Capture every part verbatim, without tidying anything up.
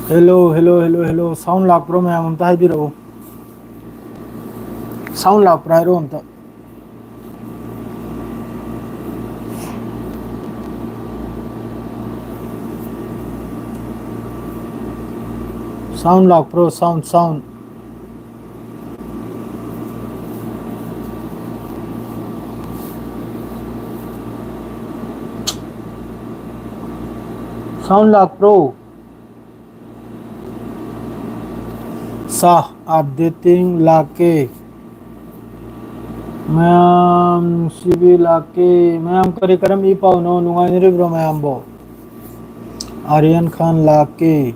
Hello, hello, hello, hello. Sound ꯂꯥꯛꯄ꯭ꯔꯣ ꯃꯌꯥꯝ? ꯑꯝꯇ ꯍꯥꯏꯕꯤꯔꯛꯎ꯫ Sound ꯂꯥꯛꯄ꯭ꯔꯥ ꯍꯥꯏꯔꯣ ꯑꯝꯇ꯫ Sound ꯂꯥꯛꯄ꯭ꯔꯣ? Sound, sound. Sound ꯂꯥꯛꯄ꯭ꯔꯣ? ꯁꯥ, updating ꯂꯥꯛꯀꯦ꯫ ꯃꯌꯥꯝ ꯁꯤꯕꯤ ꯂꯥꯛꯀꯦ꯫ ꯃꯌꯥꯝ ꯀꯔꯤ ꯀꯔꯝ ꯏ ꯄꯥꯎꯅꯣ? ꯅꯨꯡꯉꯥꯏꯅꯔꯤꯕ꯭ꯔꯣ ꯃꯌꯥꯝꯕꯣ? ꯑꯥꯔꯌꯟ ꯈꯥꯟ ꯂꯥꯛꯀꯦ꯫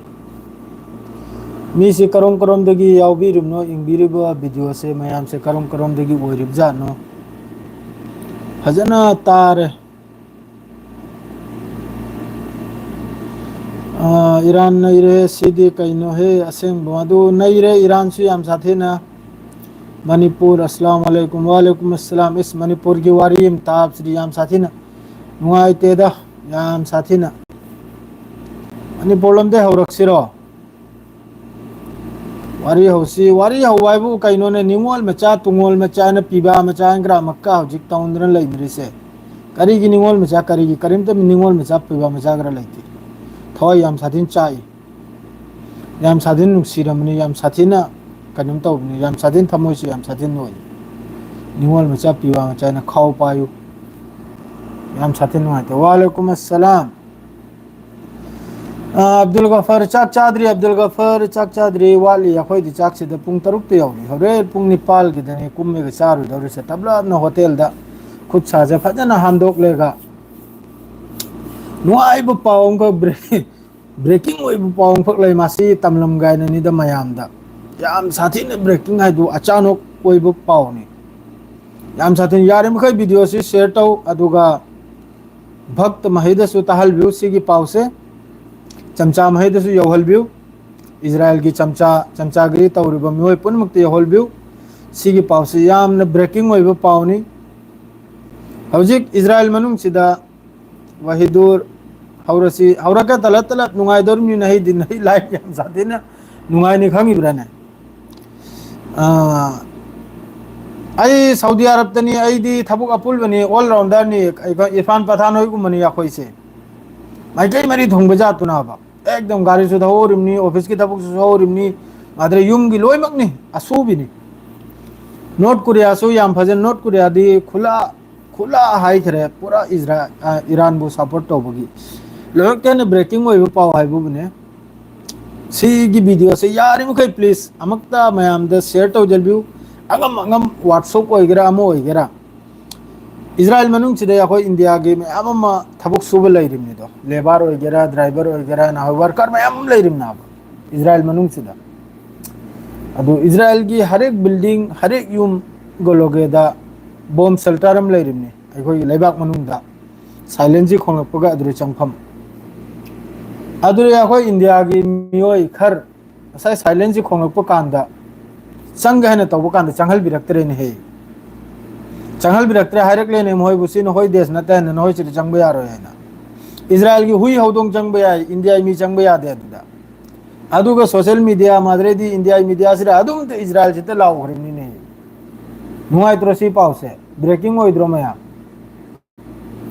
ꯃꯤꯁꯦ ꯀꯔꯣꯝ ꯀꯔꯣꯝꯗꯒꯤ ꯌꯥꯎꯕꯤꯔꯤꯕꯅꯣ? ꯌꯦꯡꯕꯤꯔꯤꯕ video ꯁꯦ ꯃꯌꯥꯝꯁꯦ ꯀꯔꯣꯝ ꯀꯔꯣꯝꯗꯒꯤ ꯑꯣꯏꯔꯤꯕꯖꯥꯠꯅꯣ? ꯐꯖꯅ ꯇꯥꯔꯦ꯫ ꯑꯥ, ꯏꯔꯥꯟ ꯅꯩꯔꯦ꯫ ꯁꯤꯗꯤ ꯀꯩꯅꯣꯍꯦ? ꯑꯁꯦꯡꯕ ꯑꯗꯨ ꯅꯩꯔꯦ꯫ ꯏꯔꯥꯟꯁꯨ ꯌꯥꯝ ꯁꯥꯊꯤꯅ꯫ ꯃꯅꯤꯄꯨꯔ, ꯑꯁꯂꯥꯝ ꯑꯂꯩꯀꯨꯝ꯫ ꯋꯥꯂꯩꯀꯨꯝ ꯑꯁꯂꯥꯝ꯫ ꯏꯁ, ꯃꯅꯤꯄꯨꯔꯒꯤ ꯋꯥꯔꯤ ꯑꯃ ꯇꯥꯕꯁꯤꯗꯤ ꯌꯥꯝ ꯁꯥꯊꯤꯅ ꯅꯨꯡꯉꯥꯏꯇꯦꯗ꯫ ꯌꯥꯝ ꯁꯥꯊꯤꯅ꯫ ꯃꯅꯤꯄꯨꯔ ꯂꯣꯝꯗꯩ ꯍꯧꯔꯛꯁꯤꯔꯣ? ꯋꯥꯔꯤ ꯍꯧꯁꯤ꯫ ꯋꯥꯔꯤ ꯍꯧꯕ ꯍꯥꯏꯕꯨ ꯀꯩꯅꯣꯅꯦ? ꯅꯤꯉꯣꯜ ꯃꯆꯥ, ꯇꯨꯡꯉꯣꯜ ꯃꯆꯥ ꯍꯥꯏꯅ ꯄꯤꯕꯥ ꯃꯆꯥ ꯍꯥꯏꯅ ꯒ꯭ꯔꯥꯃꯛꯀ ꯍꯧꯖꯤꯛ ꯇꯧꯅꯗꯅ ꯂꯩꯅꯔꯤꯁꯦ꯫ ꯀꯔꯤꯒꯤ ꯅꯤꯉꯣꯜ ꯃꯆꯥ? ꯀꯔꯤꯒꯤ? ꯀꯔꯤꯝꯇ ꯅꯤꯉꯣꯜ ꯃꯆꯥ, ꯄꯤꯕꯥ ꯃꯆꯥ ꯈꯔ ꯂꯩꯇꯦ꯫ ꯊꯋꯥꯏ ꯌꯥꯝ ꯁꯥꯊꯤꯅ ꯆꯥꯛꯏ꯫ ꯌꯥꯝ ꯁꯥꯊꯤꯅ ꯅꯨꯡꯁꯤꯔꯝꯕꯅꯤ, ꯌꯥꯝ ꯁꯥꯊꯤꯅ ꯀꯩꯅꯣꯝ ꯇꯧꯕꯅꯤ, ꯌꯥꯝ ꯁꯥꯊꯤꯅ ꯊꯃꯣꯏꯁꯨ ꯌꯥꯝ ꯁꯥꯊꯤꯅ ꯅꯣꯏ꯫ ꯅꯤꯉꯣꯜ ꯃꯆꯥ, ꯄꯤꯕꯥ ꯃꯆꯥ ꯍꯥꯏꯅ ꯈꯥꯎ ꯄꯥꯏꯌꯨ꯫ ꯌꯥꯝ ꯁꯥꯊꯤꯅ ꯅꯨꯡꯉꯥꯏꯇꯦ꯫ ꯋꯥꯂꯩꯀꯨꯝ ꯑꯁꯂꯥꯝ꯫ ꯑ, ꯑꯕꯗꯨꯜ ꯒꯐꯥꯔ, ꯆꯥꯛ ꯆꯥꯗ꯭ꯔꯤ꯫ ꯑꯕꯗꯨꯜ ꯒꯐꯥꯔ, ꯆꯥꯛ ꯆꯥꯗ꯭ꯔꯤ꯫ ꯋꯥꯠꯂꯤ꯫ ꯑꯩꯈꯣꯏꯗꯤ ꯆꯥꯛꯁꯤꯗ ꯄꯨꯡ ꯇꯔꯨꯛꯇ ꯌꯧꯔꯤ꯫ ꯍꯣꯔꯦꯟ ꯄꯨꯡ ꯅꯤꯄꯥꯜꯒꯤꯗꯅꯦ ꯀꯨꯝꯃꯒ ꯆꯥꯔꯨꯗꯧꯔꯤꯁꯦ꯫ ꯇꯞꯂꯞꯅ ꯍꯣꯇꯦꯜꯗ ꯈꯨꯠ ꯁꯥꯁꯦ ꯐꯖꯅ ꯍꯥꯝꯗꯣꯛꯂꯒ ꯅꯨꯡꯉꯥꯏꯕ ꯄꯥꯎ ꯑꯃꯈꯛ ꯕ꯭ꯔꯦꯛ-, breaking ꯑꯣꯏꯕ ꯄꯥꯎ ꯑꯃꯈꯛ ꯂꯩ꯫ ꯃꯁꯤ ꯇꯝꯂꯝꯒꯥꯏꯅꯅꯤꯗ ꯃꯌꯥꯝꯗ꯫ ꯌꯥꯝ ꯁꯥꯊꯤꯅ breaking ꯍꯥꯏꯗꯨ ꯑꯆꯥꯅꯣꯛ ꯑꯣꯏꯕ ꯄꯥꯎꯅꯤ꯫ ꯌꯥꯝ ꯁꯥꯊꯤꯅ, ꯌꯥꯔꯤꯃꯈꯩ video ꯁꯤ share ꯇꯧ, ꯑꯗꯨꯒ ꯚꯛꯇ ꯃꯍꯩꯗꯁꯨ ꯇꯥꯍꯜꯕꯤꯌꯨ ꯁꯤꯒꯤ ꯄꯥꯎꯁꯦ꯫ ꯆꯝꯆꯥ ꯃꯍꯩꯗꯁꯨ ꯌꯧꯍꯜꯕꯤꯌꯨ꯫ ꯏꯖꯔꯥꯏꯜꯒꯤ ꯆꯝꯆꯥ, ꯆꯝꯆꯥꯒꯤꯔꯤ ꯇꯧꯔꯤꯕ ꯃꯤꯑꯣꯏ ꯄꯨꯝꯅꯃꯛꯇ ꯌꯧꯍꯜꯕꯤꯌꯨ꯫ ꯁꯤꯒꯤ ꯄꯥꯎꯁꯤ ꯌꯥꯝꯅ breaking ꯑꯣꯏꯕ ꯄꯥꯎꯅꯤ꯫ ꯍꯧꯖꯤꯛ ꯏꯖꯔꯥꯏꯜ ꯃꯅꯨꯡꯁꯤꯗ ꯋꯥꯍꯤꯗꯨꯔ ꯍꯧꯔꯁꯤ꯫ ꯍꯧꯔꯒ ꯇꯂꯠ ꯇꯂꯠ ꯅꯨꯡꯉꯥꯏꯗꯧꯔꯤꯕꯅꯤꯅ ꯑꯩꯗꯤ ꯅꯍꯩ ꯂꯥꯏ ꯌꯥꯝ ꯁꯥꯊꯤꯅ ꯅꯨꯡꯉꯥꯏꯅꯤ, ꯈꯪꯉꯤꯕ꯭ꯔꯥꯅꯦ? ꯑꯥ, ꯑꯩ ꯁꯥꯎꯗꯤ ꯑꯔꯕꯇꯅꯤ, ꯑꯩꯗꯤ ꯊꯕꯛ ꯑꯄꯨꯜꯕꯅꯤ, all rounder ꯅꯤ, ꯏꯔꯐꯥꯟ ꯄꯊꯥꯟ ꯍꯣꯏꯒꯨꯝꯕꯅꯤ ꯑꯩꯈꯣꯏꯁꯦ꯫ ꯃꯥꯏꯀꯩ ꯃꯔꯤ ꯊꯨꯡꯕ ꯖꯥꯠꯇꯨꯅꯕ꯫ ꯑꯦꯛꯗꯝ ꯒꯥꯔꯤꯁꯨ ꯊꯧꯍꯧꯔꯤꯕꯅꯤ, ꯑꯣꯐꯤꯁꯀꯤ ꯊꯕꯛꯁꯨ ꯁꯨꯍꯧꯔꯤꯕꯅꯤ, ꯑꯗꯩ ꯌꯨꯝꯒꯤ ꯂꯣꯏꯅꯃꯛꯅꯤ, ꯑꯁꯨꯕꯤꯅꯤ꯫ ꯅꯣꯔꯠ ꯀꯣꯔꯤꯌꯥꯁꯨ ꯌꯥꯝ ꯐꯖꯅ, ꯅꯣꯔꯠ ꯀꯣꯔꯤꯌꯥꯗꯤ ꯈꯨꯂꯥ, ꯈꯨꯂꯥ ꯍꯥꯏꯈ꯭ꯔꯦ, ꯄꯨꯔꯥ ꯏꯖꯔꯥ-, ꯑ, ꯏꯔꯥꯟꯕꯨ ꯁꯞꯄꯣꯔꯠ ꯇꯧꯕꯒꯤ꯫ ꯂꯣꯏꯔꯛꯇꯦꯅ ꯕ꯭ꯔꯦꯀꯤꯡ ꯑꯣꯏꯕ ꯄꯥꯎ ꯍꯥꯏꯕꯕꯨꯅꯦ꯫ ꯁꯤꯒꯤ ꯚꯤꯗꯤꯑꯣꯁꯦ ꯌꯥꯔꯤꯃꯈꯩ please ꯑꯃꯨꯛꯇ ꯃꯌꯥꯝꯗ share ꯇꯧꯖꯕꯤꯌꯨ꯫ ꯑꯉꯝ ꯑꯉꯝ ꯋꯥꯔꯛꯁꯣꯞ ꯑꯣꯏꯒꯦꯔꯥ, ꯑꯃ ꯑꯣꯏꯒꯦꯔꯥ, ꯏꯖꯔꯥꯏꯜ ꯃꯅꯨꯡꯁꯤꯗ ꯑꯩꯈꯣꯏ ꯏꯟꯗꯤꯌꯥꯒꯤ ꯃꯌꯥꯝ ꯑꯃ ꯊꯕꯛ ꯁꯨꯕ ꯂꯩꯔꯤꯕꯅꯤꯗꯣ, ꯂꯦꯕꯔ ꯑꯣꯏꯒꯦꯔꯥ, ꯗ꯭ꯔꯥꯏꯚꯔ ꯑꯣꯏꯒꯦꯔꯥ, ꯅꯍꯣꯏ ꯋꯥꯔꯀꯔ ꯃꯌꯥꯝ ꯑꯃ ꯂꯩꯔꯤꯕꯅꯦꯕ ꯏꯖꯔꯥꯏꯜ ꯃꯅꯨꯡꯁꯤꯗ꯫ ꯑꯗꯨ ꯏꯖꯔꯥꯏꯜꯒꯤ ꯍꯔꯦꯛ ꯕꯤꯜꯗꯤꯡ, ꯍꯔꯦꯛ ꯌꯨꯝ ꯒꯣꯂꯣꯒꯦꯗ ꯕꯣꯝ ꯁꯦꯜꯇꯔ ꯑꯃ ꯂꯩꯔꯤꯕꯅꯤ, ꯑꯩꯈꯣꯏꯒꯤ ꯂꯩꯕꯥꯛ ꯃꯅꯨꯡꯗ꯫ ꯁꯥꯏꯂꯦꯟꯁꯤ ꯈꯣꯡꯂꯛꯄꯒ ꯑꯗꯨꯗ ꯆꯪꯐꯝ꯫ ꯑꯗꯨꯗꯤ ꯑꯩꯈꯣꯏ ꯏꯟꯗꯤꯌꯥꯒꯤ ꯃꯤꯑꯣꯏ ꯈꯔ ꯉꯁꯥꯏ ꯁꯥꯏꯂꯦꯟꯁꯤ ꯈꯣꯡꯂꯛꯄ ꯀꯥꯟꯗ, ꯆꯪꯒꯦ ꯍꯥꯏꯅ ꯇꯧꯕ ꯀꯥꯟꯗ ꯆꯪꯍꯟꯕꯤꯔꯛꯇ꯭ꯔꯦꯅꯦꯍꯦ꯫ ꯆꯪꯍꯟꯕꯤꯔꯛꯇ꯭ꯔꯦ ꯍꯥꯏꯔꯛꯂꯦꯅꯦ ꯃꯈꯣꯏꯕꯨ, "ꯁꯤ ꯅꯈꯣꯏ ꯗꯦꯁ ꯅꯠꯇꯦ ꯍꯥꯏꯅ, ꯅꯈꯣꯏ ꯁꯤꯗ ꯆꯪꯕ ꯌꯥꯔꯣꯏ" ꯍꯥꯏꯅ꯫ ꯏꯖꯔꯥꯏꯜꯒꯤ ꯍꯨꯏ ꯍꯧꯗꯣꯡ ꯆꯪꯕ ꯌꯥꯏ, ꯏꯟꯗꯤꯌꯥꯒꯤ ꯃꯤ ꯆꯪꯕ ꯌꯥꯗꯦ ꯑꯗꯨꯗ꯫ ꯑꯗꯨꯒ ꯁꯣꯁꯦꯜ ꯃꯤꯗꯤꯌꯥ ꯃꯥꯗ꯭ꯔꯦꯗꯤ ꯏꯟꯗꯤꯌꯥꯒꯤ ꯃꯤꯗꯤꯌꯥꯁꯤꯗ ꯑꯗꯨꯝꯇ ꯏꯖꯔꯥꯏꯜꯁꯤꯗ ꯂꯥꯎꯈ꯭ꯔꯤꯕꯅꯤꯅꯦ꯫ ꯅꯨꯡꯉꯥꯏꯇ꯭ꯔꯣ ꯁꯤ ꯄꯥꯎꯁꯦ? ꯕ꯭ꯔꯦꯀꯤꯡ ꯑꯣꯏꯗ꯭ꯔꯣ ꯃꯌꯥꯝ?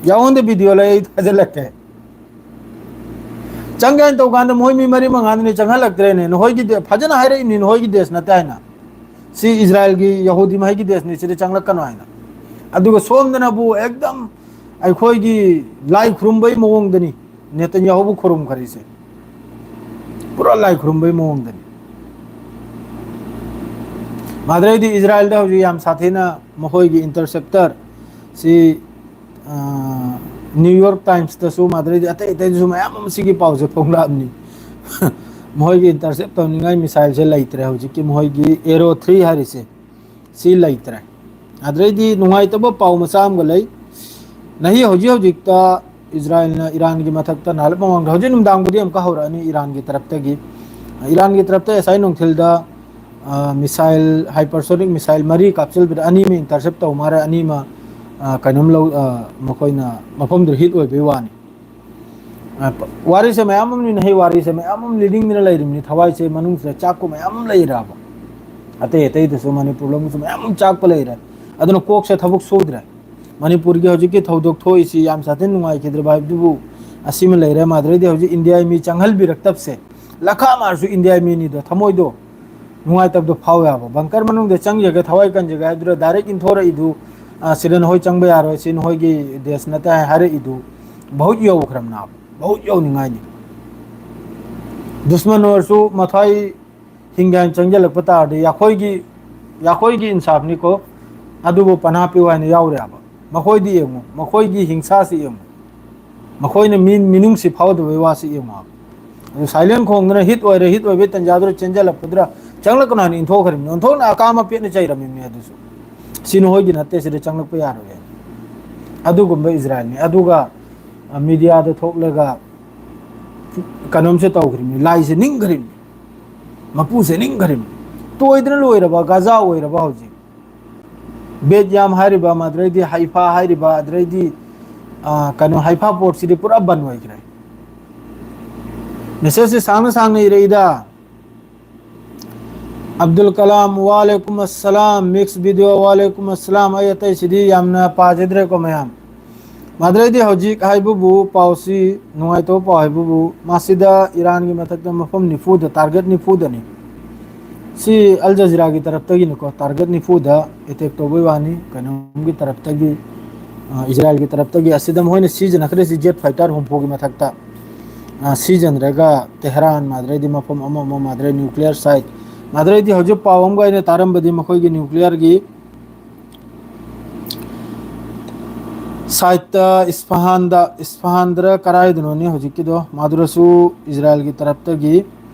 ꯌꯥꯎꯍꯟꯗꯦ ꯚꯤꯗꯤꯑꯣ ꯂꯩ, ꯑꯩ ꯊꯥꯖꯤꯜꯂꯛꯀꯦ꯫ ꯆꯪꯒꯦ ꯍꯥꯏꯅ ꯇꯧ ꯀꯥꯟꯗ ꯃꯣꯏ ꯃꯤ ꯃꯔꯤ ꯃꯉꯥꯗꯨꯅꯤ ꯆꯪꯍꯜꯂꯛꯇ꯭ꯔꯦꯅꯦ꯫ ꯅꯈꯣꯏꯒꯤ ꯗꯦ-, ꯐꯖꯅ ꯍꯥꯏꯔꯛꯏꯅꯤ, "ꯅꯈꯣꯏꯒꯤ ꯗꯦꯁ ꯅꯠꯇꯦ" ꯍꯥꯏꯅ꯫ "ꯁꯤ ꯏꯖꯔꯥꯏꯜꯒꯤ ꯌꯍꯨꯗꯤ ꯃꯍꯩꯒꯤ ꯗꯦꯁꯅꯤ, ꯁꯤꯗ ꯆꯪꯂꯛꯀꯅꯨ" ꯍꯥꯏꯅ꯫ ꯑꯗꯨꯒ ꯁꯣꯝꯗꯅꯕꯨ ꯑꯦꯛꯗꯝ ꯑꯩꯈꯣꯏꯒꯤ ꯂꯥꯏ ꯈꯨꯔꯨꯝꯕꯒꯤ ꯃꯑꯣꯡꯗꯅꯤ ꯅꯦꯇꯟꯌꯥꯍꯨꯕꯨ ꯈꯨꯔꯨꯝꯈ꯭ꯔꯤꯁꯦ꯫ ꯄꯨꯔꯥ ꯂꯥꯏ ꯈꯨꯔꯨꯝꯕꯒꯤ ꯃꯑꯣꯡꯗꯅꯤ꯫ ꯃꯥꯗ꯭ꯔꯦꯗꯤ ꯏꯖꯔꯥꯏꯜꯗ ꯍꯧꯖꯤꯛ ꯌꯥꯝ ꯁꯥꯊꯤꯅ ꯃꯈꯣꯏꯒꯤ ꯏꯟꯇꯔꯁꯦꯞꯇꯔ ꯁꯤ, ꯑ, ꯅ꯭ꯌꯨ ꯌꯣꯔꯛ ꯇꯥꯏꯝꯁꯇꯁꯨ, ꯃꯥꯗ꯭ꯔꯦꯗꯤ ꯑꯇꯩ ꯑꯇꯩꯗꯁꯨ ꯃꯌꯥꯝ ꯑꯃ ꯁꯤꯒꯤ ꯄꯥꯎꯁꯦ ꯐꯣꯡꯂꯛꯑꯕꯅꯤ꯫ ꯃꯈꯣꯏꯒꯤ ꯏꯟꯇꯔꯁꯦꯞ ꯇꯧꯅꯤꯡꯉꯥꯏ ꯃꯤꯁꯥꯏꯜꯁꯦ ꯂꯩꯇ꯭ꯔꯦ ꯍꯧꯖꯤꯛꯀꯤ ꯃꯈꯣꯏꯒꯤ ꯑꯦꯔꯣ ꯊ꯭ꯔꯤ ꯍꯥꯏꯔꯤꯁꯦ꯫ ꯁꯤ ꯂꯩꯇ꯭ꯔꯦ꯫ ꯑꯗꯨꯗꯩꯗꯤ ꯅꯨꯡꯉꯥꯏꯇꯕ ꯄꯥꯎ ꯃꯆꯥ ꯑꯃꯒ ꯂꯩ꯫ ꯅꯍꯤ ꯍꯧꯖꯤꯛ ꯍꯧꯖꯤꯛꯇ ꯏꯖꯔꯥꯏꯜꯅ ꯏꯔꯥꯟꯒꯤ ꯃꯊꯛꯇ ꯅꯍꯥꯟ ꯃꯃꯥꯡꯗ, ꯍꯧꯖꯤꯛ ꯅꯨꯡꯗꯥꯡꯕꯨꯗꯤ ꯑꯃꯨꯛꯀ ꯍꯧꯔꯛꯑꯅꯤ ꯏꯔꯥꯟꯒꯤ ꯇꯔꯞꯇꯒꯤ꯫ ꯏꯔꯥꯟꯒꯤ ꯇꯔꯞꯇ ꯉꯁꯥꯏ ꯅꯨꯡꯊꯤꯜꯗ, ꯑ, ꯃꯤꯁꯥꯏꯜ, ꯍꯥꯏꯄꯔꯁꯣꯅꯤꯛ ꯃꯤꯁꯥꯏꯜ ꯃꯔꯤ ꯀꯥꯞꯆꯤꯟꯕꯗ ꯑꯅꯤ ꯑꯃ ꯏꯟꯇꯔꯁꯦꯞ ꯇꯧ ꯃꯥꯔꯦ, ꯑꯅꯤ ꯑꯃ, ꯑ, ꯀꯩꯅꯣꯝ ꯂꯧ-, ꯑ, ꯃꯈꯣꯏꯅ ꯃꯐꯝꯗꯨꯗ ꯍꯤꯠ ꯑꯣꯏꯕꯒꯤ ꯋꯥꯅꯤ꯫ ꯋꯥꯔꯤꯁꯦ ꯃꯌꯥꯝ ꯑꯃ ꯂꯤꯅꯩ, ꯋꯥꯔꯤꯁꯦ ꯃꯌꯥꯝ ꯑꯃ ꯂꯤꯅꯤꯡꯗꯅ ꯂꯩꯔꯤꯕꯅꯤ꯫ ꯊꯋꯥꯏꯁꯦ ꯃꯅꯨꯡꯁꯤꯗ ꯆꯥꯛꯄ ꯃꯌꯥꯝ ꯑꯃ ꯂꯩꯔꯕ, ꯑꯇꯩ ꯑꯇꯩꯗꯁꯨ, ꯃꯅꯤꯄꯨꯔ ꯂꯣꯝꯗꯁꯨ ꯃꯌꯥꯝ ꯑꯃ ꯆꯥꯛꯄ ꯂꯩꯔꯦ꯫ ꯑꯗꯨꯅ ꯀꯣꯛꯁꯦ ꯊꯕꯛ ꯁꯨꯗ꯭ꯔꯦ꯫ ꯃꯅꯤꯄꯨꯔꯒꯤ ꯍꯧꯖꯤꯛꯀꯤ ꯊꯧꯗꯣꯛ ꯊꯣꯛꯏꯁꯤ ꯌꯥꯝ ꯁꯥꯊꯤꯅ ꯅꯨꯡꯉꯥꯏꯈꯤꯗ꯭ꯔꯕ ꯍꯥꯏꯕꯗꯨꯕꯨ ꯑꯁꯤꯃ ꯂꯩꯔꯦ꯫ ꯃꯥꯗ꯭ꯔꯩꯗꯤ ꯍꯧꯖꯤꯛ ꯏꯟꯗꯤꯌꯥꯒꯤ ꯃꯤ ꯆꯪꯍꯟꯕꯤꯔꯛꯇꯕꯁꯦ, ꯂꯈꯥ ꯃꯥꯔꯁꯨ ꯏꯟꯗꯤꯌꯥꯒꯤ ꯃꯤꯅꯤꯗꯣ, ꯊꯃꯣꯏꯗꯣ ꯅꯨꯡꯉꯥꯏꯇꯕꯗꯣ ꯐꯥꯎꯋꯦ ꯍꯥꯏꯕ꯫ ꯕꯪꯀꯔ ꯃꯅꯨꯡꯗ ꯆꯪꯖꯒꯦ, ꯊꯋꯥꯏ ꯀꯟꯖꯒꯦ ꯍꯥꯏꯗꯨꯅ ꯗꯥꯏꯔꯦꯛ ꯏꯟꯊꯣꯔꯛꯏꯗꯨ, ꯑ, "ꯁꯤꯗ ꯅꯈꯣꯏ ꯆꯪꯕ ꯌꯥꯔꯣꯏ, ꯁꯤ ꯅꯈꯣꯏꯒꯤ ꯗꯦꯁ ꯅꯠꯇꯦ" ꯍꯥꯏꯔꯛꯏꯗꯨ ꯕꯍꯨꯠ ꯌꯧꯈ꯭ꯔꯕꯅꯦꯕ, ꯕꯍꯨꯠ ꯌꯧꯅꯤꯡꯉꯥꯏꯅꯤ꯫ ꯗꯨꯁꯃꯟ ꯑꯣꯏꯔꯁꯨ ꯃꯊ꯭ꯋꯥꯏ ꯍꯤꯡꯒꯥꯏꯅ ꯆꯪꯁꯤꯜꯂꯛꯄ ꯇꯥꯔꯗꯤ ꯌꯥꯈꯣꯏꯒꯤ, ꯌꯥꯈꯣꯏꯒꯤ ꯏꯟꯁꯥꯐꯅꯤꯀꯣ, ꯑꯗꯨꯕꯨ ꯄꯅꯥ ꯄꯤꯌꯨ ꯍꯥꯏꯅ ꯌꯥꯎꯔꯦꯕ꯫ ꯃꯈꯣꯏꯗꯤ ꯌꯦꯡꯉꯨ, ꯃꯈꯣꯏꯒꯤ ꯍꯤꯡꯁꯥꯁꯤ ꯌꯦꯡꯉꯨ, ꯃꯈꯣꯏꯅ ꯃꯤ ꯃꯤꯅꯨꯡꯁꯤ ꯐꯥꯎꯗꯕꯩ ꯋꯥꯁꯤ ꯌꯦꯡꯉꯨ ꯍꯥꯏꯕ꯫ ꯑꯗꯨ ꯁꯥꯏꯂꯦꯟ ꯈꯣꯡꯗꯅ ꯍꯤꯠ ꯑꯣꯏꯔꯦ, ꯍꯤꯠ ꯑꯣꯏꯕꯩ ꯇꯟꯖꯥꯗꯨꯗ ꯆꯦꯟꯁꯤꯜꯂꯛꯄꯗꯨꯗ ꯆꯪꯂꯛꯀꯅꯨ ꯍꯥꯏꯅ ꯏꯟꯊꯣꯛꯈ꯭ꯔꯤꯕꯅꯤ꯫ ꯑꯣꯟꯊꯣꯛꯅ ꯑꯀꯥꯝ ꯑꯄꯦꯠꯅ ꯆꯩꯔꯝꯃꯤꯕꯅꯤ ꯑꯗꯨꯁꯨ꯫ "ꯁꯤ ꯅꯈꯣꯏꯒꯤ ꯅꯠꯇꯦ, ꯁꯤꯗ ꯆꯪꯂꯛꯄ ꯌꯥꯔꯣꯏ" ꯍꯥꯏꯅ꯫ ꯑꯗꯨꯒꯨꯝꯕ ꯏꯖꯔꯥꯏꯜꯅꯤ꯫ ꯑꯗꯨꯒ, ꯑ, ꯃꯤꯗꯤꯌꯥꯗ ꯊꯣꯛꯂꯒ ꯀꯩꯅꯣꯝꯁꯦ ꯇꯧꯈ꯭ꯔꯤꯕꯅꯤ, ꯂꯥꯏꯁꯦ ꯅꯤꯡꯈ꯭ꯔꯤꯕꯅꯤ, ꯃꯄꯨꯁꯦ ꯅꯤꯡꯈ꯭ꯔꯤꯕꯅꯤ꯫ ꯇꯣꯏꯗꯅ ꯂꯣꯏꯔꯕ ꯒꯥꯖꯥ ꯑꯣꯏꯔꯕ ꯍꯧꯖꯤꯛ꯫ ꯕꯦꯠ ꯌꯥꯝ ꯍꯥꯏꯔꯤꯕ, ꯑꯗꯨꯗꯩꯗꯤ ꯍꯩꯐꯥ ꯍꯥꯏꯔꯤꯕ, ꯑꯗꯨꯗꯩꯗꯤ, ꯑ, ꯀꯩꯅꯣ, ꯍꯩꯐꯥ ꯄꯣꯔꯠꯁꯤꯗꯤ ꯄꯨꯔꯥ ꯕꯟ ꯑꯣꯏꯈ꯭ꯔꯦ꯫ ꯃꯦꯁꯦꯖꯁꯦ ꯁꯥꯡꯅ ꯁꯥꯡꯅ ꯏꯔꯛꯏꯗ꯫ ꯑꯕꯗꯨꯜ ꯀꯂꯥꯝ, ꯋꯥꯂꯦꯀꯨꯝ ꯑꯁꯂꯥꯝ꯫ ꯃꯤꯛꯁ ꯚꯤꯗꯤꯑꯣ, ꯋꯥꯂꯦꯀꯨꯝ ꯑꯁꯂꯥꯝ꯫ ꯑꯩ ꯑꯇꯩꯁꯤꯗꯤ ꯌꯥꯝꯅ ꯄꯥꯖꯗ꯭ꯔꯦꯀꯣ ꯃꯌꯥꯝ꯫ ꯃꯥꯗ꯭ꯔꯩꯗꯤ ꯍꯧꯖꯤꯛ ꯍꯥꯏꯕꯕꯨ ꯄꯥꯎꯁꯤ, ꯅꯨꯡꯉꯥꯏꯇꯕ ꯄꯥꯎ ꯍꯥꯏꯕꯕꯨ, ꯃꯁꯤꯗ ꯏꯔꯥꯟꯒꯤ ꯃꯊꯛꯇ ꯃꯐꯝ ꯅꯤꯐꯨꯗ, ꯇꯥꯔꯒꯦꯠ ꯅꯤꯐꯨꯗꯅꯤ꯫ ꯁꯤ ꯑꯜ ꯖꯖꯤꯔꯥꯒꯤ ꯇꯔꯞꯇꯒꯤꯅꯤꯀꯣ, ꯇꯥꯔꯒꯦꯠ ꯅꯤꯐꯨꯗ ꯑꯦꯇꯦꯛ ꯇꯧꯕꯩ ꯋꯥꯅꯤ, ꯀꯩꯅꯣꯝꯒꯤ ꯇꯔꯞꯇꯒꯤ, ꯑ, ꯏꯖꯔꯥꯏꯜꯒꯤ ꯇꯔꯞꯇꯒꯤ꯫ ꯑꯁꯤꯗ ꯃꯈꯣꯏꯅ ꯁꯤꯖꯤꯟꯅꯈ꯭ꯔꯤꯁꯤ ꯖꯦꯠ ꯐꯥꯏꯇꯔ ꯍꯨꯝꯐꯨꯒꯤ ꯃꯊꯛꯇ, ꯑ, ꯁꯤꯖꯤꯟꯅꯔꯒ ꯇꯦꯍꯔꯥꯟ, ꯃꯥꯗ꯭ꯔꯩꯗꯤ ꯃꯐꯝ ꯑꯃ ꯑꯃ, ꯃꯥꯗ꯭ꯔꯩ ꯅ꯭ꯌꯨꯀ꯭ꯂꯤꯌꯔ ꯁꯥꯏꯠ, ꯃꯥꯗ꯭ꯔꯩꯗꯤ ꯍꯧꯖꯤꯛ ꯄꯥꯎ ꯑꯃꯒ ꯑꯩꯅ ꯇꯥꯔꯝꯕꯗꯤ ꯃꯈꯣꯏꯒꯤ ꯅ꯭ꯌꯨꯀ꯭ꯂꯤꯌꯔꯒꯤ ꯁꯥꯏꯠꯇ ꯏꯁꯐꯍꯥꯟꯗ, ꯏꯁꯐꯍꯥꯟꯗꯔ ꯀꯔꯥꯏꯗꯅꯣꯅꯦ ꯍꯧꯖꯤꯛꯀꯤꯗꯣ, ꯃꯗꯨꯗꯁꯨ ꯏꯖꯔꯥꯏꯜꯒꯤ ꯇꯔꯞꯇꯒꯤ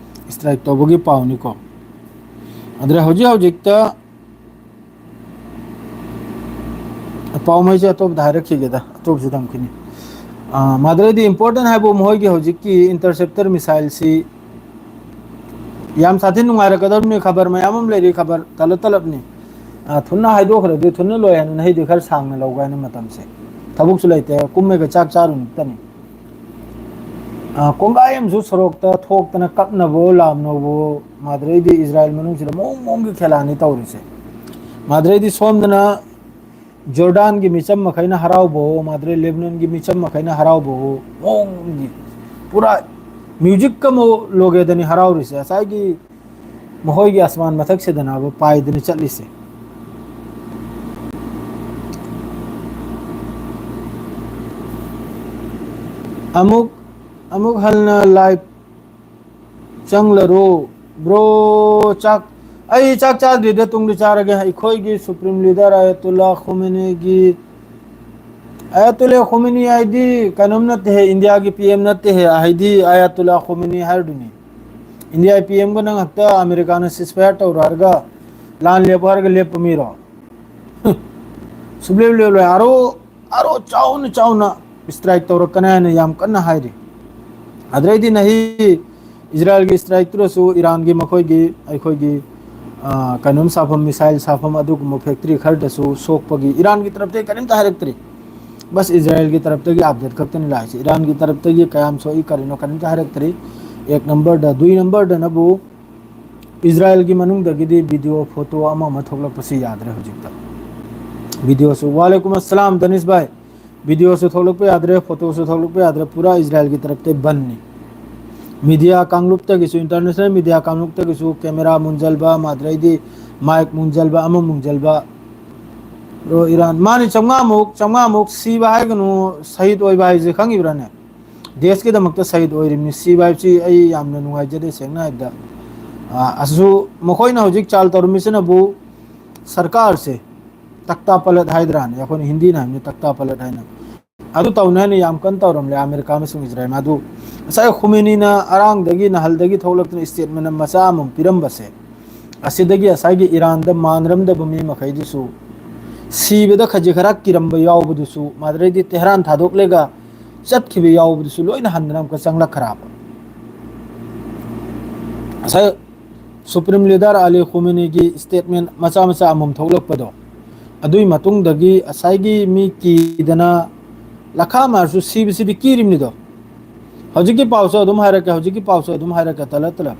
ꯏꯁꯇ꯭ꯔꯥꯏꯛ ꯇꯧꯕꯒꯤ ꯄꯥꯎꯅꯤꯀꯣ꯫ ꯑꯗꯨꯗ ꯍꯧꯖꯤꯛ ꯍꯧꯖꯤꯛꯇ ꯄꯥꯎꯃꯩꯁꯦ ꯑꯇꯣꯞꯄꯗ ꯍꯥꯏꯔꯛꯈꯤꯒꯦꯗ, ꯑꯇꯣꯞꯄꯁꯨ ꯇꯝꯈꯤꯅꯤ꯫ ꯑꯥ, ꯃꯗꯨꯗꯩꯗꯤ ꯏꯝꯄꯣꯔꯇꯦꯟ ꯍꯥꯏꯕꯨ ꯃꯈꯣꯏꯒꯤ ꯍꯧꯖꯤꯛꯀꯤ ꯏꯟꯇꯔꯁꯦꯞꯇꯔ ꯃꯤꯁꯥꯏꯜꯁꯤ ꯌꯥꯝ ꯁꯥꯊꯤ ꯅꯨꯡꯉꯥꯏꯔꯛꯀꯗꯕꯅꯤ꯫ ꯈꯕꯔ ꯃꯌꯥꯝ ꯑꯃ ꯂꯩꯔꯤ, ꯈꯕꯔ ꯇꯂꯞ ꯇꯂꯞꯅꯤ꯫ ꯑꯥ, ꯊꯨꯅ ꯍꯥꯏꯗꯣꯛꯈ꯭ꯔꯗꯤ ꯊꯨꯅ ꯂꯣꯏ ꯍꯥꯏꯅ ꯑꯩꯗꯤ ꯈꯔ ꯁꯥꯡꯅ ꯂꯧꯒꯦ ꯍꯥꯏꯅ ꯃꯇꯝꯁꯦ꯫ ꯊꯕꯛꯁꯨ ꯂꯩꯇꯦ, ꯀꯨꯝꯃꯒ ꯆꯥꯛ ꯆꯥꯔꯨꯅꯕꯇꯅꯤ꯫ ꯑ, ꯀꯣꯡꯒꯥꯏ ꯑꯃꯁꯨ ꯁꯣꯔꯣꯛꯇ ꯊꯣꯛꯇꯅ ꯀꯞꯅꯕꯣ ꯂꯥꯎꯅꯕꯣ, ꯃꯥꯗ꯭ꯔꯩꯗꯤ ꯏꯖꯔꯥꯏꯜ ꯃꯅꯨꯡꯁꯤꯗ ꯃꯑꯣꯡ ꯃꯑꯣꯡꯒꯤ ꯈꯦꯂꯥꯅꯤ ꯇꯧꯔꯤꯁꯦ꯫ ꯃꯥꯗ꯭ꯔꯩꯗꯤ ꯁꯣꯝꯗꯅ ꯖꯣꯔꯗꯥꯟꯒꯤ ꯃꯤꯆꯝ ꯃꯈꯩꯅ ꯍꯔꯥꯎꯕꯋꯣ, ꯃꯥꯗ꯭ꯔꯩ ꯂꯦꯕꯅꯟꯒꯤ ꯃꯤꯆꯝ ꯃꯈꯩꯅ ꯍꯔꯥꯎꯕꯋꯣ, ꯃꯑꯣꯡꯒꯤ ꯄꯨꯔꯥ ꯃ꯭ꯌꯨꯖꯤꯛꯀ ꯑꯃ ꯂꯣꯒꯦꯗꯅꯤ ꯍꯔꯥꯎꯔꯤꯁꯦ꯫ ꯉꯁꯥꯏꯒꯤ ꯃꯈꯣꯏꯒꯤ ꯑꯁꯃꯥꯟ ꯃꯊꯛꯁꯤꯗꯅꯕ ꯄꯥꯏꯗꯅ ꯆꯠꯂꯤꯁꯦ꯫ ꯑꯃꯨꯛ, ꯑꯃꯨꯛ ꯍꯟꯅ ꯂꯥꯏꯚ ꯆꯪꯂꯔꯣ꯫ ꯕ꯭ꯔꯣ, ꯆꯥꯛ, ꯑꯩ ꯆꯥꯛ ꯆꯥꯗ꯭ꯔꯤꯗ, ꯇꯨꯡꯗ ꯆꯥꯔꯒꯦ꯫ ꯑꯩꯈꯣꯏꯒꯤ ꯁꯨꯄ꯭ꯔꯤꯝ ꯂꯤꯗꯔ ꯑꯌꯥꯇꯨꯜꯂꯥ ꯈꯣꯃꯦꯅꯤꯒꯤ, ꯑꯌꯥꯇꯨꯜꯂꯥ ꯈꯣꯃꯦꯅꯤ ꯍꯥꯏꯗꯤ ꯀꯩꯅꯣꯝ ꯅꯠꯇꯦꯍꯦ, ꯏꯟꯗꯤꯌꯥꯒꯤ ꯄꯤ ꯑꯦꯝ ꯅꯠꯇꯦꯍꯦ, ꯍꯥꯏꯗꯤ ꯑꯌꯥꯇꯨꯜꯂꯥ ꯈꯣꯃꯦꯅꯤ ꯍꯥꯏꯔꯗꯨꯅꯤ꯫ ꯏꯟꯗꯤꯌꯥꯒꯤ ꯄꯤ ꯑꯦꯝꯒ ꯅꯪ ꯍꯦꯛꯇ ꯑꯃꯦꯔꯤꯀꯥꯅ ceasefire ꯇꯧꯔꯣ ꯍꯥꯏꯔꯒ, ꯂꯥꯟ ꯂꯦꯞꯄꯣ ꯍꯥꯏꯔꯒ ꯂꯦꯞꯄ ꯃꯤꯔꯣ? ꯁꯨꯡꯂꯦꯞ ꯂꯦꯞꯂꯣꯏ꯫ ꯑꯥꯔꯣ, ꯑꯥꯔꯣ ꯆꯥꯎꯅ ꯆꯥꯎꯅ strike ꯇꯧꯔꯛꯀꯅꯤ ꯍꯥꯏꯅ ꯌꯥꯝ ꯀꯟꯅ ꯍꯥꯏꯔꯤ꯫ ꯑꯗꯨꯗꯩꯗꯤ ꯅꯍꯤ ꯏꯖꯔꯥꯏꯜꯒꯤ strike ꯇꯨꯔꯁꯨ ꯏꯔꯥꯟꯒꯤ ꯃꯈꯣꯏꯒꯤ, ꯑꯩꯈꯣꯏꯒꯤ, ꯑ, ꯀꯩꯅꯣꯝ ꯁꯥꯐꯝ, missile ꯁꯥꯐꯝ, ꯑꯗꯨꯒꯨꯝꯕ factory ꯈꯔꯗꯁꯨ ꯁꯣꯛꯄꯒꯤ ꯏꯔꯥꯟꯒꯤ ꯇꯔꯞꯇꯒꯤ ꯀꯔꯤꯝꯇ ꯍꯥꯏꯔꯛꯇ꯭ꯔꯤ꯫ ꯕꯁ ꯏꯖꯔꯥꯏꯜꯒꯤ ꯇꯔꯞꯇꯒꯤ update ꯈꯛꯇꯅꯤ ꯂꯥꯛꯏꯁꯦ꯫ ꯏꯔꯥꯟꯒꯤ ꯇꯔꯞꯇꯒꯤ ꯀꯌꯥꯝ ꯁꯣꯛꯏ ꯀꯔꯤꯅꯣ ꯀꯔꯤꯝꯇ ꯍꯥꯏꯔꯛꯇ꯭ꯔꯤ꯫ ꯑꯦꯛ ꯅꯝꯕꯔꯗ, ꯗꯨꯏ ꯅꯝꯕꯔꯗꯅꯕꯨ ꯏꯖꯔꯥꯏꯜꯒꯤ ꯃꯅꯨꯡꯗꯒꯤꯗꯤ video, photo ꯑꯃ ꯑꯃ ꯊꯣꯛꯂꯛꯄꯁꯤ ꯌꯥꯗ꯭ꯔꯦ ꯍꯧꯖꯤꯛꯇ꯫ Videoꯁꯨ, ꯋꯥꯂꯦꯀꯨꯝ ꯑꯁꯂꯥꯝ ꯗꯅꯤꯁ ꯚꯥꯏ, videoꯁꯨ ꯊꯣꯛꯂꯛꯄ ꯌꯥꯗ꯭ꯔꯦ, photoꯁꯨ ꯊꯣꯛꯂꯛꯄ ꯌꯥꯗ꯭ꯔꯦ, ꯄꯨꯔꯥ ꯏꯖꯔꯥꯏꯜꯒꯤ ꯇꯔꯞꯇ ꯕꯟꯅꯤ꯫ Media ꯀꯥꯡꯂꯨꯞꯇꯒꯤꯁꯨ, international media ꯀꯥꯡꯂꯨꯞꯇꯒꯤꯁꯨ camera ꯃꯨꯟꯖꯜꯕ, ꯃꯥꯗ꯭ꯔꯩꯗꯤ mic ꯃꯨꯟꯖꯜꯕ, ꯑꯃ ꯃꯨꯟꯖꯜꯕ꯫ ꯔꯣ ꯏꯔꯥꯟ, ꯃꯥꯅꯤ, ꯆꯥꯝꯃꯉꯥꯃꯨꯛ, ꯆꯥꯝꯃꯉꯥꯃꯨꯛ ꯁꯤꯕ ꯍꯥꯏꯒꯅꯨ, ꯁꯍꯤꯗ ꯑꯣꯏꯕ ꯍꯥꯏꯁꯦ ꯈꯪꯉꯤꯕ꯭ꯔꯥꯅꯦ? ꯗꯦꯁꯀꯤꯗꯃꯛꯇ ꯁꯍꯤꯗ ꯑꯣꯏꯔꯤꯕꯅꯤ꯫ ꯁꯤꯕ ꯍꯥꯏꯕꯁꯤ ꯑꯩ ꯌꯥꯝꯅ ꯅꯨꯡꯉꯥꯏꯖꯗꯦ, ꯁꯦꯡꯅ ꯍꯥꯏꯕꯗ꯫ ꯑ, ꯑꯁꯤꯁꯨ ꯃꯈꯣꯏꯅ ꯍꯧꯖꯤꯛ ꯆꯥꯜ ꯇꯧꯔꯝꯃꯤꯁꯤꯅꯕꯨ ꯁꯔꯀꯥꯔꯁꯦ ꯇꯛꯇꯥ ꯄꯂꯠ ꯍꯥꯏꯗ꯭ꯔꯥꯅꯦ, ꯑꯩꯈꯣꯏꯅ ꯍꯤꯟꯗꯤꯅ ꯍꯥꯏꯕꯅꯤ ꯇꯛꯇꯥ ꯄꯂꯠ ꯍꯥꯏꯅ꯫ ꯑꯗꯨ ꯇꯧꯅꯤ ꯍꯥꯏꯅ ꯌꯥꯝ ꯀꯟꯅ ꯇꯧꯔꯝꯂꯦ ꯑꯃꯦꯔꯤꯀꯥ ꯑꯃꯁꯨꯡ ꯏꯖꯔꯥꯏꯜ꯫ ꯑꯗꯨ ꯉꯁꯥꯏ ꯈꯨꯃꯦꯅꯤꯅ ꯑꯔꯥꯡꯗꯒꯤ ꯅꯍꯜꯗꯒꯤ ꯊꯣꯛꯂꯛꯇꯨꯅ statement ꯃꯆꯥ ꯑꯃꯃꯝ ꯄꯤꯔꯝꯕꯁꯦ, ꯑꯁꯤꯗꯒꯤ ꯉꯁꯥꯏꯒꯤ ꯏꯔꯥꯟꯗ ꯃꯥꯟꯅꯔꯝꯗꯕ ꯃꯤ ꯃꯈꯩꯗꯨꯁꯨ ꯁꯤꯕꯗ ꯈꯖꯤꯛ ꯈꯔ ꯀꯤꯔꯝꯕ ꯌꯥꯎꯕꯗꯨꯁꯨ, ꯃꯗꯨꯗꯩꯗꯤ ꯇꯦꯍꯔꯥꯟ ꯊꯥꯗꯣꯛꯂꯒ ꯆꯠꯈꯤꯕ ꯌꯥꯎꯕꯗꯨꯁꯨ ꯂꯣꯏꯅ ꯍꯟꯗꯅ ꯑꯃꯨꯛꯀ ꯆꯪꯂꯛꯈ꯭ꯔꯕ꯫ ꯉꯁꯥꯏ ꯁꯨꯄ꯭ꯔꯤꯝ ꯂꯤꯗꯔ ꯑꯂꯤ ꯈꯨꯃꯦꯅꯤꯒꯤ statement ꯃꯆꯥ ꯃꯆꯥ ꯑꯃꯃꯝ ꯊꯣꯛꯂꯛꯄꯗꯣ, ꯑꯗꯨꯒꯤ ꯃꯇꯨꯡꯗꯒꯤ ꯉꯁꯥꯏꯒꯤ ꯃꯤ ꯀꯤꯗꯅ ꯂꯈꯥ ꯃꯥꯔꯁꯨ ꯁꯤꯕꯁꯤꯗꯤ ꯀꯤꯔꯤꯕꯅꯤꯗꯣ꯫ ꯍꯧꯖꯤꯛꯀꯤ ꯄꯥꯎꯁꯨ ꯑꯗꯨꯝ ꯍꯥꯏꯔꯛꯀꯦ, ꯍꯧꯖꯤꯛꯀꯤ ꯄꯥꯎꯁꯨ ꯑꯗꯨꯝ ꯍꯥꯏꯔꯛꯀꯦ, ꯇꯂꯞ ꯇꯂꯞ꯫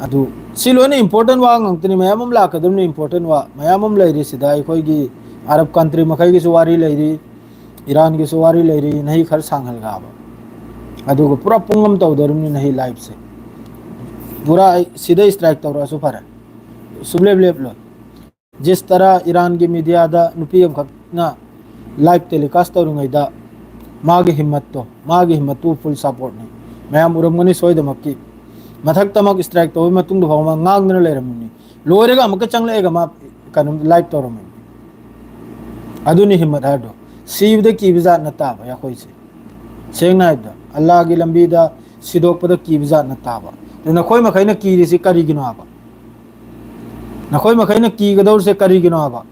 ꯑꯗꯨ ꯁꯤ ꯂꯣꯏꯅ important ꯋꯥ ꯉꯥꯛꯇꯅꯤ, ꯃꯌꯥꯝ ꯑꯃ ꯂꯥꯛꯀꯗꯕꯅꯤ, important ꯋꯥ ꯃꯌꯥꯝ ꯑꯃ ꯂꯩꯔꯤ ꯁꯤꯗ꯫ ꯑꯩꯈꯣꯏꯒꯤ ꯑꯔꯕ country ꯃꯈꯩꯒꯤꯁꯨ ꯋꯥꯔꯤ ꯂꯩꯔꯤ, ꯏꯔꯥꯟꯒꯤꯁꯨ ꯋꯥꯔꯤ ꯂꯩꯔꯤ, ꯅꯍꯤ ꯈꯔ ꯁꯥꯡꯍꯜꯒꯕ꯫ ꯑꯗꯨꯒ ꯄꯨꯔꯥ ꯄꯨꯡ ꯑꯃ ꯇꯧꯗꯣꯔꯤꯕꯅꯤ ꯅꯍꯤ liveꯁꯦ꯫ ꯄꯨꯔꯥ ꯑꯩ ꯁꯤꯗ strike ꯇꯧꯔꯛꯑꯁꯨ ꯐꯔꯦ, ꯁꯨꯡꯂꯦꯞ ꯂꯦꯞꯂꯣꯏ꯫ ꯖꯤꯁ ꯇꯔꯥ ꯏꯔꯥꯟꯒꯤ mediaꯗ ꯅꯨꯄꯤ ꯑꯃꯈꯛꯅ live telecast ꯇꯧꯔꯤꯉꯩꯗ ꯃꯥꯒꯤ ꯍꯤꯝꯃꯠꯇꯣ, ꯃꯥꯒꯤ ꯍꯤꯝꯃꯠꯇꯨ full supportꯅꯤ꯫ ꯃꯌꯥꯝ ꯎꯔꯝꯒꯅꯤ ꯁꯣꯏꯗꯃꯛꯀꯤ꯫ ꯃꯊꯛꯇꯃꯛ strike ꯇꯧꯕ ꯃꯇꯨꯡꯗ ꯐꯥꯎꯕ ꯃꯥ ꯉꯥꯡꯗꯅ ꯂꯩꯔꯝꯃꯤꯅꯤ꯫ ꯂꯣꯏꯔꯒ ꯑꯃꯨꯛꯀ ꯆꯪꯂꯛꯑꯒ ꯃꯥ ꯀꯩꯅꯣ live ꯇꯧꯔꯝꯃꯤꯅꯤ꯫ ꯑꯗꯨꯅꯤ ꯍꯤꯝꯃꯠ ꯍꯥꯏꯕꯗꯣ꯫ ꯁꯤꯕꯗ ꯀꯤꯕ ꯖꯥꯠ ꯅꯠꯇꯕ ꯑꯩꯈꯣꯏꯁꯦ꯫ ꯁꯦꯡꯅ ꯍꯥꯏꯕꯗ, ꯑꯜꯂꯥꯒꯤ ꯂꯝꯕꯤꯗ ꯁꯤꯗꯣꯛꯄꯗ ꯀꯤꯕ ꯖꯥꯠ ꯅꯠꯇꯕ꯫ ꯑꯗꯨ ꯅꯈꯣꯏ ꯃꯈꯩꯅ ꯀꯤꯔꯤꯁꯤ ꯀꯔꯤꯒꯤꯅꯣ ꯍꯥꯏꯕ? ꯅꯈꯣꯏ ꯃꯈꯩꯅ ꯀꯤꯒꯗꯧꯔꯤꯁꯦ ꯀꯔꯤꯒꯤꯅꯣ ꯍꯥꯏꯕ?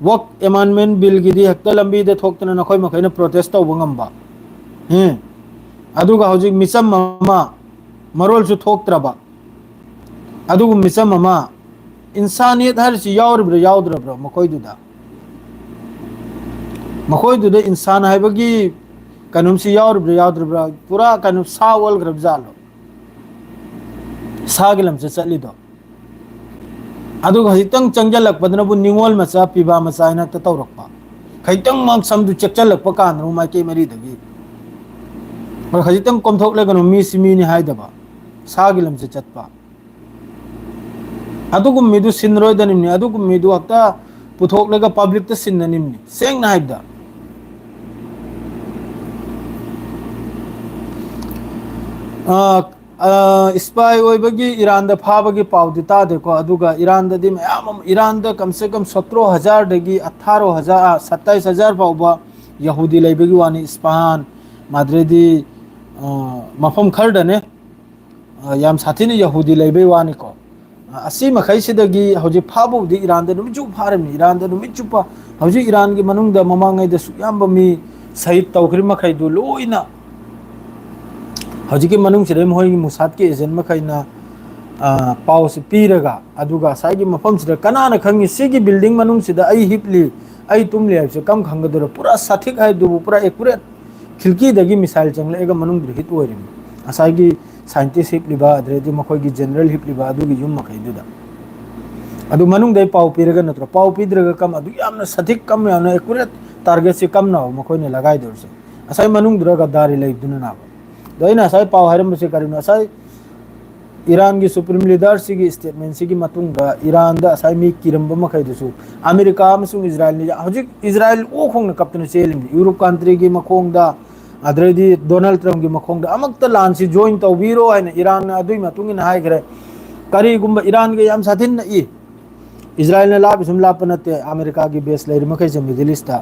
Work Amendment Billꯒꯤꯗꯤ ꯍꯦꯛꯇ ꯂꯝꯕꯤꯗ ꯊꯣꯛꯇꯅ ꯅꯈꯣꯏ ꯃꯈꯩꯅ protest ꯇꯧꯕ ꯉꯝꯕ꯫ ꯎꯝ꯫ ꯑꯗꯨꯒ ꯍꯧꯖꯤꯛ ꯃꯤꯆꯝ ꯑꯃ ꯃꯔꯣꯜꯁꯨ ꯊꯣꯛꯇ꯭ꯔꯕ꯫ ꯑꯗꯨꯒꯨꯝꯕ ꯃꯤꯆꯝ ꯑꯃ, ꯏꯟꯁꯥꯅꯤꯌꯠ ꯍꯥꯏꯔꯤꯁꯤ ꯌꯥꯎꯔꯤꯕ꯭ꯔꯥ ꯌꯥꯎꯗ꯭ꯔꯕ꯭ꯔꯥ ꯃꯈꯣꯏꯗꯨꯗ? ꯃꯈꯣꯏꯗꯨꯗ ꯏꯟꯁꯥꯟ ꯍꯥꯏꯕꯒꯤ ꯀꯩꯅꯣꯝꯁꯤ ꯌꯥꯎꯔꯤꯕ꯭ꯔꯥ ꯌꯥꯎꯗ꯭ꯔꯤꯕ꯭ꯔꯥ? ꯄꯨꯔꯥ ꯀꯩꯅꯣ ꯁꯥ ꯑꯣꯜꯈ꯭ꯔꯕ ꯖꯥꯠꯂꯣ? ꯁꯥꯒꯤ ꯂꯝꯆꯠ ꯆꯠꯂꯤꯗꯣ꯫ ꯑꯗꯨꯒ ꯈꯖꯤꯛꯇꯪ ꯆꯪꯁꯤꯜꯂꯛꯄꯗꯅꯕꯨ ꯅꯤꯉꯣꯜ ꯃꯆꯥ, ꯄꯤꯕꯥ ꯃꯆꯥ ꯍꯥꯏꯅ ꯍꯦꯛꯇ ꯇꯧꯔꯛꯄ꯫ ꯈꯖꯤꯛꯇꯪ ꯃꯥꯡ ꯁꯝꯗꯨ ꯆꯦꯛꯁꯤꯜꯂꯛꯄ ꯀꯥꯟꯗꯅꯕꯨ ꯃꯥꯏꯀꯩ ꯃꯔꯤꯗꯒꯤ꯫ ꯑꯗꯨꯒ ꯈꯖꯤꯛꯇꯪ ꯀꯣꯝꯊꯣꯛꯂꯒꯅ ꯃꯤꯁꯤ ꯃꯤꯅꯤ ꯍꯥꯏꯗꯕ꯫ ꯁꯥꯒꯤ ꯂꯝꯆꯠ ꯆꯠꯄ꯫ ꯑꯗꯨꯒꯨꯝꯕ ꯃꯤꯗꯨ ꯁꯤꯟꯅꯔꯣꯏꯗꯅꯤꯝꯅꯤ꯫ ꯑꯗꯨꯒꯨꯝꯕ ꯃꯤꯗꯨ ꯍꯦꯛꯇ ꯄꯨꯊꯣꯛꯂꯒ publicꯇ ꯁꯤꯟꯅꯅꯤꯝꯅꯤ꯫ ꯁꯦꯡꯅ ꯍꯥꯏꯕꯗ꯫ ꯑ, ꯑ, spy ꯑꯣꯏꯕꯒꯤ ꯏꯔꯥꯟꯗ ꯐꯥꯕꯒꯤ ꯄꯥꯎꯗꯤ ꯇꯥꯗꯦꯀꯣ꯫ ꯑꯗꯨꯒ ꯏꯔꯥꯟꯗꯗꯤ ꯃꯌꯥꯝ ꯑꯃ, ꯏꯔꯥꯟꯗ ꯀꯝꯁꯦ ꯀꯝ ꯁꯇ꯭ꯔꯣ ꯍꯖꯥꯔꯗꯒꯤ ꯑꯊꯥꯔꯣ ꯍꯖꯥꯔ, ꯑ, ꯁꯠꯇꯥꯏꯁ ꯍꯖꯥꯔ ꯐꯥꯎꯕ ꯌꯍꯨꯗꯤ ꯂꯩꯕꯒꯤ ꯋꯥꯅꯤ꯫ ꯏꯁꯄꯥꯍꯥꯟ, ꯃꯥꯗ꯭ꯔꯦꯗꯤ, ꯑ, ꯃꯐꯝ ꯈꯔꯗꯅꯦ꯫ ꯑ, ꯌꯥꯝ ꯁꯥꯊꯤꯅ ꯌꯍꯨꯗꯤ ꯂꯩꯕꯩ ꯋꯥꯅꯤꯀꯣ꯫ ꯑ, ꯑꯁꯤ ꯃꯈꯩꯁꯤꯗꯒꯤ ꯍꯧꯖꯤꯛ ꯐꯥꯕꯕꯨꯗꯤ ꯏꯔꯥꯟꯗ ꯅꯨꯃꯤꯠ ꯆꯨꯞꯄ ꯐꯥꯔꯝꯃꯤ꯫ ꯏꯔꯥꯟꯗ ꯅꯨꯃꯤꯠ ꯆꯨꯞꯄ ꯍꯧꯖꯤꯛ ꯏꯔꯥꯟꯒꯤ ꯃꯅꯨꯡꯗ ꯃꯃꯥꯡꯉꯩꯗ ꯁꯨꯛ ꯌꯥꯝꯕ ꯃꯤ ꯁꯍꯤꯗ ꯇꯧꯈ꯭ꯔꯤꯕ ꯃꯈꯩꯗꯨ ꯂꯣꯏꯅ ꯍꯧꯖꯤꯛꯀꯤ ꯃꯅꯨꯡꯁꯤꯗ ꯃꯈꯣꯏꯒꯤ ꯃꯨꯁꯥꯗꯀꯤ agent ꯃꯈꯩꯅ, ꯑ, ꯄꯥꯎꯁꯤ ꯄꯤꯔꯒ, ꯑꯗꯨꯒ ꯉꯁꯥꯏꯒꯤ ꯃꯐꯝꯁꯤꯗ ꯀꯅꯥꯅ ꯈꯪꯉꯤ ꯁꯤꯒꯤ building ꯃꯅꯨꯡꯁꯤꯗ ꯑꯩ ꯍꯤꯞꯂꯤ, ꯑꯩ ꯇꯨꯝꯂꯤ ꯍꯥꯏꯕꯁꯦ ꯀꯔꯝ ꯈꯪꯒꯗꯣꯏꯅꯣ? ꯄꯨꯔꯥ ꯁꯥꯊꯤꯛ ꯍꯥꯏꯗꯨꯕꯨ ꯄꯨꯔꯥ accurate ꯈꯤꯜꯀꯤꯗꯒꯤ ꯃꯤꯁꯥꯏꯜ ꯆꯪꯂꯛꯑꯒ ꯃꯅꯨꯡꯗ ꯍꯤꯠ ꯑꯣꯏꯔꯤꯅꯤ꯫ ꯉꯁꯥꯏꯒꯤ ꯁꯥꯏꯟꯇꯤꯁ ꯍꯤꯞꯂꯤꯕ, ꯑꯗꯨꯗꯩꯗꯤ ꯃꯈꯣꯏꯒꯤ ꯖꯦꯅꯔꯦꯜ ꯍꯤꯞꯂꯤꯕ ꯑꯗꯨꯒꯤ ꯌꯨꯝ ꯃꯈꯩꯗꯨꯗ꯫ ꯑꯗꯨ ꯃꯅꯨꯡꯗ ꯄꯥꯎ ꯄꯤꯔꯒ ꯅꯠꯇ꯭ꯔꯣ? ꯄꯥꯎ ꯄꯤꯗ꯭ꯔꯒ ꯀꯝ ꯑꯗꯨ ꯌꯥꯝꯅ ꯁꯊꯤꯛ ꯀꯝ ꯌꯥꯝꯅ ꯑꯦꯀꯨꯔꯦꯠ ꯇꯥꯔꯒꯦꯠꯁꯦ ꯀꯝꯅꯕ ꯃꯈꯣꯏꯅ ꯂꯒꯥꯏꯗꯧꯔꯤꯁꯦ? ꯉꯁꯥꯏ ꯃꯅꯨꯡꯗꯨꯗ ꯒꯗꯥꯔꯤ ꯂꯩꯕꯗꯨꯅ ꯅꯥꯕ꯫ ꯑꯗꯣ ꯑꯩꯅ ꯉꯁꯥꯏ ꯄꯥꯎ ꯍꯥꯏꯔꯝꯕꯁꯦ ꯀꯔꯤꯅꯣ? ꯉꯁꯥꯏ ꯏꯔꯥꯟꯒꯤ ꯁꯨꯄ꯭ꯔꯤꯝ ꯂꯤꯗꯔꯁꯤꯒꯤ ꯁ꯭ꯇꯦꯠꯃꯦꯟꯁꯤꯒꯤ ꯃꯇꯨꯡꯗ ꯏꯔꯥꯟꯗ ꯉꯁꯥꯏ ꯃꯤ ꯀꯤꯔꯝꯕ ꯃꯈꯩꯗꯨꯁꯨ ꯑꯃꯦꯔꯤꯀꯥ ꯑꯃꯁꯨꯡ ꯏꯖꯔꯥꯏꯜꯅ ꯍꯧꯖꯤꯛ ꯏꯖꯔꯥꯏꯜ ꯑꯣ ꯈꯣꯡꯅ ꯀꯞꯇꯅ ꯆꯦꯜꯂꯤꯕꯅꯤ꯫ ꯌꯨꯔꯣꯞ ꯀꯟꯇ꯭ꯔꯤꯒꯤ ꯃꯈꯣꯡꯗ, ꯑꯗꯩꯗꯤ ꯗꯣꯅꯥꯜꯗ ꯇ꯭ꯔꯝꯞꯀꯤ ꯃꯈꯣꯡꯗ ꯑꯃꯨꯛꯇ ꯂꯥꯟꯁꯤ ꯖꯣꯏꯟ ꯇꯧꯕꯤꯔꯣ ꯍꯥꯏꯅ ꯏꯔꯥꯟꯅ ꯑꯗꯨꯒꯤ ꯃꯇꯨꯡ ꯏꯟꯅ ꯍꯥꯏꯈ꯭ꯔꯦ꯫ ꯀꯔꯤꯒꯨꯝꯕ ꯏꯔꯥꯟꯒ ꯌꯥꯝ ꯁꯥꯊꯤꯅ ꯅꯛꯏ꯫ ꯏꯖꯔꯥꯏꯜꯅ ꯂꯥꯞꯄ ꯁꯨꯝ ꯂꯥꯞꯄ ꯅꯠꯇꯦ꯫ ꯑꯃꯦꯔꯤꯀꯥꯒꯤ ꯕꯦꯁ ꯂꯩꯔꯤ ꯃꯈꯩꯁꯦ ꯃꯤꯗꯜ ꯏꯁꯇ,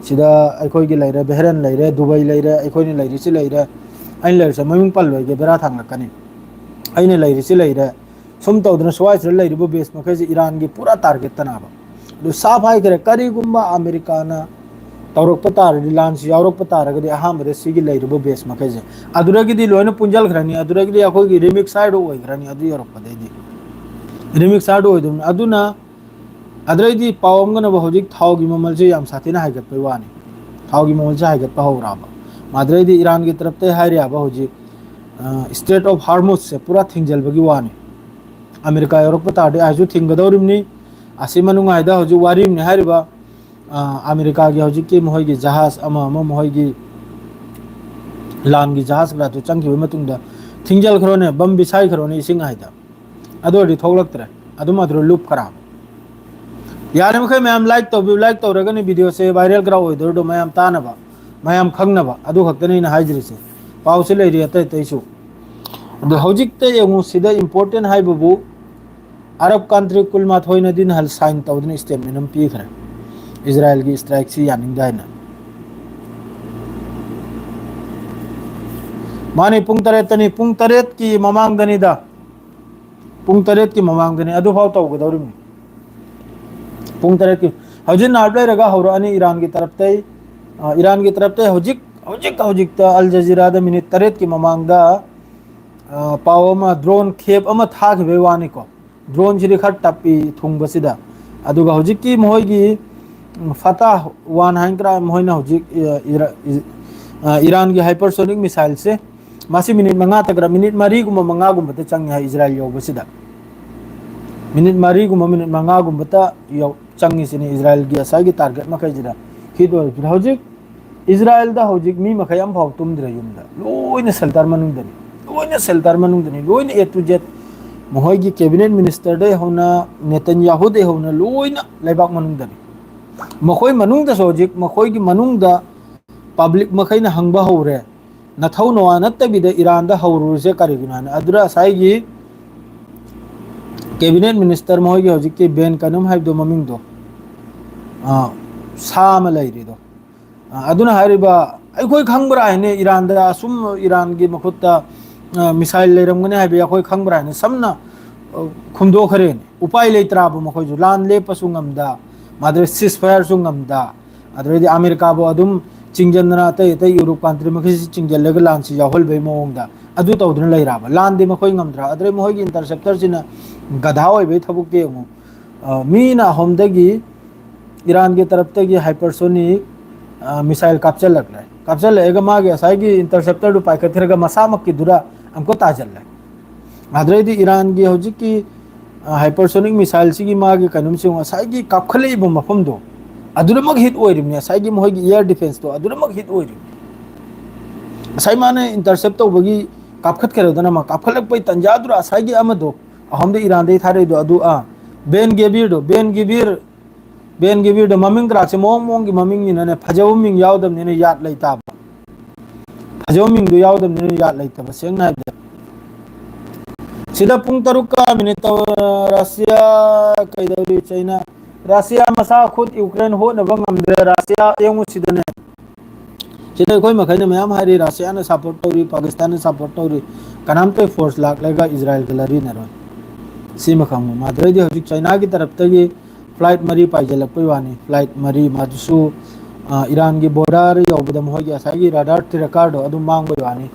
ꯁꯤꯗ ꯑꯩꯈꯣꯏꯒꯤ ꯂꯩꯔꯦ, ꯕꯦꯍꯔꯦꯟ ꯂꯩꯔꯦ, ꯗꯨꯕꯩ ꯂꯩꯔꯦ, ꯑꯩꯈꯣꯏꯅ ꯂꯩꯔꯤꯁꯤ ꯂꯩꯔꯦ꯫ ꯑꯩꯅ ꯂꯩꯔꯤꯁꯦ ꯃꯃꯤꯡ ꯄꯜꯂꯣꯏꯒꯦ, ꯕꯦꯔꯥ ꯊꯥꯡꯂꯛꯀꯅꯤ꯫ ꯑꯩꯅ ꯂꯩꯔꯤꯁꯤ ꯂꯩꯔꯦ꯫ ꯁꯨꯝ ꯇꯧꯗꯅ ꯁ꯭ꯋꯥꯏꯁꯤꯗ ꯂꯩꯔꯤꯕ ꯕꯦꯁ ꯃꯈꯩꯁꯦ ꯏꯔꯥꯟꯒꯤ ꯄꯨꯔꯥ ꯇꯥꯔꯒꯦꯠꯇꯅꯦꯕ꯫ ꯑꯗꯨ ꯁꯥꯐ ꯍꯥꯏꯈ꯭ꯔꯦ, ꯀꯔꯤꯒꯨꯝꯕ ꯑꯃꯦꯔꯤꯀꯥꯅ ꯇꯧꯔꯛꯄ ꯇꯥꯔꯗꯤ, ꯂꯥꯟꯁꯤ ꯌꯥꯎꯔꯛꯄ ꯇꯥꯔꯒꯗꯤ, ꯑꯍꯥꯟꯕꯗ ꯁꯤꯒꯤ ꯂꯩꯔꯤꯕ ꯕꯦꯁ ꯃꯈꯩꯁꯦ ꯑꯗꯨꯗꯒꯤꯗꯤ ꯂꯣꯏꯅ ꯄꯨꯟꯖꯜꯈ꯭ꯔꯅꯤ, ꯑꯗꯨꯗꯒꯤꯗꯤ ꯑꯩꯈꯣꯏꯒꯤ ꯔꯤꯃꯤꯛꯁ ꯍꯥꯏꯔꯣ ꯑꯣꯏꯈ꯭ꯔꯅꯤ꯫ ꯑꯗꯨ ꯌꯧꯔꯛꯄꯗꯩꯗꯤ ꯔꯤꯃꯤꯛꯁ ꯍꯥꯏꯔꯣ ꯑꯣꯏꯗꯕꯅꯤ꯫ ꯑꯗꯨꯅ ꯑꯗꯨꯗꯩꯗꯤ ꯄꯥꯎ ꯑꯃꯒꯅꯕ ꯍꯧꯖꯤꯛ ꯊꯥꯎꯒꯤ ꯃꯃꯜꯁꯦ ꯌꯥꯝ ꯁꯥꯊꯤꯅ ꯍꯥꯏꯒꯠꯄꯩ ꯋꯥꯅꯤ꯫ ꯊꯥꯎꯒꯤ ꯃꯃꯜꯁꯦ ꯍꯥꯏꯒꯠꯄ ꯍꯧꯔꯛꯑꯕ꯫ ꯑꯗꯨꯗꯩꯗꯤ ꯏꯔꯥꯟꯒꯤ ꯇꯔꯞꯇꯩ ꯍꯥꯏꯔꯤꯑꯕ ꯍꯧꯖꯤꯛ, ꯁ꯭ꯇ꯭ꯔꯦꯠ ꯑꯣꯐ ꯍꯥꯔꯃꯨꯁꯁꯦ ꯄꯨꯔꯥ ꯊꯤꯡꯖꯤꯜꯕꯒꯤ ꯋꯥꯅꯤ꯫ ꯑꯃꯦꯔꯤꯀꯥ ꯌꯧꯔꯛꯄ ꯇꯥꯔꯗꯤ ꯑꯩꯁꯨ ꯊꯤꯡꯒꯗꯧꯔꯤꯕꯅꯤ꯫ ꯑꯁꯤ ꯃꯅꯨꯡꯉꯥꯏꯗ ꯍꯧꯖꯤꯛ ꯋꯥꯔꯤꯕꯅꯤ ꯍꯥꯏꯔꯤꯕ꯫ ꯑ, ꯑꯃꯦꯔꯤꯀꯥꯒꯤ ꯍꯧꯖꯤꯛꯀꯤ ꯃꯈꯣꯏꯒꯤ ꯖꯍꯥꯖ ꯑꯃ ꯑꯃ ꯃꯈꯣꯏꯒꯤ ꯂꯥꯟꯒꯤ ꯖꯍꯥꯖ ꯀꯩꯀꯥꯗꯨ ꯆꯪꯈꯤꯕꯒꯤ ꯃꯇꯨꯡꯗ ꯊꯤꯡꯖꯤꯜꯈ꯭ꯔꯣꯅꯦ, ꯕꯝ ꯕꯤꯁꯥꯏꯈ꯭ꯔꯣꯅꯦ ꯏꯁꯤꯡ ꯍꯥꯏꯗ꯫ ꯑꯗꯨ ꯑꯣꯏꯔꯗꯤ ꯊꯣꯛꯂꯛꯇ꯭ꯔꯦ, ꯑꯗꯨꯝ ꯑꯗꯨꯗ ꯂꯨꯞꯈ꯭ꯔꯕ꯫ ꯌꯥꯔꯤꯃꯈꯩ ꯃꯌꯥꯝ ꯂꯥꯏꯛ ꯇꯧꯕꯤꯌꯨ, ꯂꯥꯏꯛ ꯇꯧꯔꯒꯅꯤ ꯚꯤꯗꯤꯑꯣꯁꯦ ꯚꯥꯏꯔꯦꯜ ꯈꯔ ꯑꯣꯏꯗꯣꯏꯗꯣ, ꯃꯌꯥꯝ ꯇꯥꯅꯕ, ꯃꯌꯥꯝ ꯈꯪꯅꯕ꯫ ꯑꯗꯨ ꯈꯛꯇꯅꯤ ꯑꯩꯅ ꯍꯥꯏꯖꯔꯤꯁꯦ꯫ ꯄꯥꯎꯁꯦ ꯂꯩꯔꯤ ꯑꯇꯩ ꯑꯇꯩꯁꯨ꯫ ꯑꯗꯣ ꯍꯧꯖꯤꯛꯇ ꯌꯦꯡꯉꯨ, ꯁꯤꯗ ꯏꯝꯄꯣꯔꯇꯦꯟ ꯍꯥꯏꯕꯕꯨ ꯑꯔꯕ ꯀꯟꯇ꯭ꯔꯤ ꯀꯨꯟꯃꯥꯊꯣꯏꯅꯗꯤ ꯅꯍꯥꯟ ꯁꯥꯏꯟ ꯇꯧꯗꯨꯅ ꯁ꯭ꯇꯦꯠꯃꯦꯟ ꯑꯃ ꯄꯤꯈ꯭ꯔꯦ, ꯏꯖꯔꯥꯏꯜꯒꯤ ꯁ꯭ꯇ꯭ꯔꯥꯏꯛꯁꯤ ꯌꯥꯅꯤꯡꯗꯦ ꯍꯥꯏꯅ꯫ ꯃꯥꯅꯤ, ꯄꯨꯡ ꯇꯔꯦꯠꯇꯅꯤ, ꯄꯨꯡ ꯇꯔꯦꯠꯀꯤ ꯃꯃꯥꯡꯗꯅꯤꯗ, ꯄꯨꯡ ꯇꯔꯦꯠꯀꯤ ꯃꯃꯥꯡꯗꯅꯤ꯫ ꯑꯗꯨꯐꯥꯎ ꯇꯧꯒꯗꯧꯔꯤꯕꯅꯤ꯫ ꯄꯨꯡ ꯇꯔꯦꯠꯀꯤ ꯍꯧꯖꯤꯛ ꯅꯥꯏꯞ ꯂꯩꯔꯒ ꯍꯧꯔꯛꯑꯅꯤ ꯏꯔꯥꯟꯒꯤ ꯇꯔꯞꯇꯩ꯫ ꯑ, ꯏꯔꯥꯟꯒꯤ ꯇꯔꯞꯇꯩ ꯍꯧꯖꯤꯛ ꯍꯧꯖꯤꯛ ꯍꯧꯖꯤꯛꯇ ꯑꯜ ꯖꯖꯤꯔꯥꯗ ꯃꯤꯅꯤꯠ ꯇꯔꯦꯠꯀꯤ ꯃꯃꯥꯡꯗ, ꯑ, ꯄꯥꯎ ꯑꯃ, ꯗ꯭ꯔꯣꯟ ꯈꯦꯞ ꯑꯃ ꯊꯥꯈꯤꯕꯒꯤ ꯋꯥꯅꯤꯀꯣ꯫ ꯗ꯭ꯔꯣꯟꯁꯤꯗꯤ ꯈꯔ ꯇꯞꯄꯤ ꯊꯨꯡꯕꯁꯤꯗ꯫ ꯑꯗꯨꯒ ꯍꯧꯖꯤꯛꯀꯤ ꯃꯈꯣꯏꯒꯤ, ꯎꯝ, ꯐꯇꯥꯍ ꯋꯥꯟ ꯍꯥꯏꯅ ꯀꯔꯥꯏ ꯃꯈꯣꯏꯅ ꯍꯧꯖꯤꯛ, ꯑ, ꯏꯔ-, ꯏ-, ꯏꯔꯥꯟꯒꯤ hypersonic missileꯁꯦ, ꯃꯁꯤ ꯃꯤꯅꯤꯠ ꯃꯉꯥ ꯇꯒ꯭ꯔꯥ, ꯃꯤꯅꯤꯠ ꯃꯔꯤꯒꯨꯝꯕ ꯃꯉꯥꯒꯨꯝꯕꯇ ꯆꯪꯉꯤ ꯍꯥꯏ ꯏꯖꯔꯥꯏꯜ ꯌꯧꯕꯁꯤꯗ꯫ ꯃꯤꯅꯤꯠ ꯃꯔꯤꯒꯨꯝꯕ, ꯃꯤꯅꯤꯠ ꯃꯉꯥꯒꯨꯝꯕꯇ ꯌꯧ-, ꯆꯪꯉꯤꯁꯤꯅꯤ ꯏꯖꯔꯥꯏꯜꯒꯤ ꯉꯁꯥꯏꯒꯤ target ꯃꯈꯩꯁꯤꯗ hit ꯑꯣꯏꯔꯛꯄꯗ꯫ ꯍꯧꯖꯤꯛ ꯏꯖꯔꯥꯏꯜꯗ ꯍꯧꯖꯤꯛ ꯃꯤ ꯃꯈꯩ ꯑꯝꯐꯥꯎ ꯇꯨꯝꯗ꯭ꯔꯦ ꯌꯨꯝꯗ, ꯂꯣꯏꯅ shelter ꯃꯅꯨꯡꯗꯅꯤ, ꯂꯣꯏꯅ shelter ꯃꯅꯨꯡꯗꯅꯤ, ꯂꯣꯏꯅ A to Z꯫ ꯃꯈꯣꯏꯒꯤ cabinet ministerꯗꯩ ꯍꯧꯅ, ꯅꯦꯇꯟꯌꯥꯍꯨꯗꯩ ꯍꯧꯅ ꯂꯣꯏꯅ ꯂꯩꯕꯥꯛ ꯃꯅꯨꯡꯗꯅꯤ꯫ ꯃꯈꯣꯏ ꯃꯅꯨꯡꯗꯁꯨ ꯍꯧꯖꯤꯛ ꯃꯈꯣꯏꯒꯤ ꯃꯅꯨꯡꯗ public ꯃꯈꯩꯅ ꯍꯪꯕ ꯍꯧꯔꯦ, ꯅꯊꯧ ꯅꯋꯥ ꯅꯠꯇꯕꯤꯗ ꯏꯔꯥꯟꯗ ꯍꯧꯔꯨꯔꯤꯁꯦ ꯀꯔꯤꯒꯤꯅꯣ ꯍꯥꯏꯅ꯫ ꯑꯗꯨꯗ ꯉꯁꯥꯏꯒꯤ cabinet minister ꯃꯈꯣꯏꯒꯤ ꯍꯧꯖꯤꯛꯀꯤ ꯕꯦꯟ ꯀꯅꯨꯝ ꯍꯥꯏꯕꯗꯣ, ꯃꯃꯤꯡꯗꯣ, ꯑ, ꯁꯥ ꯑꯃ ꯂꯩꯔꯤꯗꯣ, ꯑ, ꯑꯗꯨꯅ ꯍꯥꯏꯔꯤꯕ, "ꯑꯩꯈꯣꯏ ꯈꯪꯕ꯭ꯔꯥ ꯍꯥꯏꯅꯦ, ꯏꯔꯥꯟꯗ ꯑꯁꯨꯝ ꯏꯔꯥꯟꯒꯤ ꯃꯈꯨꯠꯇ, ꯑ, missile ꯂꯩꯔꯝꯒꯅꯤ ꯍꯥꯏꯕ ꯑꯩꯈꯣꯏ ꯈꯪꯕ꯭ꯔꯥ ꯍꯥꯏꯅ?" ꯁꯝꯅ, ꯑ, ꯈꯨꯝꯗꯣꯛꯈ꯭ꯔꯦꯅꯦ꯫ ꯎꯄꯥꯏ ꯂꯩꯇ꯭ꯔꯥꯕ ꯃꯈꯣꯏꯁꯨ, ꯂꯥꯟ ꯂꯦꯞꯄꯁꯨ ꯉꯝꯗ, ꯃꯥꯗ꯭ꯔꯦ ceasefire ꯁꯨ ꯉꯝꯗ, ꯑꯗꯨꯗꯩꯗꯤ ꯑꯃꯦꯔꯤꯀꯥꯕꯨ ꯑꯗꯨꯝ ꯆꯤꯡꯁꯤꯟꯗꯅ, ꯑꯇꯩ ꯑꯇꯩ Europe country ꯃꯈꯩꯁꯤ ꯆꯤꯡꯁꯤꯜꯂꯒ ꯂꯥꯟꯁꯤ ꯌꯥꯎꯍꯟꯕꯒꯤ ꯃꯑꯣꯡꯗ ꯑꯗꯨ ꯇꯧꯗꯨꯅ ꯂꯩꯔꯕ꯫ ꯂꯥꯟꯗꯤ ꯃꯈꯣꯏ ꯉꯝꯗ꯭ꯔꯥ? ꯑꯗꯨꯗꯩ ꯃꯈꯣꯏꯒꯤ interceptor ꯁꯤꯅ ꯒꯙꯥ ꯑꯣꯏꯕꯒꯤ ꯊꯕꯛꯇꯤ ꯌꯦꯡꯉꯨ꯫ ꯑ, ꯃꯤꯅ ꯑꯍꯣꯝꯗꯒꯤ ꯏꯔꯥꯟꯒꯤ ꯇꯔꯞꯇꯒꯤ hypersonic, ꯑ, missile ꯀꯥꯞꯆꯜꯂꯛꯂꯦ꯫ ꯀꯥꯞꯆꯜꯂꯛꯑꯒ ꯃꯥꯒꯤ ꯉꯁꯥꯏꯒꯤ interceptor ꯗꯨ ꯄꯥꯏꯈꯠꯈ꯭ꯔꯒ ꯃꯁꯥꯃꯛꯀꯤꯗꯨꯗ ꯑꯃꯨꯛꯀ ꯇꯥꯁꯤꯜꯂꯦ꯫ ꯑꯗꯨꯗꯩꯗꯤ ꯏꯔꯥꯟꯒꯤ ꯍꯧꯖꯤꯛꯀꯤ, ꯑ, hypersonic missile ꯁꯤꯒꯤ ꯃꯥꯒꯤ ꯀꯩꯅꯣꯝꯁꯤ ꯉꯁꯥꯏꯒꯤ ꯀꯥꯞꯈꯠꯂꯛꯏꯕ ꯃꯐꯝꯗꯣ, ꯑꯗꯨꯗꯃꯛ hit ꯑꯣꯏꯔꯤꯕꯅꯤ꯫ ꯉꯁꯥꯏꯒꯤ ꯃꯈꯣꯏꯒꯤ air defense ꯇꯣ ꯑꯗꯨꯗꯃꯛ hit ꯑꯣꯏꯔꯤꯕꯅꯤ꯫ ꯉꯁꯥꯏ ꯃꯥꯅ intercept ꯇꯧꯕꯒꯤ ꯀꯥꯞꯈꯠꯈ꯭ꯔꯦꯗꯅ, ꯃꯥ ꯀꯥꯞꯈꯠꯂꯛꯄꯩ ꯇꯟꯖꯥꯗꯨꯗ ꯉꯁꯥꯏꯒꯤ ꯑꯃꯗꯣ, ꯑꯍꯣꯝꯗ ꯏꯔꯥꯟꯗꯩ ꯊꯥꯔꯛꯏꯗꯣ, ꯑꯗꯨ, ꯑ, ꯕꯦꯟ ꯒꯦꯕꯤꯔꯗꯣ, ꯕꯦꯟ ꯒꯦꯕꯤꯔ, ꯕꯦꯟ ꯒꯦꯕꯤꯔꯗꯣ ꯃꯃꯤꯡ ꯀꯔꯥꯛꯁꯦ ꯃꯑꯣꯡ ꯃꯑꯣꯡꯒꯤ ꯃꯃꯤꯡꯅꯤꯅꯅꯦ, ꯐꯖꯕ ꯃꯤꯡ ꯌꯥꯎꯗꯕꯅꯤꯅ ꯌꯥꯠ ꯂꯩꯇꯥꯕ꯫ ꯐꯖꯕ ꯃꯤꯡꯗꯣ ꯌꯥꯎꯗꯕꯅꯤꯅ ꯌꯥꯠ ꯂꯩꯇꯕ, ꯁꯦꯡꯅ ꯍꯥꯏꯕꯗ꯫ ꯁꯤꯗ ꯄꯨꯡ ꯇꯔꯨꯛꯀ ꯃꯤꯅꯤꯠ ꯇꯧ-, ꯔꯁꯤꯌꯥ ꯀꯩꯗꯧꯔꯤ? ꯆꯩꯅꯥ, ꯔꯁꯤꯌꯥ ꯃꯁꯥ ꯈꯨꯠ ꯌꯨꯀ꯭ꯔꯦꯟ ꯍꯣꯠꯅꯕ ꯉꯝꯗ꯭ꯔꯦ꯫ ꯔꯁꯤꯌꯥ ꯌꯦꯡꯉꯨ ꯁꯤꯗꯅꯦ꯫ ꯁꯤꯗ ꯑꯩꯈꯣꯏ ꯃꯈꯩꯅ ꯃꯌꯥꯝ ꯍꯥꯏꯔꯤ, ꯔꯁꯤꯌꯥꯅ support ꯇꯧꯔꯤ, ꯄꯥꯀꯤꯁꯇꯥꯟꯅ support ꯇꯧꯔꯤ, ꯀꯅꯥꯝꯇ force ꯂꯥꯛꯂꯒ ꯏꯖꯔꯥꯏꯜꯒ ꯂꯥꯔꯤꯅꯔꯣꯏ꯫ ꯁꯤꯃ ꯈꯪꯉꯨ꯫ ꯃꯗꯨꯗꯩꯗꯤ ꯍꯧꯖꯤꯛ ꯆꯩꯅꯥꯒꯤ ꯇꯔꯞꯇꯒꯤ flight ꯃꯔꯤ ꯄꯥꯏꯁꯤꯜꯂꯛꯄꯩ ꯋꯥꯅꯤ꯫ Flight ꯃꯔꯤ, ꯃꯗꯨꯁꯨ, ꯑ, ꯏꯔꯥꯟꯒꯤ border ꯌꯧꯕꯗ ꯃꯈꯣꯏꯒꯤ ꯉꯁꯥꯏꯒꯤ radar tracker ꯗꯣ ꯑꯗꯨ ꯃꯥꯡꯕꯩ ꯋꯥꯅꯤ꯫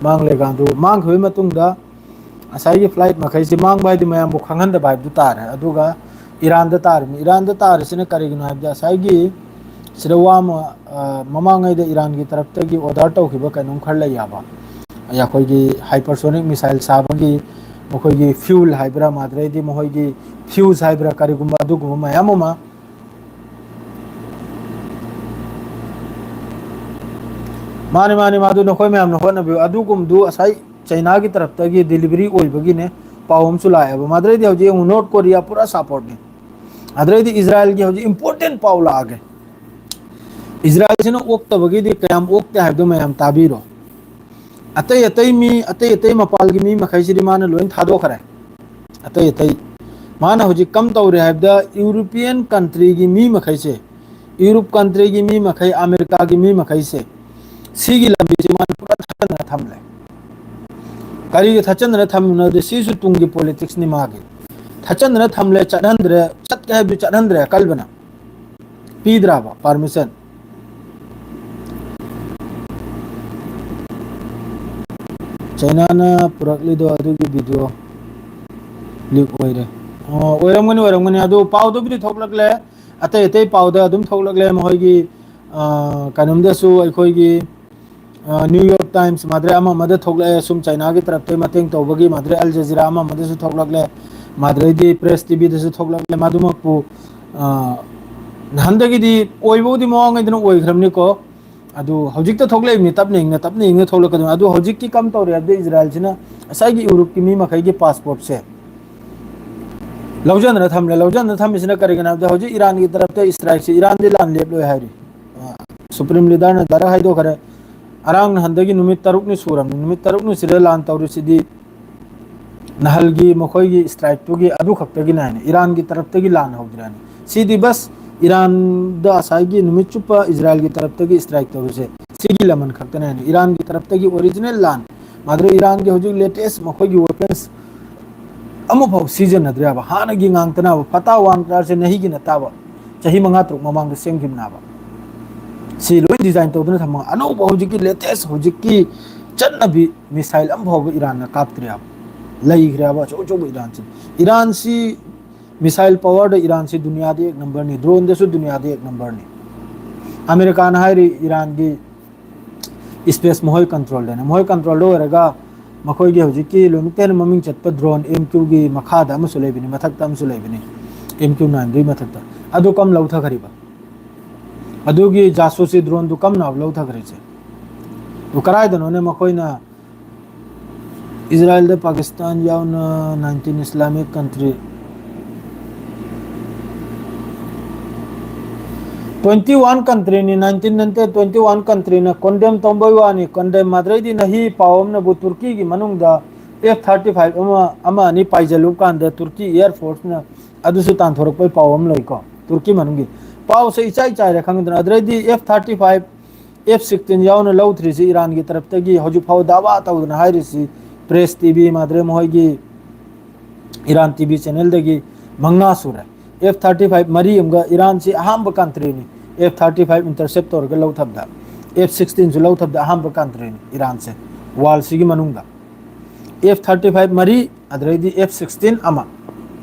ꯃꯥꯡꯂꯦ ꯀꯥꯟꯗꯨ, ꯃꯥꯡꯈꯤꯕꯒꯤ ꯃꯇꯨꯡꯗ ꯉꯁꯥꯏꯒꯤ flight ꯃꯈꯩꯁꯤ ꯃꯥꯡꯕ ꯍꯥꯏꯗꯤ ꯃꯌꯥꯝꯕꯨ ꯈꯪꯍꯟꯗꯕ ꯍꯥꯏꯕꯗꯨ ꯇꯥꯔꯦ꯫ ꯑꯗꯨꯒ ꯏꯔꯥꯟꯗ ꯇꯥꯔꯤꯕꯅꯤ꯫ ꯏꯔꯥꯟꯗ ꯇꯥꯔꯤꯁꯤꯅ ꯀꯔꯤꯒꯤꯅꯣ ꯍꯥꯏꯕꯗ ꯉꯁꯥꯏꯒꯤ ꯁꯤꯗ ꯋꯥ ꯑꯃ, ꯑ, ꯃꯃꯥꯡꯉꯩꯗ ꯏꯔꯥꯟꯒꯤ ꯇꯔꯞꯇꯒꯤ order ꯇꯧꯈꯤꯕ ꯀꯩꯅꯣꯝ ꯈꯔ ꯂꯩ ꯌꯥꯕ꯫ ꯑꯩꯈꯣꯏꯒꯤ hypersonic missile ꯁꯥꯕꯒꯤ ꯃꯈꯣꯏꯒꯤ fuel ꯍꯥꯏꯕ꯭ꯔꯥ, ꯃꯥꯗ꯭ꯔꯩꯗꯤ ꯃꯈꯣꯏꯒꯤ fuse ꯍꯥꯏꯕ꯭ꯔꯥ, ꯀꯔꯤꯒꯨꯝꯕ ꯑꯗꯨꯒꯨꯝꯕ ꯃꯌꯥꯝ ꯑꯃ꯫ ꯃꯥꯅꯤ, ꯃꯥꯅꯤ, ꯃꯥꯗꯨ ꯅꯈꯣꯏ ꯃꯌꯥꯝꯅ ꯍꯣꯠꯅꯕꯤꯌꯨ꯫ ꯑꯗꯨꯒꯨꯝꯕꯗꯨ ꯉꯁꯥꯏ ꯆꯩꯅꯥꯒꯤ ꯇꯔꯞꯇꯒꯤ delivery ꯑꯣꯏꯕꯒꯤꯅꯦ꯫ ꯄꯥꯎ ꯑꯃꯁꯨ ꯂꯥꯛꯑꯦꯕ꯫ ꯃꯥꯗ꯭ꯔꯩꯗꯤ ꯍꯧꯖꯤꯛ ꯌꯦꯡꯉꯨ, North Korea ꯄꯨꯔꯥ supportꯅꯤ꯫ ꯑꯗꯨꯗꯩꯗꯤ ꯏꯖꯔꯥꯏꯜꯒꯤ ꯍꯧꯖꯤꯛ important ꯄꯥꯎ ꯂꯥꯛꯑꯒꯦ꯫ ꯏꯖꯔꯥꯏꯜꯁꯤꯅ ꯑꯣꯛꯇꯕꯒꯤꯗꯤ ꯀꯌꯥꯝ ꯑꯣꯛꯇꯦ ꯍꯥꯏꯕꯗꯨ ꯃꯌꯥꯝ ꯇꯥꯕꯤꯔꯣ꯫ ꯑꯇꯩ ꯑꯇꯩ ꯃꯤ, ꯑꯇꯩ ꯑꯇꯩ ꯃꯄꯥꯜꯒꯤ ꯃꯤ ꯃꯈꯩꯁꯤꯗꯤ ꯃꯥꯅ ꯂꯣꯏ ꯊꯥꯗꯣꯛꯈ꯭ꯔꯦ꯫ ꯑꯇꯩ ꯑꯇꯩ ꯃꯥꯅ ꯍꯧꯖꯤꯛ ꯀꯝ ꯇꯧꯔꯦ ꯍꯥꯏꯕꯗ, European countryꯒꯤ ꯃꯤ ꯃꯈꯩꯁꯦ, Europe countryꯒꯤ ꯃꯤ ꯃꯈꯩ, ꯑꯃꯦꯔꯤꯀꯥꯒꯤ ꯃꯤ ꯃꯈꯩꯁꯦ, ꯁꯤꯒꯤ ꯂꯝꯕꯤꯁꯦ ꯃꯥꯅ ꯄꯨꯔꯥ ꯊꯥꯖꯟꯅ ꯊꯝꯂꯦ꯫ ꯀꯔꯤꯒꯤ ꯊꯥꯖꯟꯗꯅ ꯊꯝꯃꯤꯅꯣꯗꯤ, ꯁꯤꯁꯨ ꯇꯨꯡꯒꯤ politicsꯅꯤ ꯃꯥꯒꯤ꯫ ꯊꯥꯖꯟꯗꯅ ꯊꯝꯂꯦ, ꯆꯠꯍꯟꯗ꯭ꯔꯦ, ꯆꯠꯀꯦ ꯍꯥꯏꯕꯗꯤ ꯆꯠꯍꯟꯗ꯭ꯔꯦ ꯑꯀꯜꯕꯅ꯫ ꯄꯤꯗ꯭ꯔꯕ permission? ꯆꯩꯅꯥꯅ ꯄꯨꯔꯛꯂꯤꯗꯣ ꯑꯗꯨꯒꯤ video leak ꯑꯣꯏꯔꯦ꯫ ꯑꯣ, ꯑꯣꯏꯔꯝꯒꯅꯤ, ꯑꯣꯏꯔꯝꯒꯅꯤ꯫ ꯑꯗꯨ ꯄꯥꯎꯗꯨꯕꯨꯗꯤ ꯊꯣꯛꯂꯛꯂꯦ, ꯑꯇꯩ ꯑꯇꯩ ꯄꯥꯎꯗ ꯑꯗꯨꯝ ꯊꯣꯛꯂꯛꯂꯦ꯫ ꯃꯈꯣꯏꯒꯤ, ꯑ, ꯀꯩꯅꯣꯝꯗꯁꯨ ꯑꯩꯈꯣꯏꯒꯤ, ꯑ, New York Times ꯃꯥꯗ꯭ꯔꯦ ꯑꯃ ꯑꯃꯗ ꯊꯣꯛꯂꯛꯑꯦ, ꯁꯨꯝ ꯆꯩꯅꯥꯒꯤ ꯇꯔꯞꯇꯩ ꯃꯇꯦꯡ ꯇꯧꯕꯒꯤ꯫ ꯃꯥꯗ꯭ꯔꯦ Al Jazeera ꯑꯃ ꯑꯃꯗꯁꯨ ꯊꯣꯛꯂꯛꯂꯦ, ꯃꯥꯗ꯭ꯔꯦꯗꯤ Press TVꯗꯁꯨ ꯊꯣꯛꯂꯛꯂꯦ꯫ ꯃꯗꯨꯃꯛꯄꯨ, ꯑ, ꯅꯍꯥꯟꯗꯒꯤꯗꯤ ꯑꯣꯏꯕꯕꯨꯗꯤ ꯃꯃꯥꯡꯉꯩꯗꯅ ꯑꯣꯏꯈ꯭ꯔꯕꯅꯤꯀꯣ꯫ ꯑꯗꯨ ꯍꯧꯖꯤꯛꯇ ꯊꯣꯛꯂꯛꯏꯕꯅꯤ, ꯇꯞꯅ ꯏꯪꯅ, ꯇꯞꯅ ꯏꯪꯅ ꯊꯣꯛꯂꯛꯀꯗꯣꯏꯅꯤ꯫ ꯑꯗꯨ ꯍꯧꯖꯤꯛꯇꯤ ꯀꯝ ꯇꯧꯔꯦ ꯍꯥꯏꯕꯗ, ꯏꯖꯔꯥꯏꯜꯁꯤꯅ ꯉꯁꯥꯏꯒꯤ Europeꯀꯤ ꯃꯤ ꯃꯈꯩꯒꯤ passportꯁꯦ ꯂꯧꯖꯅꯅ ꯊꯝꯂꯦ꯫ ꯂꯧꯖꯅꯅ ꯊꯝꯃꯤꯁꯤꯅ ꯀꯔꯤꯒꯤꯅꯣ ꯍꯥꯏꯕꯗ, ꯍꯧꯖꯤꯛ ꯏꯔꯥꯟꯒꯤ ꯇꯔꯞꯇ strikeꯁꯦ, ꯏꯔꯥꯟꯗꯤ ꯂꯥꯟ ꯂꯦꯞꯂꯣꯏ ꯍꯥꯏꯔꯤ꯫ ꯑ, Supreme Leaderꯅ direct ꯍꯥꯏꯗꯣꯛꯈ꯭ꯔꯦ꯫ ꯑꯔꯥꯡ ꯅꯍꯥꯟꯗꯒꯤ ꯅꯨꯃꯤꯠ ꯇꯔꯨꯛꯅꯤ ꯁꯨꯔꯕꯅꯤ꯫ ꯅꯨꯃꯤꯠ ꯇꯔꯨꯛꯅꯤ ꯁꯤꯗ ꯂꯥꯟ ꯇꯧꯔꯤꯁꯤꯗꯤ ꯅꯍꯜꯒꯤ ꯃꯈꯣꯏꯒꯤ strikeꯇꯨꯒꯤ ꯑꯗꯨ ꯈꯛꯇꯒꯤꯅꯦ ꯍꯥꯏꯅ, ꯏꯔꯥꯟꯒꯤ ꯇꯔꯞꯇꯒꯤ ꯂꯥꯟ ꯍꯧꯗ꯭ꯔꯦ ꯍꯥꯏꯅ꯫ ꯁꯤꯗꯤ ꯕꯁ ꯏꯔꯥꯟꯗ ꯉꯁꯥꯏꯒꯤ ꯅꯨꯃꯤꯠ ꯆꯨꯞꯄ ꯏꯖꯔꯥꯏꯜꯒꯤ ꯇꯔꯞꯇꯒꯤ strike ꯇꯧꯔꯤꯁꯦ ꯁꯤꯒꯤ ꯂꯃꯟ ꯈꯛꯇꯅꯦ ꯍꯥꯏꯅ꯫ ꯏꯔꯥꯟꯒꯤ ꯇꯔꯞꯇꯒꯤ original ꯂꯥꯟ, ꯃꯗꯨ ꯏꯔꯥꯟꯒꯤ ꯍꯧꯖꯤꯛ latest ꯃꯈꯣꯏꯒꯤ weapons ꯑꯃꯐꯥꯎ ꯁꯤꯖꯤꯟꯅꯗ꯭ꯔꯦꯕ꯫ ꯍꯥꯟꯅꯒꯤ ꯉꯥꯛꯇꯅꯕ, ꯐꯇꯥ ꯋꯥꯟ ꯀ꯭ꯔꯥꯔꯁꯦ ꯅꯍꯤꯒꯤ ꯅꯠꯇꯕ, ꯆꯍꯤ ꯃꯉꯥ ꯇꯔꯨꯛ ꯃꯃꯥꯡꯗ ꯁꯦꯝꯈꯤꯕꯅꯦꯕ꯫ ꯁꯤ ꯂꯣꯏ design ꯇꯧꯗꯨꯅ ꯊꯝꯃꯒ, ꯑꯅꯧꯕ ꯍꯧꯖꯤꯛꯀꯤ latest, ꯍꯧꯖꯤꯛꯀꯤ ꯆꯠꯅꯕꯤ missile ꯑꯃ ꯐꯥꯎꯕ ꯏꯔꯥꯟꯅ ꯀꯥꯞꯇ꯭ꯔꯦꯕ꯫ ꯂꯩꯈ꯭ꯔꯦꯕ ꯑꯆꯧ ꯑꯆꯧꯕ ꯏꯔꯥꯟꯁꯤ꯫ ꯏꯔꯥꯟꯁꯤ missile powerꯗ ꯏꯔꯥꯟꯁꯤ ꯗꯨꯅꯤꯌꯥꯗ ꯑꯦꯛ ꯅꯝꯕꯔꯅꯤ, droneꯗꯁꯨ ꯗꯨꯅꯤꯌꯥꯗ ꯑꯦꯛ ꯅꯝꯕꯔꯅꯤ꯫ ꯑꯃꯦꯔꯤꯀꯥꯅ ꯍꯥꯏꯔꯤ ꯏꯔꯥꯟꯒꯤ ꯏꯁꯄꯦꯁ ꯃꯈꯣꯏ ꯀꯟꯇ꯭ꯔꯣꯜꯗꯅ, ꯃꯈꯣꯏ ꯀꯟꯇ꯭ꯔꯣꯜꯗ ꯑꯣꯏꯔꯒ ꯃꯈꯣꯏꯒꯤ ꯍꯧꯖꯤꯛꯀꯤ ꯂꯣꯏꯅꯃꯛꯇ ꯍꯦꯟꯅ ꯃꯃꯤꯡ ꯆꯠꯄ ꯗ꯭ꯔꯣꯟ ꯑꯦꯝ ꯀ꯭ꯌꯨꯒꯤ ꯃꯈꯥꯗ ꯑꯃꯁꯨ ꯂꯩꯕꯅꯤ, ꯃꯊꯛꯇ ꯑꯃꯁꯨ ꯂꯩꯕꯅꯤ, ꯑꯦꯝ ꯀ꯭ꯌꯨ ꯅꯥꯏꯟꯗꯨꯒꯤ ꯃꯊꯛꯇ꯫ ꯑꯗꯨ ꯀꯝ ꯂꯧꯊꯈ꯭ꯔꯤꯕ? ꯑꯗꯨꯒꯤ ꯖꯥꯁꯨꯁꯤ ꯗ꯭ꯔꯣꯟꯗꯨ ꯀꯝꯅ ꯂꯧꯊꯈ꯭ꯔꯤꯁꯦ? ꯑꯗꯨ ꯀꯗꯥꯏꯗꯅꯣꯅꯦ ꯃꯈꯣꯏꯅ ꯏꯖꯔꯥꯏꯜꯗ, ꯄꯥꯀꯤꯁꯇꯥꯟ ꯌꯥꯎꯅ nineteen Islamic country, twenty one countryꯅꯤ, nineteen ꯅꯠꯇꯦ, twenty one countryꯅ condemn ꯇꯧꯕꯩ ꯋꯥꯅꯤ꯫ Condemn ꯃꯥꯗ꯭ꯔꯩꯗꯤ ꯅꯍꯤ ꯄꯥꯎ ꯑꯃꯅꯕꯨ ꯇꯨꯔꯀꯤꯒꯤ ꯃꯅꯨꯡꯗ F thirty five ꯑꯃ, ꯑꯃ ꯑꯅꯤ ꯄꯥꯏꯖꯜꯂꯨ ꯀꯥꯟꯗ ꯇꯨꯔꯀꯤ Air Forceꯅ ꯑꯗꯨꯁꯨ ꯇꯥꯟꯊꯣꯔꯛꯄꯩ ꯄꯥꯎ ꯑꯃ ꯂꯩꯀꯣ꯫ ꯇꯨꯔꯀꯤ ꯃꯅꯨꯡꯒꯤ ꯄꯥꯎꯁꯦ ꯏꯆꯥꯏ ꯆꯥꯏꯔꯦ, ꯈꯪꯗꯅ꯫ ꯑꯗꯨꯗꯩꯗꯤ F thirty five, F sixteen ꯌꯥꯎꯅ ꯂꯧꯗ꯭ꯔꯤꯁꯤ ꯏꯔꯥꯟꯒꯤ ꯇꯔꯞꯇꯒꯤ ꯍꯧꯖꯤꯛ ꯐꯥꯎ ꯗꯥꯋꯥ ꯇꯧꯗꯅ ꯍꯥꯏꯔꯤꯁꯤ꯫ Press TV ꯃꯥꯗ꯭ꯔꯦ ꯃꯈꯣꯏꯒꯤ ꯏꯔꯥꯟ ꯇꯤ ꯚꯤ ꯆꯦꯅꯦꯜꯗꯒꯤ ꯃꯉꯥ ꯁꯨꯔꯦ꯫ F thirty five ꯃꯔꯤ ꯑꯃꯒ ꯏꯔꯥꯟꯁꯤ ꯑꯍꯥꯟꯕ countryꯅꯤ꯫ F thirty five intercept ꯇꯧꯔꯒ ꯂꯧꯊꯕꯗ, F sixteenꯁꯨ ꯂꯧꯊꯕꯗ ꯑꯍꯥꯟꯕ countryꯅꯤ ꯏꯔꯥꯟꯁꯦ, worldꯁꯤꯒꯤ ꯃꯅꯨꯡꯗ꯫ F thirty five ꯃꯔꯤ, ꯑꯗꯨꯗꯩꯗꯤ F sixteen ꯑꯃ꯫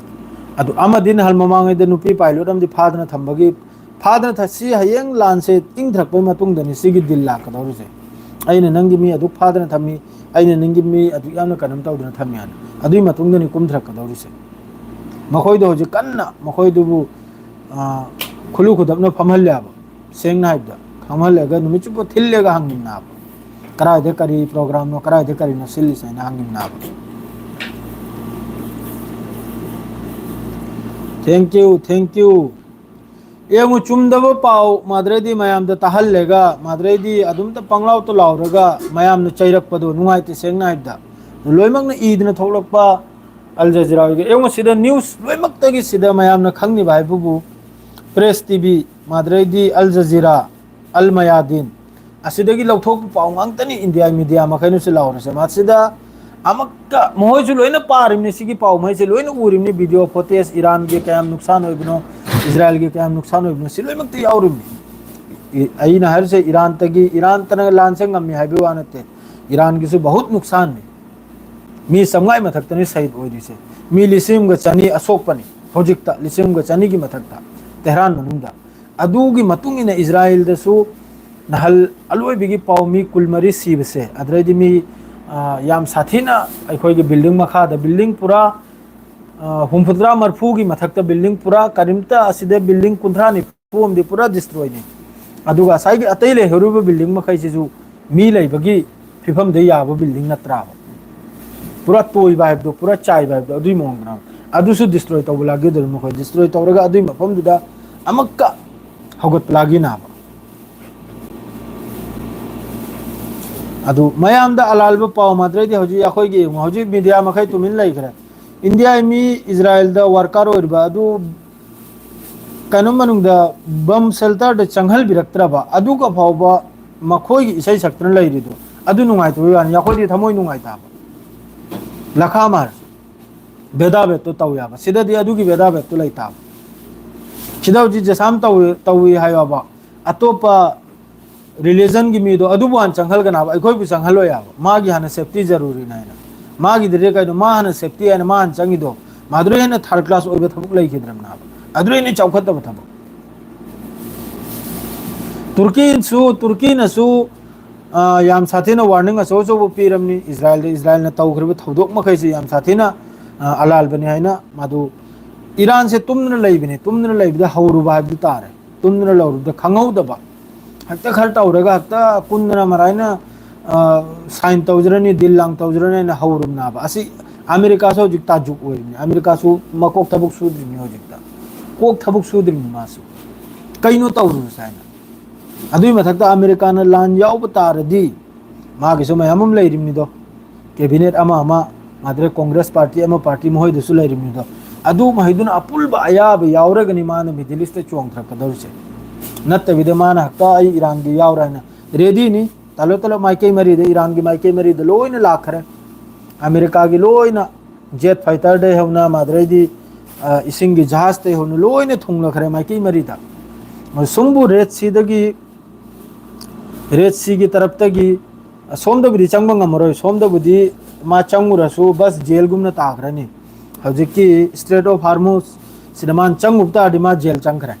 ꯑꯗꯨ ꯑꯃꯗꯤ ꯅꯍꯥꯟ ꯃꯃꯥꯡꯉꯩꯗ ꯅꯨꯄꯤ pilot ꯑꯃꯗꯤ ꯐꯥꯗꯅ ꯊꯝꯕꯒꯤ, ꯐꯥꯗꯅ ꯊ-, ꯁꯤ ꯍꯌꯦꯡ ꯂꯥꯟꯁꯦ ꯏꯪꯊꯔꯛꯄꯩ ꯃꯇꯨꯡꯗꯅꯤ ꯁꯤꯒꯤ deal ꯂꯥꯛꯀꯗꯧꯔꯤꯁꯦ꯫ ꯑꯩꯅ ꯅꯪꯒꯤ ꯃꯤ ꯑꯗꯨꯛ ꯐꯥꯗꯅ ꯊꯝꯃꯤ, ꯑꯩꯅ ꯅꯪꯒꯤ ꯃꯤ ꯑꯗꯨꯛ ꯌꯥꯝꯅ ꯀꯩꯅꯣꯝ ꯇꯧꯗꯅ ꯊꯝꯃꯤ ꯍꯥꯏꯅ꯫ ꯑꯗꯨꯒꯤ ꯃꯇꯨꯡꯗꯅꯤ ꯀꯨꯝꯊꯔꯛꯀꯗꯧꯔꯤꯁꯦ꯫ ꯃꯈꯣꯏꯗꯣ ꯍꯧꯖꯤꯛ ꯀꯟꯅ ꯃꯈꯣꯏꯗꯨꯕꯨ, ꯑ, ꯈꯨꯂꯨ ꯈꯨꯗꯞꯅ ꯐꯝꯍꯜꯂꯦꯕ꯫ ꯁꯦꯡꯅ ꯍꯥꯏꯕꯗ, ꯈꯪꯍꯜꯂꯒ ꯅꯨꯃꯤꯠ ꯆꯨꯞꯄ ꯊꯤꯜꯂꯒ ꯍꯪꯉꯤꯅꯥꯕ꯫ ꯀꯗꯥꯏꯗ ꯀꯔꯤ programꯅꯣ, ꯀꯗꯥꯏꯗ ꯀꯔꯤꯅꯣ ꯁꯤꯜꯂꯤꯁꯦ ꯍꯥꯏꯅ ꯍꯪꯉꯤꯅꯥꯕ꯫ Thank you, thank you꯫ ꯌꯦꯡꯉꯨ, ꯆꯨꯝꯗꯕ ꯄꯥꯎ ꯃꯥꯗ꯭ꯔꯩꯗꯤ ꯃꯌꯥꯝꯗ ꯇꯥꯍꯜꯂꯦꯒ, ꯃꯥꯗ꯭ꯔꯩꯗꯤ ꯑꯗꯨꯝꯇ ꯄꯪꯂꯥꯎꯇ ꯂꯥꯎꯔꯒ ꯃꯌꯥꯝꯅ ꯆꯩꯔꯛꯄꯗꯣ ꯅꯨꯡꯉꯥꯏꯇꯦ, ꯁꯦꯡꯅ ꯍꯥꯏꯕꯗ꯫ ꯂꯣꯏꯅꯃꯛꯅ ꯏꯗꯅ ꯊꯣꯛꯂꯛꯄ ꯑꯜ ꯖꯖꯤꯔꯥ ꯑꯣꯏꯒꯦ꯫ ꯌꯦꯡꯉꯨ, ꯁꯤꯗ news ꯂꯣꯏꯅꯃꯛꯇꯒꯤ ꯁꯤꯗ ꯃꯌꯥꯝꯅ ꯈꯪꯉꯤꯕ ꯍꯥꯏꯕꯕꯨ Press TV, ꯃꯥꯗ꯭ꯔꯩꯗꯤ ꯑꯜ ꯖꯖꯤꯔꯥ, ꯑꯜ ꯃꯌꯥꯗꯤꯟ, ꯑꯁꯤꯗꯒꯤ ꯂꯧꯊꯣꯛꯄ ꯄꯥꯎ ꯉꯥꯛꯇꯅꯤ ꯏꯟꯗꯤꯌꯥ media ꯃꯈꯩꯅꯁꯨ ꯂꯥꯎꯔꯤꯁꯦ꯫ ꯃꯁꯤꯗ ꯑꯃꯛꯀ ꯃꯈꯣꯏꯁꯨ ꯂꯣꯏꯅ ꯄꯥꯔꯤꯕꯅꯤ, ꯁꯤꯒꯤ ꯄꯥꯎ ꯃꯈꯩꯁꯦ ꯂꯣꯏꯅ ꯎꯔꯤꯕꯅꯤ, video footage, ꯏꯔꯥꯟꯒꯤ ꯀꯌꯥꯝ ꯅꯨꯡꯁꯥꯟ ꯑꯣꯏꯕꯅꯣ, ꯏꯖꯔꯥꯏꯜꯒꯤ ꯀꯌꯥꯝ ꯅꯨꯡꯁꯥꯟ ꯑꯣꯏꯕꯅꯣ, ꯁꯤ ꯂꯣꯏꯅꯃꯛꯇ ꯌꯥꯎꯔꯤꯕꯅꯤ꯫ ꯏ-, ꯑꯩꯅ ꯍꯥꯏꯔꯤꯁꯦ ꯏꯔꯥꯟꯇꯒꯤ, ꯏꯔꯥꯟꯇꯅ ꯂꯥꯟꯁꯦ ꯉꯝꯃꯤ ꯍꯥꯏꯕꯒꯤ ꯋꯥ ꯅꯠꯇꯦ, ꯏꯔꯥꯟꯒꯤꯁꯨ ꯕꯍꯨꯠ ꯅꯨꯡꯁꯥꯟꯅꯤ꯫ ꯃꯤ ꯆꯥꯝꯃꯉꯥꯒꯤ ꯃꯊꯛꯇꯅꯤ ꯁꯍꯤꯗ ꯑꯣꯏꯔꯤꯁꯦ꯫ ꯃꯤ ꯂꯤꯁꯤꯡ ꯑꯃꯒ ꯆꯅꯤ ꯑꯁꯣꯛꯄꯅꯤ ꯍꯧꯖꯤꯛꯇ, ꯂꯤꯁꯤꯡ ꯑꯃꯒ ꯆꯅꯤꯒꯤ ꯃꯊꯛꯇ ꯇꯦꯍꯔꯥꯟ ꯃꯅꯨꯡꯗ꯫ ꯑꯗꯨꯒꯤ ꯃꯇꯨꯡ ꯏꯟꯅ ꯏꯖꯔꯥꯌꯦꯜꯗꯁꯨ ꯅꯍꯜ ꯑꯂꯣꯏꯕꯒꯤ ꯄꯥꯎ ꯃꯤ ꯀꯨꯟꯃꯔꯤ ꯁꯤꯕꯁꯦ, ꯑꯗꯨꯗꯩꯗꯤ ꯃꯤ, ꯑ, ꯌꯥꯝ ꯁꯥꯊꯤꯅ ꯑꯩꯈꯣꯏꯒꯤ building ꯃꯈꯥꯗ building ꯄꯨꯔꯥ, ꯑ, ꯍꯨꯝꯐꯨꯇꯔꯥ ꯃꯔꯤꯐꯨꯒꯤ ꯃꯊꯛꯇ building ꯄꯨꯔꯥ ꯀꯔꯤꯝꯇ ꯑꯁꯤꯗ building ꯀꯨꯟꯊ꯭ꯔꯥ ꯅꯤꯐꯨ ꯑꯃꯗꯤ ꯄꯨꯔꯥ destroyꯅꯤ꯫ ꯑꯗꯨꯒ ꯉꯁꯥꯏꯒꯤ ꯑꯇꯩ ꯂꯩꯍꯧꯔꯤꯕ building ꯃꯈꯩꯁꯤꯁꯨ ꯃꯤ ꯂꯩꯕꯒꯤ ꯐꯤꯕꯝꯗ ꯌꯥꯕ building ꯅꯠꯇ꯭ꯔꯥꯕ? ꯄꯨꯔꯥ ꯇꯣꯏꯕ ꯍꯥꯏꯕꯗꯣ, ꯄꯨꯔꯥ ꯆꯥꯏꯕ ꯍꯥꯏꯕꯗꯣ, ꯑꯗꯨꯒꯤ ꯃꯑꯣꯡꯗꯅꯦ꯫ ꯑꯗꯨꯁꯨ destroy ꯇꯧꯕ ꯂꯥꯛꯀꯗꯧꯔꯤ ꯃꯈꯣꯏ꯫ Destroy ꯇꯧꯔꯒ ꯑꯗꯨꯒꯤ ꯃꯐꯝꯗꯨꯗ ꯑꯃꯨꯛꯀ ꯍꯧꯒꯠꯄ ꯂꯥꯛꯀꯗꯣꯏꯅꯦꯕ꯫ ꯑꯗꯨ ꯃꯌꯥꯝꯗ ꯑꯂꯥꯜꯕ ꯄꯥꯎ ꯃꯥꯗ꯭ꯔꯩꯗꯤ ꯍꯧꯖꯤꯛ ꯑꯩꯈꯣꯏꯒꯤ ꯌꯦꯡꯉꯨ, ꯍꯧꯖꯤꯛ media ꯃꯈꯩ ꯇꯨꯃꯤꯟ ꯂꯩꯈ꯭ꯔꯦ꯫ ꯏꯟꯗꯤꯌꯥꯒꯤ ꯃꯤ ꯏꯖꯔꯥꯌꯦꯜꯗ worker ꯑꯣꯏꯔꯤꯕ ꯑꯗꯨ ꯀꯩꯅꯣ ꯃꯅꯨꯡꯗ bomb shelterꯗ ꯆꯪꯍꯟꯕꯤꯔꯛꯇ꯭ꯔꯕ, ꯑꯗꯨꯒ ꯐꯥꯎꯕ ꯃꯈꯣꯏꯒꯤ ꯏꯁꯩ ꯁꯛꯇꯨꯅ ꯂꯩꯔꯤꯗꯣ, ꯑꯗꯨ ꯅꯨꯡꯉꯥꯏꯇꯕꯒꯤ ꯋꯥꯅꯤ꯫ ꯑꯩꯈꯣꯏꯗꯤ ꯊꯃꯣꯏ ꯅꯨꯡꯉꯥꯏꯇꯕ꯫ ꯂꯈꯥ ꯃꯥꯔ ꯚꯦꯗꯥꯚꯦꯗꯇꯣ ꯇꯧ ꯌꯥꯕ, ꯁꯤꯗꯗꯤ ꯑꯗꯨꯒꯤ ꯚꯦꯗꯥꯚꯦꯗꯇꯣ ꯂꯩꯇꯕ꯫ ꯁꯤꯗ ꯍꯧꯖꯤꯛ ꯖꯦꯁꯥꯝ ꯇꯧꯏ, ꯇꯧꯏ ꯍꯥꯏꯌꯣꯕ, ꯑꯇꯣꯞꯄ religionꯒꯤ ꯃꯤꯗꯣ ꯑꯗꯨꯕꯨ ꯍꯥꯟꯅ ꯆꯪꯍꯜꯒꯅꯕ, ꯑꯩꯈꯣꯏꯕꯨ ꯆꯪꯍꯜꯂꯣꯏ ꯍꯥꯏꯕ꯫ ꯃꯥꯒꯤ ꯍꯥꯟꯅ safety ꯖꯔꯨꯔꯤꯅꯤ ꯍꯥꯏꯅ꯫ ꯃꯥꯒꯤꯗꯤ ꯀꯩꯅꯣ, ꯃꯥ ꯍꯥꯟꯅ safety ꯍꯥꯏꯅ ꯃꯥ ꯍꯥꯟꯅ ꯆꯪꯉꯤꯗꯣ, ꯃꯥꯗꯨꯗꯩ ꯍꯦꯟꯅ third class ꯑꯣꯏꯕ ꯊꯕꯛ ꯂꯩꯈꯤꯗ꯭ꯔꯕꯅꯦꯕ꯫ ꯑꯗꯨꯗꯩ ꯍꯦꯟꯅ ꯆꯥꯎꯈꯠꯇꯕ ꯊꯕꯛ꯫ ꯇꯨꯔꯀꯤꯁꯨ, ꯇꯨꯔꯀꯤꯅꯁꯨ, ꯑ, ꯌꯥꯝ ꯁꯥꯊꯤꯅ warning ꯑꯆꯧ ꯑꯆꯧꯕ ꯄꯤꯔꯕꯅꯤ꯫ ꯏꯖꯔꯥꯌꯦꯜꯗ, ꯏꯖꯔꯥꯌꯦꯜꯅ ꯇꯧꯈ꯭ꯔꯤꯕ ꯊꯧꯗꯣꯛ ꯃꯈꯩꯁꯤ ꯌꯥꯝ ꯁꯥꯊꯤꯅ, ꯑ, ꯑꯂꯥꯜꯕꯅꯤ ꯍꯥꯏꯅ꯫ ꯃꯗꯨ ꯏꯔꯥꯟꯁꯦ ꯇꯨꯝꯗꯅ ꯂꯩꯕꯅꯤ, ꯇꯨꯝꯗꯅ ꯂꯩꯕꯗ ꯍꯧꯔꯨꯕ ꯍꯥꯏꯕꯗꯨ ꯇꯥꯔꯦ꯫ ꯇꯨꯝꯗꯅ ꯂꯩꯔꯨꯕꯗ ꯈꯪꯍꯧꯗꯕ꯫ ꯍꯦꯛꯇ ꯈꯔ ꯇꯧꯔꯒ ꯍꯦꯛꯇ ꯀꯨꯟꯗꯅ ꯃꯔꯥꯏꯅ, ꯑ, sign ꯇꯧꯖꯔꯅꯤ, deal ꯂꯥꯡ ꯇꯧꯖꯔꯅꯤ ꯍꯥꯏꯅ ꯍꯧꯔꯨꯕꯅꯦꯕ꯫ ꯑꯁꯤ ꯑꯃꯦꯔꯤꯀꯥꯁꯨ ꯍꯧꯖꯤꯛ ꯇꯥꯖꯨꯛ ꯑꯣꯏꯔꯤꯕꯅꯤ꯫ ꯑꯃꯦꯔꯤꯀꯥꯁꯨ ꯃꯀꯣꯛ ꯊꯕꯛ ꯁꯨꯗ꯭ꯔꯤꯕꯅꯤ ꯍꯧꯖꯤꯛꯇ꯫ ꯀꯣꯛ ꯊꯕꯛ ꯁꯨꯗ꯭ꯔꯤꯕꯅꯤ ꯃꯥꯁꯨ꯫ ꯀꯩꯅꯣ ꯇꯧꯔꯨꯕꯁꯦ ꯍꯥꯏꯅ꯫ ꯑꯗꯨꯒꯤ ꯃꯊꯛꯇ ꯑꯃꯦꯔꯤꯀꯥꯅ ꯂꯥꯟ ꯌꯥꯎꯕ ꯇꯥꯔꯗꯤ, ꯃꯥꯒꯤꯁꯨ ꯃꯌꯥꯝ ꯑꯃ ꯂꯩꯔꯤꯕꯅꯤꯗꯣ꯫ Cabinet ꯑꯃ ꯑꯃ, ꯃꯥꯗ꯭ꯔꯦ Congress party ꯑꯃ party ꯃꯈꯣꯏꯗꯁꯨ ꯂꯩꯔꯤꯕꯅꯤꯗꯣ꯫ ꯑꯗꯨ ꯃꯈꯩꯗꯨꯅ ꯑꯄꯨꯟꯕ ꯑꯌꯥꯕ ꯌꯥꯎꯔꯒꯅꯤ ꯃꯥꯅ Middle Eastꯇ ꯆꯣꯡꯊꯔꯛꯀꯗꯧꯔꯤꯁꯦ꯫ ꯅꯠꯇꯕꯤꯗ ꯃꯥꯅ ꯍꯦꯛꯇ ꯑꯩ ꯏꯔꯥꯟꯒꯤ ꯌꯥꯎꯔꯦ ꯍꯥꯏꯅ readyꯅꯤ꯫ ꯇꯥꯂꯣ ꯇꯥꯂꯣ ꯃꯥꯏꯀꯩ ꯃꯔꯤꯗ, ꯏꯔꯥꯟꯒꯤ ꯃꯥꯏꯀꯩ ꯃꯔꯤꯗ ꯂꯣꯏꯅ ꯂꯥꯛꯈ꯭ꯔꯦ꯫ ꯑꯃꯦꯔꯤꯀꯥꯒꯤ ꯂꯣꯏꯅ jet fighterꯗꯩ ꯍꯧꯅ, ꯃꯥꯗ꯭ꯔꯩꯗꯤ, ꯑ, ꯏꯁꯤꯡꯒꯤ ꯖꯍꯥꯖꯇꯩ ꯍꯧꯅ ꯂꯣꯏꯅ ꯊꯨꯡꯂꯈ꯭ꯔꯦ ꯃꯥꯏꯀꯩ ꯃꯔꯤꯗ꯫ ꯁꯨꯝꯕꯨ Red Seaꯗꯒꯤ, Red Seaꯒꯤ ꯇꯔꯞꯇꯒꯤ, ꯑ, ꯁꯣꯝꯗꯕꯨꯗꯤ ꯆꯪꯕ ꯉꯝꯃꯔꯣꯏ꯫ ꯁꯣꯝꯗꯕꯨꯗꯤ ꯃꯥ ꯆꯪꯉꯨꯔꯁꯨ ꯕꯁ jailꯒꯨꯝꯅ ꯇꯥꯈ꯭ꯔꯅꯤ꯫ ꯍꯧꯖꯤꯛꯀꯤ Strait of Hormuz ꯁꯤꯗ ꯃꯥꯅ ꯆꯪꯉꯨꯕ ꯇꯥꯔꯗꯤ ꯃꯥ jail ꯆꯪꯈ꯭ꯔꯦ꯫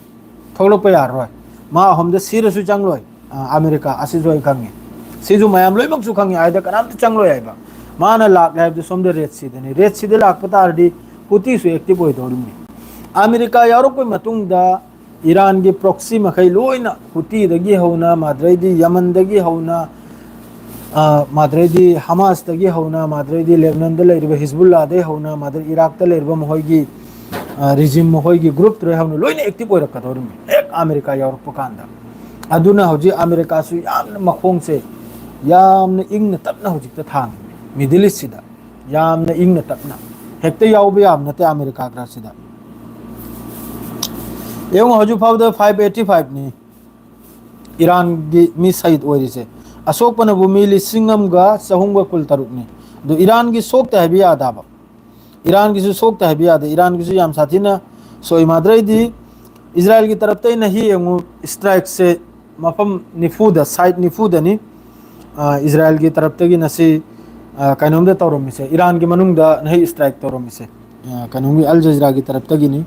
ꯊꯣꯛꯂꯛꯄ ꯌꯥꯔꯔꯣꯏ꯫ ꯃꯥ ꯑꯍꯨꯝꯗ ꯁꯤꯔꯁꯨ ꯆꯪꯂꯣꯏ꯫ ꯑ, ꯑꯃꯦꯔꯤꯀꯥ ꯑꯁꯤꯁꯨ ꯑꯩ ꯈꯪꯉꯤ꯫ ꯁꯤꯁꯨ ꯃꯌꯥꯝ ꯂꯣꯏꯅꯃꯛꯁꯨ ꯈꯪꯉꯤ꯫ ꯍꯥꯏꯗ ꯀꯅꯥꯝꯇ ꯆꯪꯂꯣꯏ ꯍꯥꯏꯕ꯫ ꯃꯥꯅ ꯂꯥꯛꯂꯦ ꯍꯥꯏꯕꯗꯤ ꯁꯣꯝꯗ ꯔꯦꯠ ꯁꯤꯗꯅꯤ꯫ ꯔꯦꯠ ꯁꯤꯗ ꯂꯥꯛꯄ ꯇꯥꯔꯗꯤ ꯍꯨꯇꯤꯁꯨ ꯑꯦꯛꯇꯤꯚ ꯑꯣꯏꯗꯧꯔꯤꯕꯅꯤ꯫ ꯑꯃꯦꯔꯤꯀꯥ ꯌꯥꯎꯔꯛꯄꯒꯤ ꯃꯇꯨꯡꯗ ꯏꯔꯥꯟꯒꯤ ꯄ꯭ꯔꯣꯛꯁꯤ ꯃꯈꯩ ꯂꯣꯏꯅ, ꯍꯨꯇꯤꯗꯒꯤ ꯍꯧꯅ, ꯃꯥꯗ꯭ꯔꯩꯗꯤ ꯌꯃꯟꯗꯒꯤ ꯍꯧꯅ, ꯑ, ꯃꯥꯗ꯭ꯔꯩꯗꯤ ꯍꯃꯥꯁꯇꯒꯤ ꯍꯧꯅ, ꯃꯥꯗ꯭ꯔꯩꯗꯤ ꯂꯦꯕꯅꯟꯗ ꯂꯩꯔꯤꯕ ꯍꯤꯖꯕꯨꯜꯂꯥꯗꯒꯤ ꯍꯧꯅ, ꯃꯥꯗ꯭ꯔꯩ ꯏꯔꯥꯛꯇ ꯂꯩꯔꯤꯕ ꯃꯈꯣꯏꯒꯤ, ꯑ, ꯔꯤꯖꯤꯝ, ꯃꯈꯣꯏꯒꯤ ꯒ꯭ꯔꯨꯞꯇꯨꯗꯒꯤ ꯍꯧꯅ ꯂꯣꯏꯅ ꯑꯦꯛꯇꯤꯚ ꯑꯣꯏꯔꯛꯀꯗꯧꯔꯤꯕꯅꯤ ꯍꯦꯛ ꯑꯃꯦꯔꯤꯀꯥ ꯌꯥꯎꯔꯛꯄ ꯀꯥꯟꯗ꯫ ꯑꯗꯨꯅ ꯍꯧꯖꯤꯛ ꯑꯃꯦꯔꯤꯀꯥꯁꯨ ꯌꯥꯝꯅ ꯃꯈꯣꯡꯁꯦ ꯌꯥꯝꯅ ꯏꯪꯅ ꯇꯞꯅ ꯍꯧꯖꯤꯛꯇ ꯊꯥꯡꯉꯤ ꯃꯤꯗꯜ ꯏꯁꯁꯤꯗ꯫ ꯌꯥꯝꯅ ꯏꯪꯅ ꯇꯞꯅ꯫ ꯍꯦꯛꯇ ꯌꯥꯎꯕ ꯌꯥꯕ ꯅꯠꯇꯦ ꯑꯃꯦꯔꯤꯀꯥ ꯒ꯭ꯔꯥꯁꯁꯤꯗ꯫ ꯌꯦꯡꯉꯣ, ꯍꯧꯖꯤꯛ ꯐꯥꯎꯕꯗ ꯐꯥꯏꯚ ꯑꯩꯠꯇꯤ ꯐꯥꯏꯚꯅꯤ ꯏꯔꯥꯟꯒꯤ ꯃꯤ ꯁꯍꯤꯗ ꯑꯣꯏꯔꯤꯁꯦ꯫ ꯑꯁꯣꯛꯄꯅꯕꯨ ꯃꯤ ꯂꯤꯁꯤꯡ ꯑꯃꯒ ꯆꯍꯨꯝꯒ ꯀꯨꯟ ꯇꯔꯨꯛꯅꯤ꯫ ꯑꯗꯨ ꯏꯔꯥꯟꯒꯤ ꯁꯣꯛꯇꯦ ꯍꯥꯏꯕ ꯌꯥꯗꯕ꯫ ꯏꯔꯥꯟꯒꯤꯁꯨ ꯁꯣꯛꯇꯦ ꯍꯥꯏꯕ ꯌꯥꯗꯦ꯫ ꯏꯔꯥꯟꯒꯤꯁꯨ ꯌꯥꯝ ꯁꯥꯊꯤꯅ ꯁꯣꯛꯏ꯫ ꯃꯥꯗ꯭ꯔꯩꯗꯤ ꯏꯖꯔꯥꯌꯦꯜꯒꯤ ꯇꯔꯞꯇꯩꯅ ꯍꯤ ꯌꯦꯡꯉꯨ, ꯏꯁꯇ꯭ꯔꯥꯏꯛꯁꯦ ꯃꯐꯝ ꯅꯤꯐꯨꯗ, ꯁꯥꯏꯠ ꯅꯤꯐꯨꯗꯅꯤ, ꯑ, ꯏꯖꯔꯥꯌꯦꯜꯒꯤ ꯇꯔꯞꯇꯒꯤ ꯉꯁꯤ, ꯑ, ꯀꯩꯅꯣꯝꯗ ꯇꯧꯔꯝꯃꯤꯁꯦ, ꯏꯔꯥꯟꯒꯤ ꯃꯅꯨꯡꯗ ꯅꯍꯩ ꯏꯁꯇ꯭ꯔꯥꯏꯛ ꯇꯧꯔꯝꯃꯤꯁꯦ꯫ ꯑ, ꯀꯩꯅꯣꯝꯒꯤ ꯑꯜ ꯖꯖꯤꯔꯥꯒꯤ ꯇꯔꯞꯇꯒꯤꯅꯤ꯫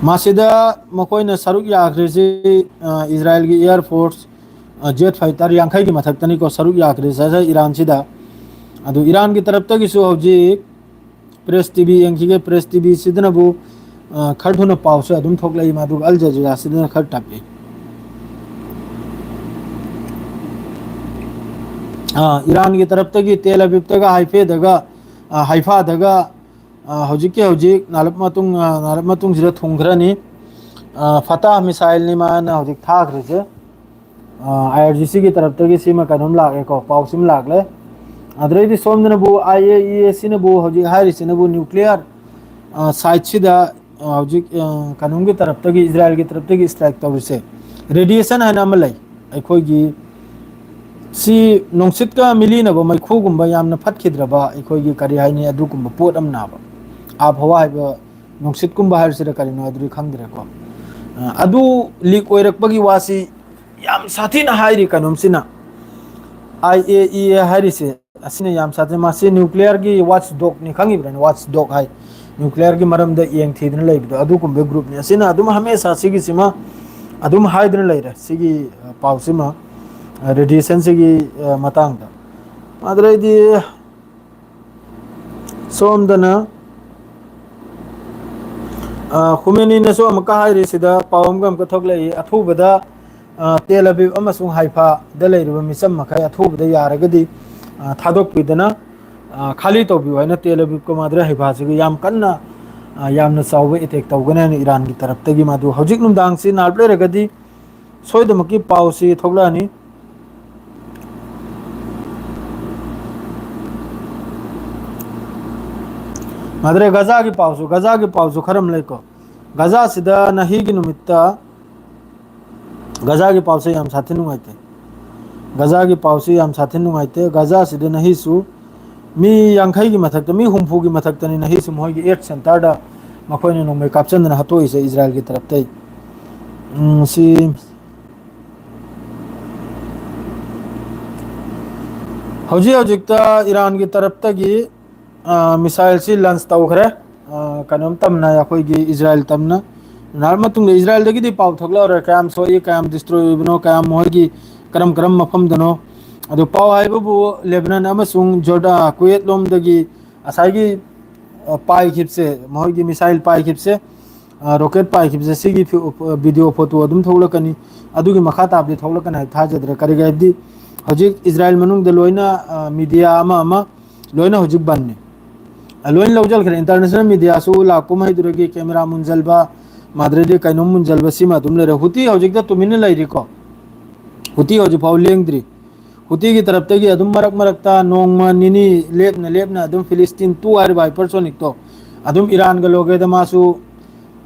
ꯃꯁꯤꯗ ꯃꯈꯣꯏꯅ ꯁꯔꯨꯛ ꯌꯥꯈ꯭ꯔꯤꯁꯤ, ꯑ, ꯏꯖꯔꯥꯌꯦꯜꯒꯤ ꯑꯦꯌꯔ ꯐꯣꯔꯁ, ꯑ, ꯖꯦꯠ ꯐꯥꯏꯇꯔ ꯌꯥꯡꯈꯩꯒꯤ ꯃꯊꯛꯇꯅꯤꯀꯣ ꯁꯔꯨꯛ ꯌꯥꯈ꯭ꯔꯤꯁꯦ ꯏꯔꯥꯟꯁꯤꯗ꯫ ꯑꯗꯨ ꯏꯔꯥꯟꯒꯤ ꯇꯔꯞꯇꯒꯤꯁꯨ ꯍꯧꯖꯤꯛ ꯄ꯭ꯔꯦꯁ ꯇꯤ ꯚꯤ ꯌꯦꯡꯈꯤꯒꯦ꯫ ꯄ꯭ꯔꯦꯁ ꯇꯤ ꯚꯤꯁꯤꯗꯅꯕꯨ, ꯑ, ꯈꯔ ꯊꯨꯅ ꯄꯥꯎꯁꯦ ꯑꯗꯨꯝ ꯊꯣꯛꯂꯛꯏ, ꯃꯗꯨꯒ ꯑꯜ ꯖꯖꯤꯔꯥꯁꯤꯗꯅ ꯈꯔ ꯇꯞꯄꯤ꯫ ꯑ, ꯏꯔꯥꯟꯒꯤ ꯇꯔꯞꯇꯒꯤ ꯇꯦꯜ ꯑꯕꯤꯕꯇꯒ, ꯍꯥꯏꯐꯦꯗꯒ, ꯑ, ꯍꯥꯏꯐꯥꯗꯒ, ꯑ, ꯍꯧꯖꯤꯛꯀꯤ ꯍꯧꯖꯤꯛ ꯅꯥꯔꯞ ꯃꯇꯨꯡ, ꯑ, ꯅꯥꯔꯞ ꯃꯇꯨꯡꯁꯤꯗ ꯊꯨꯡꯈ꯭ꯔꯅꯤ꯫ ꯑ, ꯐꯇꯥꯍ ꯃꯤꯁꯥꯏꯜꯅꯤ ꯃꯥꯅ ꯍꯧꯖꯤꯛ ꯊꯥꯈ꯭ꯔꯤꯁꯦ꯫ ꯑ, ꯑꯥꯏ ꯑꯥꯔ ꯖꯤ ꯁꯤꯒꯤ ꯇꯔꯞꯇꯒꯤ ꯁꯤꯃ ꯀꯩꯅꯣꯝ ꯂꯥꯛꯑꯦꯀꯣ, ꯄꯥꯎꯁꯤꯃ ꯂꯥꯛꯂꯦ꯫ ꯑꯗꯨꯗꯩꯗꯤ ꯁꯣꯝꯗꯅꯕꯨ ꯑꯥꯏ ꯑꯦ ꯏ ꯑꯦ ꯁꯤꯅꯕꯨ ꯍꯧꯖꯤꯛ ꯍꯥꯏꯔꯤꯁꯤꯅꯕꯨ ꯅ꯭ꯌꯨꯀ꯭ꯂꯤꯌꯔ, ꯑ, ꯁꯥꯏꯠꯁꯤꯗ, ꯑ, ꯍꯧꯖꯤꯛ, ꯑ, ꯀꯩꯅꯣꯝꯒꯤ ꯇꯔꯞꯇꯒꯤ, ꯏꯖꯔꯥꯌꯦꯜꯒꯤ ꯇꯔꯞꯇꯒꯤ ꯏꯁꯇ꯭ꯔꯥꯏꯛ ꯇꯧꯔꯤꯁꯦ꯫ ꯔꯦꯗꯤꯌꯦꯁꯟ ꯍꯥꯏꯅ ꯑꯃ ꯂꯩ꯫ ꯑꯩꯈꯣꯏꯒꯤ ꯁꯤ ꯅꯨꯡꯁꯤꯠꯀ ꯃꯤꯂꯤꯅꯕ ꯃꯩꯈꯨꯒꯨꯝꯕ ꯌꯥꯝꯅ ꯐꯠꯈꯤꯗ꯭ꯔꯕ ꯑꯩꯈꯣꯏꯒꯤ ꯀꯔꯤ ꯍꯥꯏꯅꯤ, ꯑꯗꯨꯒꯨꯝꯕ ꯄꯣꯠ ꯑꯃꯅꯦꯕ꯫ ꯑꯥꯕ ꯍꯋꯥ ꯍꯥꯏꯕ ꯅꯨꯡꯁꯤꯠꯀꯨꯝꯕ ꯍꯥꯏꯔꯁꯤꯔ ꯀꯔꯤꯅꯣ ꯑꯗꯨꯗꯤ ꯈꯪꯗ꯭ꯔꯦꯀꯣ꯫ ꯑ, ꯑꯗꯨ ꯂꯤꯛ ꯑꯣꯏꯔꯛꯄꯒꯤ ꯋꯥꯁꯤ ꯌꯥꯝ ꯁꯥꯊꯤꯅ ꯍꯥꯏꯔꯤ ꯀꯩꯅꯣꯝꯁꯤꯅ꯫ ꯑꯥꯏ ꯑꯦ ꯏ ꯑꯦ ꯍꯥꯏꯔꯤꯁꯦ ꯑꯁꯤꯅ ꯌꯥꯝ ꯁꯥꯊꯤ꯫ ꯃꯁꯤ ꯅ꯭ꯌꯨꯀ꯭ꯂꯤꯌꯔꯒꯤ ꯋꯥꯠꯆ ꯗꯣꯒꯅꯤ, ꯈꯪꯉꯤꯕ꯭ꯔꯥꯅꯦ? ꯋꯥꯠꯆ ꯗꯣꯒ ꯍꯥꯏ꯫ ꯅ꯭ꯌꯨꯀ꯭ꯂꯤꯌꯔꯒꯤ ꯃꯔꯝꯗ ꯌꯦꯡ ꯊꯤꯗꯨꯅ ꯂꯩꯕꯗꯣ ꯑꯗꯨꯒꯨꯝꯕ ꯒ꯭ꯔꯨꯞꯅꯤ꯫ ꯑꯁꯤꯅ ꯑꯗꯨꯝ ꯍꯃꯦꯁꯥ ꯁꯤꯒꯤꯁꯤꯃ ꯑꯗꯨꯝ ꯍꯥꯏꯗꯨꯅ ꯂꯩꯔꯦ, ꯁꯤꯒꯤ, ꯑ, ꯄꯥꯎꯁꯤꯃ, ꯑ, ꯔꯦꯗꯤꯌꯦꯁꯟꯁꯤꯒꯤ, ꯑ, ꯃꯇꯥꯡꯗ꯫ ꯑꯗꯨꯗꯩꯗꯤ ꯁꯣꯝꯗꯅ, ꯑ, ꯈꯨꯃꯦꯅꯤꯅꯁꯨ ꯑꯃꯨꯛꯀ ꯍꯥꯏꯔꯤ, ꯁꯤꯗ ꯄꯥꯎ ꯑꯃꯒ ꯑꯃꯨꯛꯀ ꯊꯣꯛꯂꯛꯏ, ꯑꯊꯨꯕꯗ, ꯑ, ꯇꯦꯜ ꯑꯕꯤꯕ ꯑꯃꯁꯨꯡ ꯍꯥꯏꯐꯥꯗ ꯂꯩꯔꯤꯕ ꯃꯤꯆꯝ ꯃꯈꯩ ꯑꯊꯨꯕꯗ ꯌꯥꯔꯒꯗꯤ, ꯑ, ꯊꯥꯗꯣꯛꯄꯤꯗꯅ, ꯑ, ꯈꯥꯂꯤ ꯇꯧꯕꯤꯌꯨ ꯍꯥꯏꯅ ꯇꯦꯜ ꯑꯕꯤꯕꯀ ꯃꯥꯗ꯭ꯔꯦ ꯍꯥꯏꯐꯥꯁꯤꯒ ꯌꯥꯝ ꯀꯟꯅ, ꯑ, ꯌꯥꯝꯅ ꯆꯥꯎꯕ ꯑꯦꯇꯦꯛ ꯇꯧꯒꯅꯤ ꯍꯥꯏꯅ ꯏꯔꯥꯟꯒꯤ ꯇꯔꯞꯇꯒꯤ ꯃꯗꯨ ꯍꯧꯖꯤꯛ ꯅꯨꯡꯗꯥꯡꯁꯤ ꯅꯥꯔꯞ ꯂꯩꯔꯒꯗꯤ ꯁꯣꯏꯗꯃꯛꯀꯤ ꯄꯥꯎꯁꯤ ꯊꯣꯛꯂꯛꯑꯅꯤ꯫ ꯃꯥꯗ꯭ꯔꯦ ꯒꯖꯥꯒꯤ ꯄꯥꯎꯁꯨ, ꯒꯖꯥꯒꯤ ꯄꯥꯎꯁꯨ ꯈꯔ ꯑꯃ ꯂꯩꯀꯣ꯫ ꯒꯖꯥꯁꯤꯗ ꯅꯍꯤꯒꯤ ꯅꯨꯃꯤꯠꯇ ꯒꯖꯥꯒꯤ ꯄꯥꯎꯁꯦ ꯌꯥꯝ ꯁꯥꯊꯤ ꯅꯨꯡꯉꯥꯏꯇꯦ꯫ ꯒꯖꯥꯒꯤ ꯄꯥꯎꯁꯦ ꯌꯥꯝ ꯁꯥꯊꯤ ꯅꯨꯡꯉꯥꯏꯇꯦ꯫ ꯒꯖꯥꯁꯤꯗ ꯅꯍꯤꯁꯨ ꯃꯤ ꯌꯥꯡꯈꯩꯒꯤ ꯃꯊꯛꯇ, ꯃꯤ ꯍꯨꯝꯐꯨꯒꯤ ꯃꯊꯛꯇꯅꯤ ꯅꯍꯤꯁꯨ ꯃꯈꯣꯏꯒꯤ ꯑꯦꯠ ꯁꯦꯟꯇꯔꯗ ꯃꯈꯣꯏꯅ ꯅꯣꯡꯃꯩ ꯀꯥꯞꯁꯤꯟꯗꯅ ꯍꯥꯠꯇꯣꯛꯏꯁꯦ ꯏꯖꯔꯥꯏꯜꯒꯤ ꯇꯔꯞꯇꯩ꯫ ꯎꯝ, ꯁꯤ ꯍꯧꯖꯤꯛ ꯍꯧꯖꯤꯛꯇ ꯏꯔꯥꯟꯒꯤ ꯇꯔꯞꯇꯒꯤ, ꯑ, ꯃꯤꯁꯥꯏꯜꯁꯤ ꯂꯟꯁ ꯇꯧꯈ꯭ꯔꯦ꯫ ꯑ, ꯀꯩꯅꯣꯝ ꯇꯝꯅ, ꯑꯩꯈꯣꯏꯒꯤ ꯏꯖꯔꯥꯏꯜ ꯇꯝꯅ꯫ ꯅꯍꯥꯛ ꯃꯇꯨꯡꯗ ꯏꯖꯔꯥꯏꯜꯗꯒꯤꯗꯤ ꯄꯥꯎ ꯊꯣꯛꯂꯛꯑꯔꯣꯏ, ꯀꯌꯥꯝ ꯁꯣꯛꯏ, ꯀꯌꯥꯝ ꯗꯤꯁꯇ꯭ꯔꯣꯏ ꯑꯣꯏꯕꯅꯣ, ꯀꯌꯥꯝ ꯃꯈꯣꯏꯒꯤ ꯀꯔꯝ ꯀꯔꯝꯕ ꯃꯐꯝꯗꯅꯣ꯫ ꯑꯗꯨ ꯄꯥꯎ ꯍꯥꯏꯕꯕꯨ ꯂꯦꯕꯅꯟ ꯑꯃꯁꯨꯡ ꯖꯣꯔꯗꯥ, ꯀꯨꯋꯦꯠ ꯂꯣꯝꯗꯒꯤ ꯉꯁꯥꯏꯒꯤ, ꯑ, ꯄꯥꯏꯈꯤꯕꯁꯦ, ꯃꯈꯣꯏꯒꯤ ꯃꯤꯁꯥꯏꯜ ꯄꯥꯏꯈꯤꯕꯁꯦ, ꯑ, ꯔꯣꯀꯦꯠ ꯄꯥꯏꯈꯤꯕꯁꯦ, ꯁꯤꯒꯤ ꯐꯤ-, ꯑ, ꯚꯤꯗꯤꯑꯣ ꯐꯣꯇꯣ ꯑꯗꯨꯝ ꯊꯣꯛꯂꯛꯀꯅꯤ꯫ ꯑꯗꯨꯒꯤ ꯃꯈꯥ ꯇꯥꯕꯗꯤ ꯊꯣꯛꯂꯛꯀꯅꯤ ꯍꯥꯏꯕ ꯊꯥꯖꯗ꯭ꯔꯦ꯫ ꯀꯔꯤꯒꯤ ꯍꯥꯏꯕꯗꯤ ꯍꯧꯖꯤꯛ ꯏꯖꯔꯥꯏꯜ ꯃꯅꯨꯡꯗ ꯂꯣꯏꯅ, ꯑ, ꯃꯤꯗꯤꯌꯥ ꯑꯃ ꯑꯃ ꯂꯣꯏꯅ ꯍꯧꯖꯤꯛ ꯕꯟꯅꯤ꯫ ꯑ, ꯂꯣꯏꯅ ꯂꯧꯖꯈ꯭ꯔꯦ꯫ ꯏꯟꯇꯔꯅꯦꯁꯅꯦꯜ ꯃꯤꯗꯤꯌꯥꯁꯨ ꯂꯥꯛ ꯀꯨꯝꯍꯩꯗꯨꯗꯒꯤ ꯀꯦꯃꯦꯔꯥ ꯃꯨꯟꯖꯜꯕ, ꯃꯥꯗ꯭ꯔꯦꯗꯤ ꯀꯩꯅꯣꯝ ꯃꯨꯟꯖꯜꯕ, ꯁꯤꯃ ꯑꯗꯨꯝ ꯂꯩꯔꯦ꯫ ꯍꯨꯇꯤ ꯍꯧꯖꯤꯛꯇ ꯇꯨꯃꯤꯟꯅ ꯂꯩꯔꯤꯀꯣ꯫ ꯍꯨꯇꯤ ꯍꯧꯖꯤꯛ ꯐꯥꯎ ꯂꯦꯡꯗ꯭ꯔꯤ꯫ ꯍꯨꯇꯤꯒꯤ ꯇꯔꯞꯇꯒꯤ ꯑꯗꯨꯝ ꯃꯔꯛ ꯃꯔꯛꯇ ꯅꯣꯡꯃ ꯅꯤꯅꯤ ꯂꯦꯞꯅ ꯂꯦꯞꯅ ꯑꯗꯨꯝ ꯐꯤꯂꯤꯁꯇꯤꯟ ꯇꯨ ꯍꯥꯏꯔꯤꯕ ꯍꯥꯏꯄꯔꯁꯣꯅꯤꯛꯇꯣ ꯑꯗꯨꯝ ꯏꯔꯥꯟꯒ ꯂꯣꯏꯒꯦꯗ ꯃꯥꯁꯨ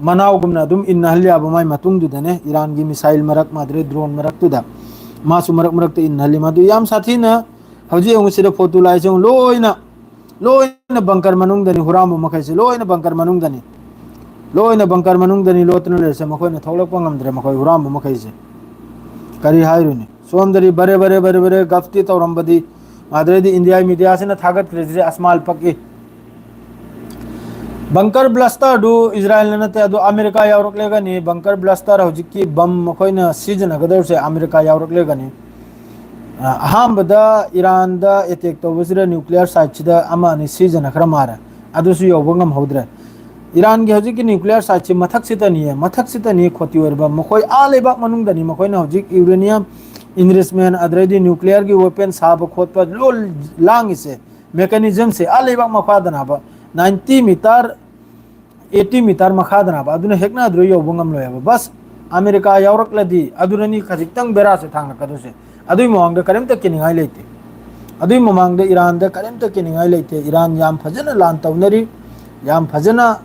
ꯃꯅꯥꯎꯒꯨꯝꯅ ꯑꯗꯨꯝ ꯏꯟꯅꯍꯜꯂꯤ ꯍꯥꯏꯕ ꯃꯥꯏ ꯃꯇꯨꯡꯗꯨꯗꯅꯦ, ꯏꯔꯥꯟꯒꯤ ꯃꯤꯁꯥꯏꯜ ꯃꯔꯛ ꯃꯥꯗ꯭ꯔꯦ ꯗ꯭ꯔꯣꯟ ꯃꯔꯛꯇꯨꯗ ꯃꯥꯁꯨ ꯃꯔꯛ ꯃꯔꯛꯇ ꯏꯟꯅꯍꯜꯂꯤ꯫ ꯃꯗꯨ ꯌꯥꯝ ꯁꯥꯊꯤꯅ ꯍꯧꯖꯤꯛ ꯌꯦꯡꯉꯨ ꯁꯤꯗ ꯐꯣꯇꯣ ꯂꯥꯛꯏꯁꯦ ꯌꯦꯡꯉꯨ, ꯂꯣꯏꯅ, ꯂꯣꯏꯅ ꯕꯪꯀꯔ ꯃꯅꯨꯡꯗꯅꯤ, ꯍꯨꯔꯥꯟꯕ ꯃꯈꯩꯁꯦ ꯂꯣꯏꯅ ꯕꯪꯀꯔ ꯃꯅꯨꯡꯗꯅꯤ꯫ ꯂꯣꯏꯅ ꯕꯪꯀꯔ ꯃꯅꯨꯡꯗꯅꯤ ꯂꯣꯠꯇꯨꯅ ꯂꯩꯔꯤꯁꯦ꯫ ꯃꯈꯣꯏꯅ ꯊꯣꯛꯂꯛꯄ ꯉꯝꯗ꯭ꯔꯦ, ꯃꯈꯣꯏ ꯍꯨꯔꯥꯟꯕ ꯃꯈꯩꯁꯦ꯫ ꯀꯔꯤ ꯍꯥꯏꯔꯨꯅꯤ? ꯁꯣꯝꯗꯗꯤ ꯕꯔꯦ ꯕꯔꯦ ꯕꯔꯦ ꯕꯔꯦ ꯒꯞꯇꯤ ꯇꯧꯔꯝꯕꯗꯤ, ꯑꯗꯩꯗꯤ ꯏꯟꯗꯤꯌꯥ ꯃꯤꯗꯤꯌꯥꯁꯤꯅ ꯊꯥꯒꯠꯈ꯭ꯔꯤꯁꯤꯗꯤ ꯑꯁꯃꯥꯜ ꯄꯛꯏ꯫ Bunker blasterꯗꯨ ꯏꯖꯔꯥꯌꯦꯜꯅ ꯅꯠꯇꯦ, ꯑꯗꯨ ꯑꯃꯦꯔꯤꯀꯥ ꯌꯥꯎꯔꯛꯂꯒꯅꯤ꯫ Bunker blaster ꯍꯧꯖꯤꯛꯀꯤ ꯕꯝ ꯃꯈꯣꯏꯅ ꯁꯤꯖꯤꯟꯅꯒꯗꯧꯔꯤꯁꯦ ꯑꯃꯦꯔꯤꯀꯥ ꯌꯥꯎꯔꯛꯂꯒꯅꯤ꯫ ꯑ, ꯑꯍꯥꯟꯕꯗ ꯏꯔꯥꯟꯗ attack ꯇꯧꯕꯁꯤꯗ nuclear siteꯁꯤꯗ ꯑꯃ ꯑꯅꯤ ꯁꯤꯖꯤꯟꯅꯈ꯭ꯔ ꯃꯥꯜꯂꯦ, ꯑꯗꯨꯁꯨ ꯌꯧꯕ ꯉꯝꯍꯧꯗ꯭ꯔꯦ꯫ ꯏꯔꯥꯟꯒꯤ ꯍꯧꯖꯤꯛꯀꯤ nuclear siteꯁꯤ ꯃꯊꯛꯁꯤꯗꯅꯤꯌꯦ, ꯃꯊꯛꯁꯤꯗꯅꯤ ꯈꯣꯇꯤ ꯑꯣꯏꯔꯤꯕ꯫ ꯃꯈꯣꯏ ꯑꯥ ꯂꯩꯕꯥꯛ ꯃꯅꯨꯡꯗꯅꯤ ꯃꯈꯣꯏꯅ ꯍꯧꯖꯤꯛ uranium enrichment ꯑꯗꯩꯗꯤ nuclearꯒꯤ weapon ꯁꯥꯕ ꯈꯣꯠꯄ ꯂꯣꯏ ꯂꯥꯡꯉꯤꯁꯦ꯫ Mechanismꯁꯦ ꯑꯥ ꯂꯩꯕꯥꯛ ꯃꯈꯥꯗꯅ ꯍꯥꯏꯕ, ninety meter, eighty meter ꯃꯈꯥꯗꯅ ꯍꯥꯏꯕ, ꯑꯗꯨꯅ ꯍꯦꯛꯅ ꯑꯗꯨꯗ ꯌꯧꯕ ꯉꯝꯂꯣꯏ ꯍꯥꯏꯕ꯫ ꯕꯁ ꯑꯃꯦꯔꯤꯀꯥ ꯌꯥꯎꯔꯛꯂꯗꯤ ꯑꯗꯨꯅꯅꯤ ꯈꯖꯤꯛꯇꯪ ꯕꯦꯔꯥꯁꯦ ꯊꯥꯡꯂꯛꯀꯗꯣꯏꯁꯦ꯫ ꯑꯗꯨꯏ ꯃꯃꯥꯡꯗ ꯀꯔꯤꯝꯇ ꯀꯤꯅꯤꯡꯉꯥꯏ ꯂꯩꯇꯦ꯫ ꯑꯗꯨꯏ ꯃꯃꯥꯡꯗ ꯏꯔꯥꯟꯗ ꯀꯔꯤꯝꯇ ꯀꯤꯅꯤꯡꯉꯥꯏ ꯂꯩꯇꯦ꯫ ꯏꯔꯥꯟ ꯌꯥꯝ ꯐꯖꯅ ꯂꯥꯟ ꯇꯧꯅꯔꯤ, ꯌꯥꯝ ꯐꯖꯅ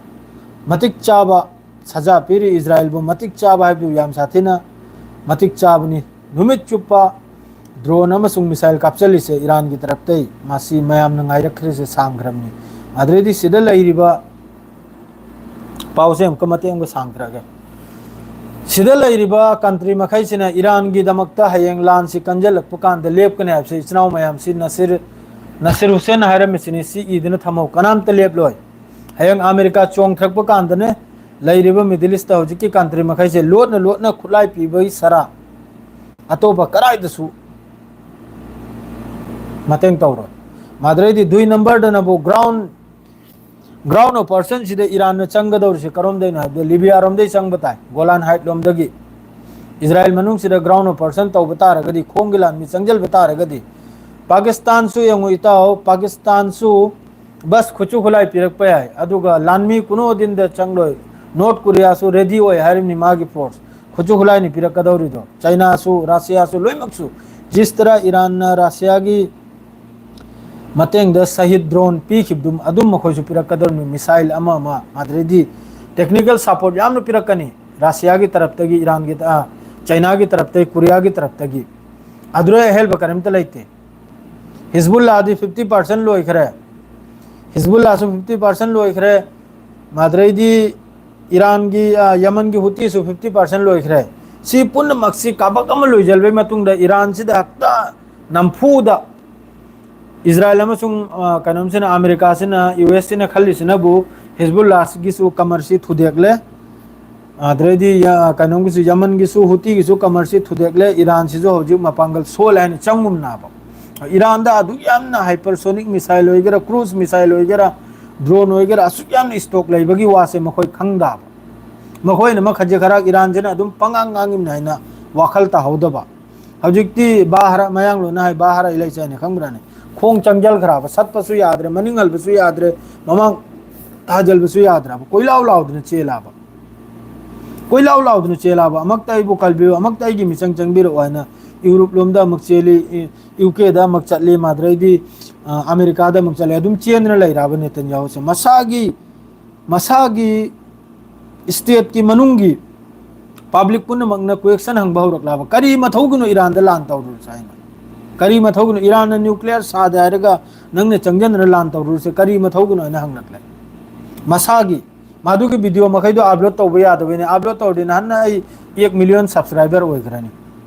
ꯃꯇꯤꯛ ꯆꯥꯕ ꯁꯖꯥ ꯄꯤꯔꯤ꯫ ꯏꯖꯔꯥꯌꯦꯜꯕꯨ ꯃꯇꯤꯛ ꯆꯥꯕ ꯍꯥꯏꯕꯗꯨ ꯌꯥꯝ ꯁꯥꯊꯤꯅ ꯃꯇꯤꯛ ꯆꯥꯕꯅꯤ꯫ ꯅꯨꯃꯤꯠ ꯆꯨꯞꯄ drone ꯑꯃꯁꯨꯡ missile ꯀꯥꯞꯆꯜꯂꯤꯁꯦ ꯏꯔꯥꯟꯒꯤ ꯇꯔꯞꯇꯩ꯫ ꯃꯁꯤ ꯃꯌꯥꯝꯅ ꯉꯥꯏꯔꯛꯈ꯭ꯔꯤꯁꯦ ꯁꯥꯡꯈ꯭ꯔꯕꯅꯤ꯫ ꯑꯗꯨꯗꯩꯗꯤ ꯁꯤꯗ ꯂꯩꯔꯤꯕ, ꯄꯥꯎꯁꯦ ꯑꯃꯨꯛꯀ ꯃꯇꯦꯛ ꯑꯃꯒ ꯁꯥꯡꯊꯔꯛꯑꯒꯦ꯫ ꯁꯤꯗ ꯂꯩꯔꯤꯕ country ꯃꯈꯩꯁꯤꯅ ꯏꯔꯥꯟꯒꯤꯗꯃꯛꯇ ꯍꯌꯦꯡ ꯂꯥꯟꯁꯤ ꯀꯟꯖꯜꯂꯛꯄ ꯀꯥꯟꯗ ꯂꯦꯞꯀꯅꯤ ꯍꯥꯏꯕꯁꯤ ꯏꯆꯤꯟ ꯏꯅꯥꯎ ꯃꯌꯥꯝꯁꯤ ꯅꯁꯤꯔ, ꯅꯁꯤꯔ ꯍꯨꯁꯦꯟꯅ ꯍꯥꯏꯔꯝꯃꯤꯁꯤꯅꯤ, ꯁꯤ ꯏꯗꯨꯅ ꯊꯝꯍꯧ, ꯀꯅꯥꯝꯇ ꯂꯦꯞꯂꯣꯏ꯫ ꯍꯌꯦꯡ ꯑꯃꯦꯔꯤꯀꯥ ꯆꯣꯡꯊꯔꯛꯄ ꯀꯥꯟꯗꯅꯦ, ꯂꯩꯔꯤꯕ Middle Eastꯇ ꯍꯧꯖꯤꯛꯀꯤ country ꯃꯈꯩꯁꯦ ꯂꯣꯠꯅ ꯂꯣꯠꯅ ꯈꯨꯠꯂꯥꯏ ꯄꯤꯕꯒꯤ ꯁꯔꯥ ꯑꯇꯣꯞꯄ ꯀꯗꯥꯏꯗꯁꯨ ꯃꯇꯦꯡ ꯇꯧꯔꯣꯏ꯫ ꯃꯗꯨꯗꯩꯗꯤ ꯗꯨꯏ numberꯗꯅꯕꯨ ground, ground operation ꯁꯤꯗ ꯏꯔꯥꯟꯅ ꯆꯪꯒꯗꯧꯔꯤꯁꯦ ꯀꯔꯣꯝꯗꯩꯅꯣ ꯍꯥꯏꯕꯗ ꯂꯤꯕꯤꯌꯥꯔꯣꯝꯗꯩ ꯆꯪꯕ ꯇꯥꯏ, ꯒꯣꯂꯥꯟ ꯍꯥꯏꯠꯂꯣꯝꯗꯒꯤ꯫ ꯏꯖꯔꯥꯌꯦꯜ ꯃꯅꯨꯡꯁꯤꯗ ground operation ꯇꯧꯕ ꯇꯥꯔꯒꯗꯤ, ꯈꯣꯡꯒꯤ ꯂꯥꯟꯃꯤ ꯆꯪꯁꯤꯟꯕ ꯇꯥꯔꯒꯗꯤ, ꯄꯥꯀꯤꯁꯇꯥꯟꯁꯨ ꯌꯦꯡꯉꯨ ꯏꯇꯥꯎ, ꯄꯥꯀꯤꯁꯇꯥꯟꯁꯨ ꯕꯁ ꯈꯨꯠꯁꯨ ꯈꯨꯠꯂꯥꯏ ꯄꯤꯔꯛꯄ ꯌꯥꯏ, ꯑꯗꯨꯒ ꯂꯥꯟꯃꯤ ꯀꯨꯅꯣ ꯗꯤꯟꯗ ꯆꯪꯂꯣꯏ꯫ North Koreaꯁꯨ ready ꯑꯣꯏ ꯍꯥꯏꯔꯤꯕꯅꯤ, ꯃꯥꯒꯤ force ꯈꯨꯠꯁꯨ ꯈꯨꯠꯂꯥꯏꯅꯤ ꯄꯤꯔꯛꯀꯗꯧꯔꯤꯗꯣ꯫ ꯆꯥꯏꯅꯥꯁꯨ, ꯔꯁꯤꯌꯥꯁꯨ, ꯂꯣꯏꯅꯃꯛꯁꯨ꯫ ꯖꯤꯁ ꯇꯔꯥ ꯏꯔꯥꯟꯅ ꯔꯁꯤꯌꯥꯒꯤ ꯃꯇꯦꯡꯗ ꯁꯍꯤꯗ drone ꯄꯤꯈꯤꯕꯗꯨ ꯑꯗꯨꯝ ꯃꯈꯣꯏꯁꯨ ꯄꯤꯔꯛꯀꯗꯧꯔꯤꯕꯅꯤ, missile ꯑꯃ ꯑꯃ, ꯑꯗꯨꯗꯩꯗꯤ technical support ꯌꯥꯝꯅ ꯄꯤꯔꯛꯀꯅꯤ ꯔꯁꯤꯌꯥꯒꯤ ꯇꯔꯞꯇꯒꯤ, ꯏꯔꯥꯟꯒꯤ, ꯑ, ꯆꯥꯏꯅꯥꯒꯤ ꯇꯔꯞꯇꯒꯤ, ꯀꯣꯔꯤꯌꯥꯒꯤ ꯇꯔꯞꯇꯒꯤ꯫ ꯑꯗꯨꯗꯩ ꯑꯍꯦꯟꯕ ꯀꯔꯤꯝꯇ ꯂꯩꯇꯦ꯫ ꯍꯤꯖꯕꯨꯜꯂꯥꯗꯤ fifty percent ꯂꯣꯏꯈ꯭ꯔꯦ꯫ ꯍꯤꯖꯕꯨꯜꯂꯥꯁꯨ fifty percent ꯂꯣꯏꯈ꯭ꯔꯦ꯫ ꯃꯗꯨꯗꯩꯗꯤ ꯏꯔꯥꯟꯒꯤ, ꯑ, ꯌꯃꯟꯒꯤ ꯍꯨꯇꯤꯁꯨ fifty percent ꯂꯣꯏꯈ꯭ꯔꯦ꯫ ꯁꯤ ꯄꯨꯝꯅꯃꯛꯁꯤ ꯀꯥꯕꯛ ꯑꯃ ꯂꯣꯏꯁꯤꯜꯕꯒꯤ ꯃꯇꯨꯡꯗ ꯏꯔꯥꯟꯁꯤꯗ ꯍꯦꯛꯇ ꯅꯝꯐꯨꯗ ꯏꯖꯔꯥꯌꯦꯜ ꯑꯃꯁꯨꯡ, ꯑ, ꯀꯩꯅꯣꯝꯁꯤꯅ, ꯑꯃꯦꯔꯤꯀꯥꯁꯤꯅ, ꯌꯨ ꯑꯦꯁꯁꯤꯅ ꯈꯜꯂꯤꯁꯤꯅꯕꯨ ꯍꯤꯖꯕꯨꯜꯂꯥꯒꯤꯁꯨ ꯀꯃꯔꯁꯤ ꯊꯨꯗꯦꯛꯂꯦ, ꯑꯗꯩꯗꯤ ꯌ-, ꯀꯩꯅꯣꯝꯒꯤꯁꯨ, ꯌꯃꯟꯒꯤꯁꯨ, ꯍꯨꯇꯤꯒꯤꯁꯨ ꯀꯃꯔꯁꯤ ꯊꯨꯗꯦꯛꯂꯦ, ꯏꯔꯥꯟꯁꯤꯁꯨ ꯍꯧꯖꯤꯛ ꯃꯄꯥꯡꯒꯜ ꯁꯣꯜꯂꯦ ꯍꯥꯏꯅ ꯆꯪꯉꯨꯝꯅꯥꯕ꯫ ꯏꯔꯥꯟꯗ ꯑꯗꯨꯛ ꯌꯥꯝꯅ hypersonic missile ꯑꯣꯏꯒꯦꯔꯥ, cruise missile ꯑꯣꯏꯒꯦꯔꯥ, drone ꯑꯣꯏꯒꯦꯔꯥ, ꯑꯁꯨꯛ ꯌꯥꯝꯅ stock ꯂꯩꯕꯒꯤ ꯋꯥꯁꯦ ꯃꯈꯣꯏ ꯈꯪꯗꯕ꯫ ꯃꯈꯣꯏꯅ ꯃꯈꯖꯤꯛ ꯈꯔ ꯏꯔꯥꯟꯁꯤꯅ ꯑꯗꯨꯝ ꯄꯉꯥꯡ ꯉꯥꯡꯉꯤꯕꯅꯤ ꯍꯥꯏꯅ ꯋꯥꯈꯜ ꯇꯥꯍꯧꯗꯕ꯫ ꯍꯧꯖꯤꯛꯇꯤ ꯕꯥꯍꯔ, ꯃꯌꯥꯡꯂꯣꯟꯅ ꯍꯥꯏ ꯕꯥꯍꯔ ꯏꯂꯩ ꯆꯥꯏꯅ ꯈꯪꯕ꯭ꯔꯥꯅꯦ? ꯈꯣꯡ ꯆꯪꯖꯜꯈ꯭ꯔꯕ, ꯁꯠꯄꯁꯨ ꯌꯥꯗ꯭ꯔꯦ, ꯃꯅꯤꯡ ꯍꯜꯕꯁꯨ ꯌꯥꯗ꯭ꯔꯦ, ꯃꯃꯥꯡ ꯊꯥꯖꯤꯜꯕꯁꯨ ꯌꯥꯗ꯭ꯔꯕ, ꯀꯣꯏꯂꯥꯎ ꯂꯥꯎꯗꯅ ꯆꯦꯜꯂꯕ꯫ ꯀꯣꯏꯂꯥꯎ ꯂꯥꯎꯗꯅ ꯆꯦꯜꯂꯕ, "ꯑꯃꯛꯇ ꯑꯩꯕꯨ ꯀꯜꯕꯤꯌꯨ, ꯑꯃꯛꯇ ꯑꯩꯒꯤ ꯃꯤꯆꯪ ꯆꯪꯕꯤꯔꯛꯑꯣ" ꯍꯥꯏꯅ ꯌꯨꯔꯣꯞ ꯂꯣꯝꯗ ꯑꯃꯨꯛ ꯆꯦꯜꯂꯤ, ꯏ-, ꯌꯨ ꯀꯦꯗ ꯑꯃꯨꯛ ꯆꯠꯂꯤ, ꯃꯥꯗ꯭ꯔꯩꯗꯤ, ꯑ, ꯑꯃꯦꯔꯤꯀꯥꯗ ꯑꯃꯨꯛ ꯆꯠꯂꯤ, ꯑꯗꯨꯝ ꯆꯦꯟꯗꯅ ꯂꯩꯔꯕ ꯅꯦꯇꯟꯌꯥꯍꯨꯁꯦ꯫ ꯃꯁꯥꯒꯤ, ꯃꯁꯥꯒꯤ stateꯀꯤ ꯃꯅꯨꯡꯒꯤ public ꯄꯨꯝꯅꯃꯛꯅ question ꯍꯪꯕ ꯍꯧꯔꯛꯂꯕ, "ꯀꯔꯤ ꯃꯊꯧꯒꯤꯅꯣ ꯏꯔꯥꯟꯗ ꯂꯥꯟ ꯇꯧꯔꯨꯔꯤꯁꯦ?" ꯍꯥꯏꯅ꯫ "ꯀꯔꯤ ꯃꯊꯧꯒꯤꯅꯣ? ꯏꯔꯥꯟꯅ nuclear ꯁꯥꯗꯦ ꯍꯥꯏꯔꯒ ꯅꯪꯅ ꯆꯪꯁꯤꯟꯗꯅ ꯂꯥꯟ ꯇꯧꯔꯨꯔꯤꯁꯦ ꯀꯔꯤ ꯃꯊꯧꯒꯤꯅꯣ?" ꯍꯥꯏꯅ ꯍꯪꯂꯛꯂꯦ꯫ ꯃꯁꯥꯒꯤ, ꯃꯗꯨꯒꯤ video ꯃꯈꯩꯗꯣ upload ꯇꯧꯕ ꯌꯥꯗꯕꯩꯅꯦ꯫ Upload ꯇꯧꯔꯗꯤ ꯅꯍꯥꯟꯅ ꯑꯩ ꯑꯦꯛ million subscriber ꯑꯣꯏꯈ꯭ꯔꯅꯤ꯫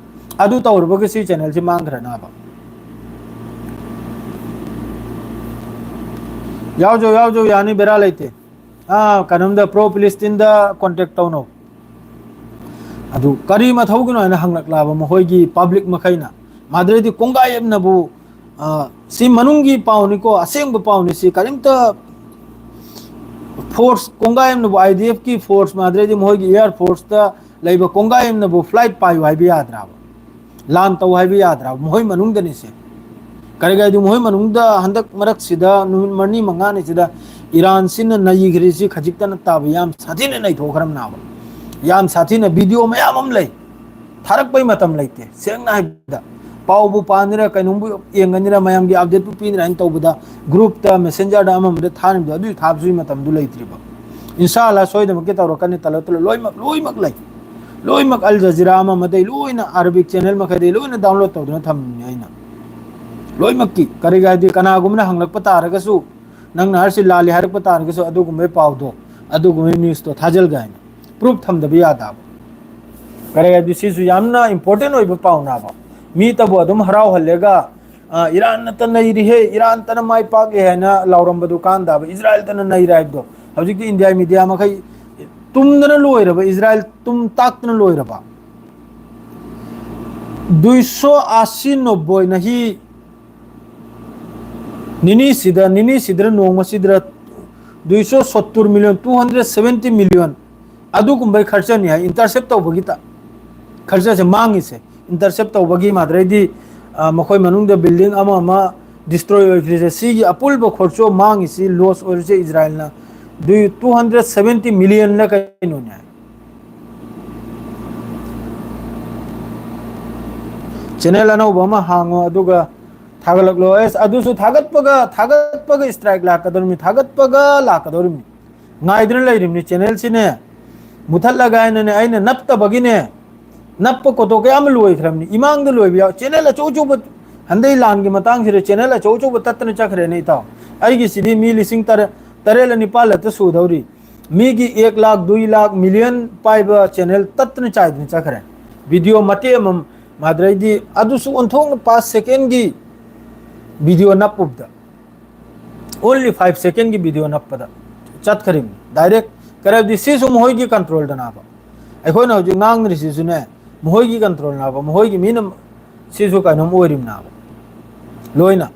ꯑꯗꯨ ꯇꯧꯔꯨꯕꯒꯤ ꯁꯤ channelꯁꯤ ꯃꯥꯡꯈ꯭ꯔꯅꯕ꯫ ꯌꯥꯎꯖꯧ, ꯌꯥꯎꯖꯧ, ꯌꯥꯅꯤ, ꯕꯦꯔꯥ ꯂꯩꯇꯦ꯫ ꯑꯥ, ꯀꯩꯅꯣꯝꯗ, pro Palestineꯗ contact ꯇꯧꯅꯧ꯫ ꯑꯗꯨ ꯀꯔꯤ ꯃꯊꯧꯒꯤꯅꯣ ꯍꯥꯏꯅ ꯍꯪꯂꯛꯂꯕ ꯃꯈꯣꯏꯒꯤ public ꯃꯈꯩꯅ꯫ ꯃꯥꯗ꯭ꯔꯩꯗꯤ ꯀꯣꯡꯒꯥꯏ ꯑꯃꯅꯕꯨ, ꯑ, ꯁꯤ ꯃꯅꯨꯡꯒꯤ ꯄꯥꯎꯅꯤꯀꯣ, ꯑꯁꯦꯡꯕ ꯄꯥꯎꯅꯤ ꯁꯤ, ꯀꯔꯤꯝꯇ force, ꯀꯣꯡꯒꯥꯏ ꯑꯃꯅꯕꯨ I D Fꯀꯤ force, ꯃꯥꯗ꯭ꯔꯩꯗꯤ ꯃꯈꯣꯏꯒꯤ air forceꯇ ꯂꯩꯕ ꯀꯣꯡꯒꯥꯏ ꯑꯃꯅꯕꯨ flight ꯄꯥꯏꯌꯨ ꯍꯥꯏꯕ ꯌꯥꯗ꯭ꯔꯕ? ꯂꯥꯟ ꯇꯧ ꯍꯥꯏꯕ ꯌꯥꯗ꯭ꯔꯕ? ꯃꯈꯣꯏ ꯃꯅꯨꯡꯗꯅꯤꯁꯦ꯫ ꯀꯔꯤꯒꯤ ꯍꯥꯏꯗꯤ ꯃꯈꯣꯏ ꯃꯅꯨꯡꯗ ꯍꯟꯗꯛ ꯃꯔꯛꯁꯤꯗ ꯅꯨꯃꯤꯠ ꯃꯔꯤ ꯃꯉꯥꯅꯤꯁꯤꯗ ꯏꯔꯥꯟꯁꯤꯅ ꯅꯩꯈ꯭ꯔꯤꯁꯤ ꯈꯖꯤꯛꯇ ꯅꯠꯇꯕ, ꯌꯥꯝ ꯁꯥꯊꯤꯅ ꯅꯩꯊꯣꯛꯈ꯭ꯔꯕꯅꯦꯕ꯫ ꯌꯥꯝ ꯁꯥꯊꯤꯅ video ꯃꯌꯥꯝ ꯑꯃ ꯂꯩ꯫ ꯊꯥꯔꯛꯄꯩ ꯃꯇꯝ ꯂꯩꯇꯦ꯫ ꯁꯦꯡꯅ ꯍꯥꯏꯕꯗ, ꯄꯥꯎꯕꯨ ꯄꯥꯅꯤꯔ, ꯀꯩꯅꯣꯝꯕꯨ ꯌꯦꯡꯒꯅꯤꯔ, ꯃꯌꯥꯝꯒꯤ updateꯄꯨ ꯄꯤꯅꯤꯔ ꯍꯥꯏꯅ ꯇꯧꯕꯗ, groupꯇ, messengerꯗ, ꯑꯃ ꯑꯃꯗ ꯊꯥꯅꯕꯗꯣ, ꯑꯗꯨꯒꯤ ꯊꯥꯕꯁꯨꯒꯤ ꯃꯇꯝꯗꯨ ꯂꯩꯇ꯭ꯔꯤꯕ꯫ ꯏꯟꯁꯥ ꯑꯜꯂꯥ ꯁꯣꯏꯗꯅꯃꯛꯀꯤ ꯇꯧꯔꯛꯀꯅꯤ, ꯇꯂꯣ ꯇꯂꯣ, ꯂꯣꯏꯅꯃꯛ, ꯂꯣꯏꯅꯃꯛ ꯂꯩ꯫ ꯂꯣꯏꯅꯃꯛ Al Jazeera ꯑꯃ ꯑꯃꯗꯩ, ꯂꯣꯏꯅ Arabic channel ꯃꯈꯩꯗꯩ ꯂꯣꯏꯅ download ꯇꯧꯗꯨꯅ ꯊꯝꯃꯤꯅꯦ ꯑꯩꯅ꯫ ꯂꯣꯏꯅꯃꯛꯀꯤ, ꯀꯔꯤꯒꯤ ꯍꯥꯏꯗꯤ ꯀꯅꯥꯒꯨꯝꯕꯅ ꯍꯪꯂꯛꯄ ꯇꯥꯔꯒꯁꯨ, ꯅꯪꯅ ꯍꯥꯏꯔꯤꯁꯤ ꯂꯥꯜꯂꯤ ꯍꯥꯏꯔꯛꯄ ꯇꯥꯔꯒꯁꯨ, ꯑꯗꯨꯒꯨꯝꯕꯒꯤ ꯄꯥꯎꯗꯣ, ꯑꯗꯨꯒꯨꯝꯕꯒꯤ newsꯇꯣ ꯊꯥꯖꯤꯜꯒꯦ ꯍꯥꯏꯅ proof ꯊꯝꯗꯕ ꯌꯥꯗꯕ꯫ ꯀꯔꯤꯒꯤ ꯍꯥꯏꯗꯤ ꯁꯤꯁꯨ ꯌꯥꯝꯅ important ꯑꯣꯏꯕ ꯄꯥꯎꯅꯦꯕ꯫ ꯃꯤꯇꯕꯨ ꯑꯗꯨꯝ ꯍꯔꯥꯎꯍꯜꯂꯦꯒ, "ꯑ, ꯏꯔꯥꯟꯅꯇ ꯅꯩꯔꯤꯍꯦ, ꯏꯔꯥꯟꯇꯅ ꯃꯥꯏ ꯄꯥꯛꯂꯦ" ꯍꯥꯏꯅ ꯂꯥꯎꯔꯝꯕꯗꯨ ꯀꯥꯟꯗꯕ, ꯏꯖꯔꯥꯏꯜꯇꯅ ꯅꯩꯔꯦ ꯍꯥꯏꯕꯗꯣ, ꯍꯧꯖꯤꯛꯇꯤ ꯏꯟꯗꯤꯌꯥ ꯃꯤꯗꯤꯌꯥ ꯃꯈꯩ ꯇꯨꯝꯗꯅ ꯂꯣꯏꯔꯕ, ꯏꯖꯔꯥꯏꯜ ꯇꯨꯝ ꯇꯥꯛꯇꯅ ꯂꯣꯏꯔꯕ꯫ ꯗꯨꯏꯁꯣ ꯑꯁꯤ ꯅꯣꯕꯣꯏ ꯅꯍꯤ ꯅꯤꯅꯤꯁꯤꯗ, ꯅꯤꯅꯤꯁꯤꯗ ꯅꯣꯡꯃꯁꯤꯗ ꯗꯨꯏꯁꯣ ꯁꯣꯠꯇꯨꯔ million, two hundred seventy million ꯑꯗꯨꯒꯨꯝꯕꯩ ꯈꯔꯆꯅꯤ ꯍꯥꯏ, ꯏꯟꯇꯔꯁꯦꯞ ꯇꯧꯕꯒꯤꯇ ꯈꯔꯆꯁꯦ ꯃꯥꯡꯉꯤꯁꯦ꯫ ꯏꯟꯇꯔꯁꯦꯞ ꯇꯧꯕꯒꯤ ꯃꯥꯗ꯭ꯔꯩꯗꯤ, ꯑ, ꯃꯈꯣꯏ ꯃꯅꯨꯡꯗ ꯕꯤꯜꯗꯤꯡ ꯑꯃ ꯑꯃ ꯗꯤꯁꯇ꯭ꯔꯣꯏ ꯑꯣꯏꯈ꯭ꯔꯤꯁꯦ, ꯁꯤꯒꯤ ꯑꯄꯨꯟꯕ ꯈꯣꯔꯆꯣ ꯃꯥꯡꯉꯤꯁꯤ, ꯂꯣꯁ ꯑꯣꯏꯔꯤꯁꯦ ꯏꯖꯔꯥꯏꯜꯅ ꯗꯨꯏ two hundred seventy millionꯂ ꯀꯩꯅꯣꯅꯦ꯫ ꯆꯦꯅꯦꯜ ꯑꯅꯧꯕ ꯑꯃ ꯍꯥꯡꯉꯣ, ꯑꯗꯨꯒ ꯊꯥꯒꯠꯂꯛꯂꯣ꯫ ꯑꯦꯁ, ꯑꯗꯨꯁꯨ ꯊꯥꯒꯠꯄꯒ, ꯊꯥꯒꯠꯄꯒ ꯏꯁꯇ꯭ꯔꯥꯏꯛ ꯂꯥꯛꯀꯗꯧꯔꯤꯕꯅꯤ, ꯊꯥꯒꯠꯄꯒ ꯂꯥꯛꯀꯗꯧꯔꯤꯕꯅꯤ꯫ ꯉꯥꯏꯗꯨꯅ ꯂꯩꯔꯤꯕꯅꯤ ꯆꯦꯅꯦꯜꯁꯤꯅꯦ꯫ ꯃꯨꯊꯠꯂꯒ ꯍꯥꯏꯅꯅꯦ, ꯑꯩꯅ ꯅꯞꯇꯕꯒꯤꯅꯦ, ꯅꯞꯄ ꯀꯣꯇꯣ ꯀꯌꯥ ꯑꯃ ꯂꯣꯏꯈ꯭ꯔꯕꯅꯤ꯫ ꯏꯃꯥꯡꯗ ꯂꯣꯏꯕ ꯌꯥꯎ-, ꯆꯦꯅꯦꯜ ꯑꯆꯧ ꯑꯆꯧꯕ, ꯍꯟꯗꯛ ꯂꯥꯟꯒꯤ ꯃꯇꯥꯡꯁꯤꯗ ꯆꯦꯅꯦꯜ ꯑꯆꯧ ꯑꯆꯧꯕ ꯇꯠꯇꯅ ꯆꯠꯈ꯭ꯔꯦꯅꯦ, ꯏꯇꯥꯎ꯫ ꯑꯩꯒꯤꯁꯤꯗꯤ ꯃꯤ ꯂꯤꯁꯤꯡ ꯇꯔꯦꯠ, ꯇꯔꯦꯠꯂ ꯅꯤꯄꯥꯜꯂꯛꯇ ꯁꯨꯗꯧꯔꯤ꯫ ꯃꯤꯒꯤ ꯑꯦꯛ ꯂꯥꯈ, ꯗꯨꯏ ꯂꯥꯈ, ꯃꯤꯂꯤꯌꯟ ꯄꯥꯏꯕ ꯆꯦꯅꯦꯜ ꯇꯠꯇꯅ ꯆꯥꯏꯗꯅ ꯆꯠꯈ꯭ꯔꯦ꯫ ꯚꯤꯗꯤꯑꯣ ꯃꯇꯦꯛ ꯑꯃꯃꯝ, ꯃꯥꯗ꯭ꯔꯩꯗꯤ ꯑꯗꯨꯁꯨ ꯑꯣꯟꯊꯣꯛꯅ ꯄꯥꯁ ꯁꯦꯀꯦꯟꯒꯤ ꯚꯤꯗꯤꯑꯣ ꯅꯞꯄꯨꯕꯗ, only five secondꯒꯤ ꯚꯤꯗꯤꯑꯣ ꯅꯞꯄꯗ ꯆꯠꯈ꯭ꯔꯤꯕꯅꯤ ꯗꯥꯏꯔꯦꯛ꯫ ꯀꯔꯗꯤ ꯁꯤꯁꯨ ꯃꯈꯣꯏꯒꯤ ꯀꯟꯇ꯭ꯔꯣꯜꯗꯅꯦꯕ꯫ ꯑꯩꯈꯣꯏꯅ ꯍꯧꯖꯤꯛ ꯉꯥꯡꯅꯔꯤꯁꯤꯁꯨꯅꯦ, ꯃꯈꯣꯏꯒꯤ ꯀꯟꯇ꯭ꯔꯣꯜꯅꯦꯕ, ꯃꯈꯣꯏꯒꯤ ꯃꯤꯅ ꯁꯤꯁꯨ ꯀꯩꯅꯣꯝ ꯑꯣꯏꯔꯤꯕꯅꯦꯕ꯫ ꯂꯣꯏꯅ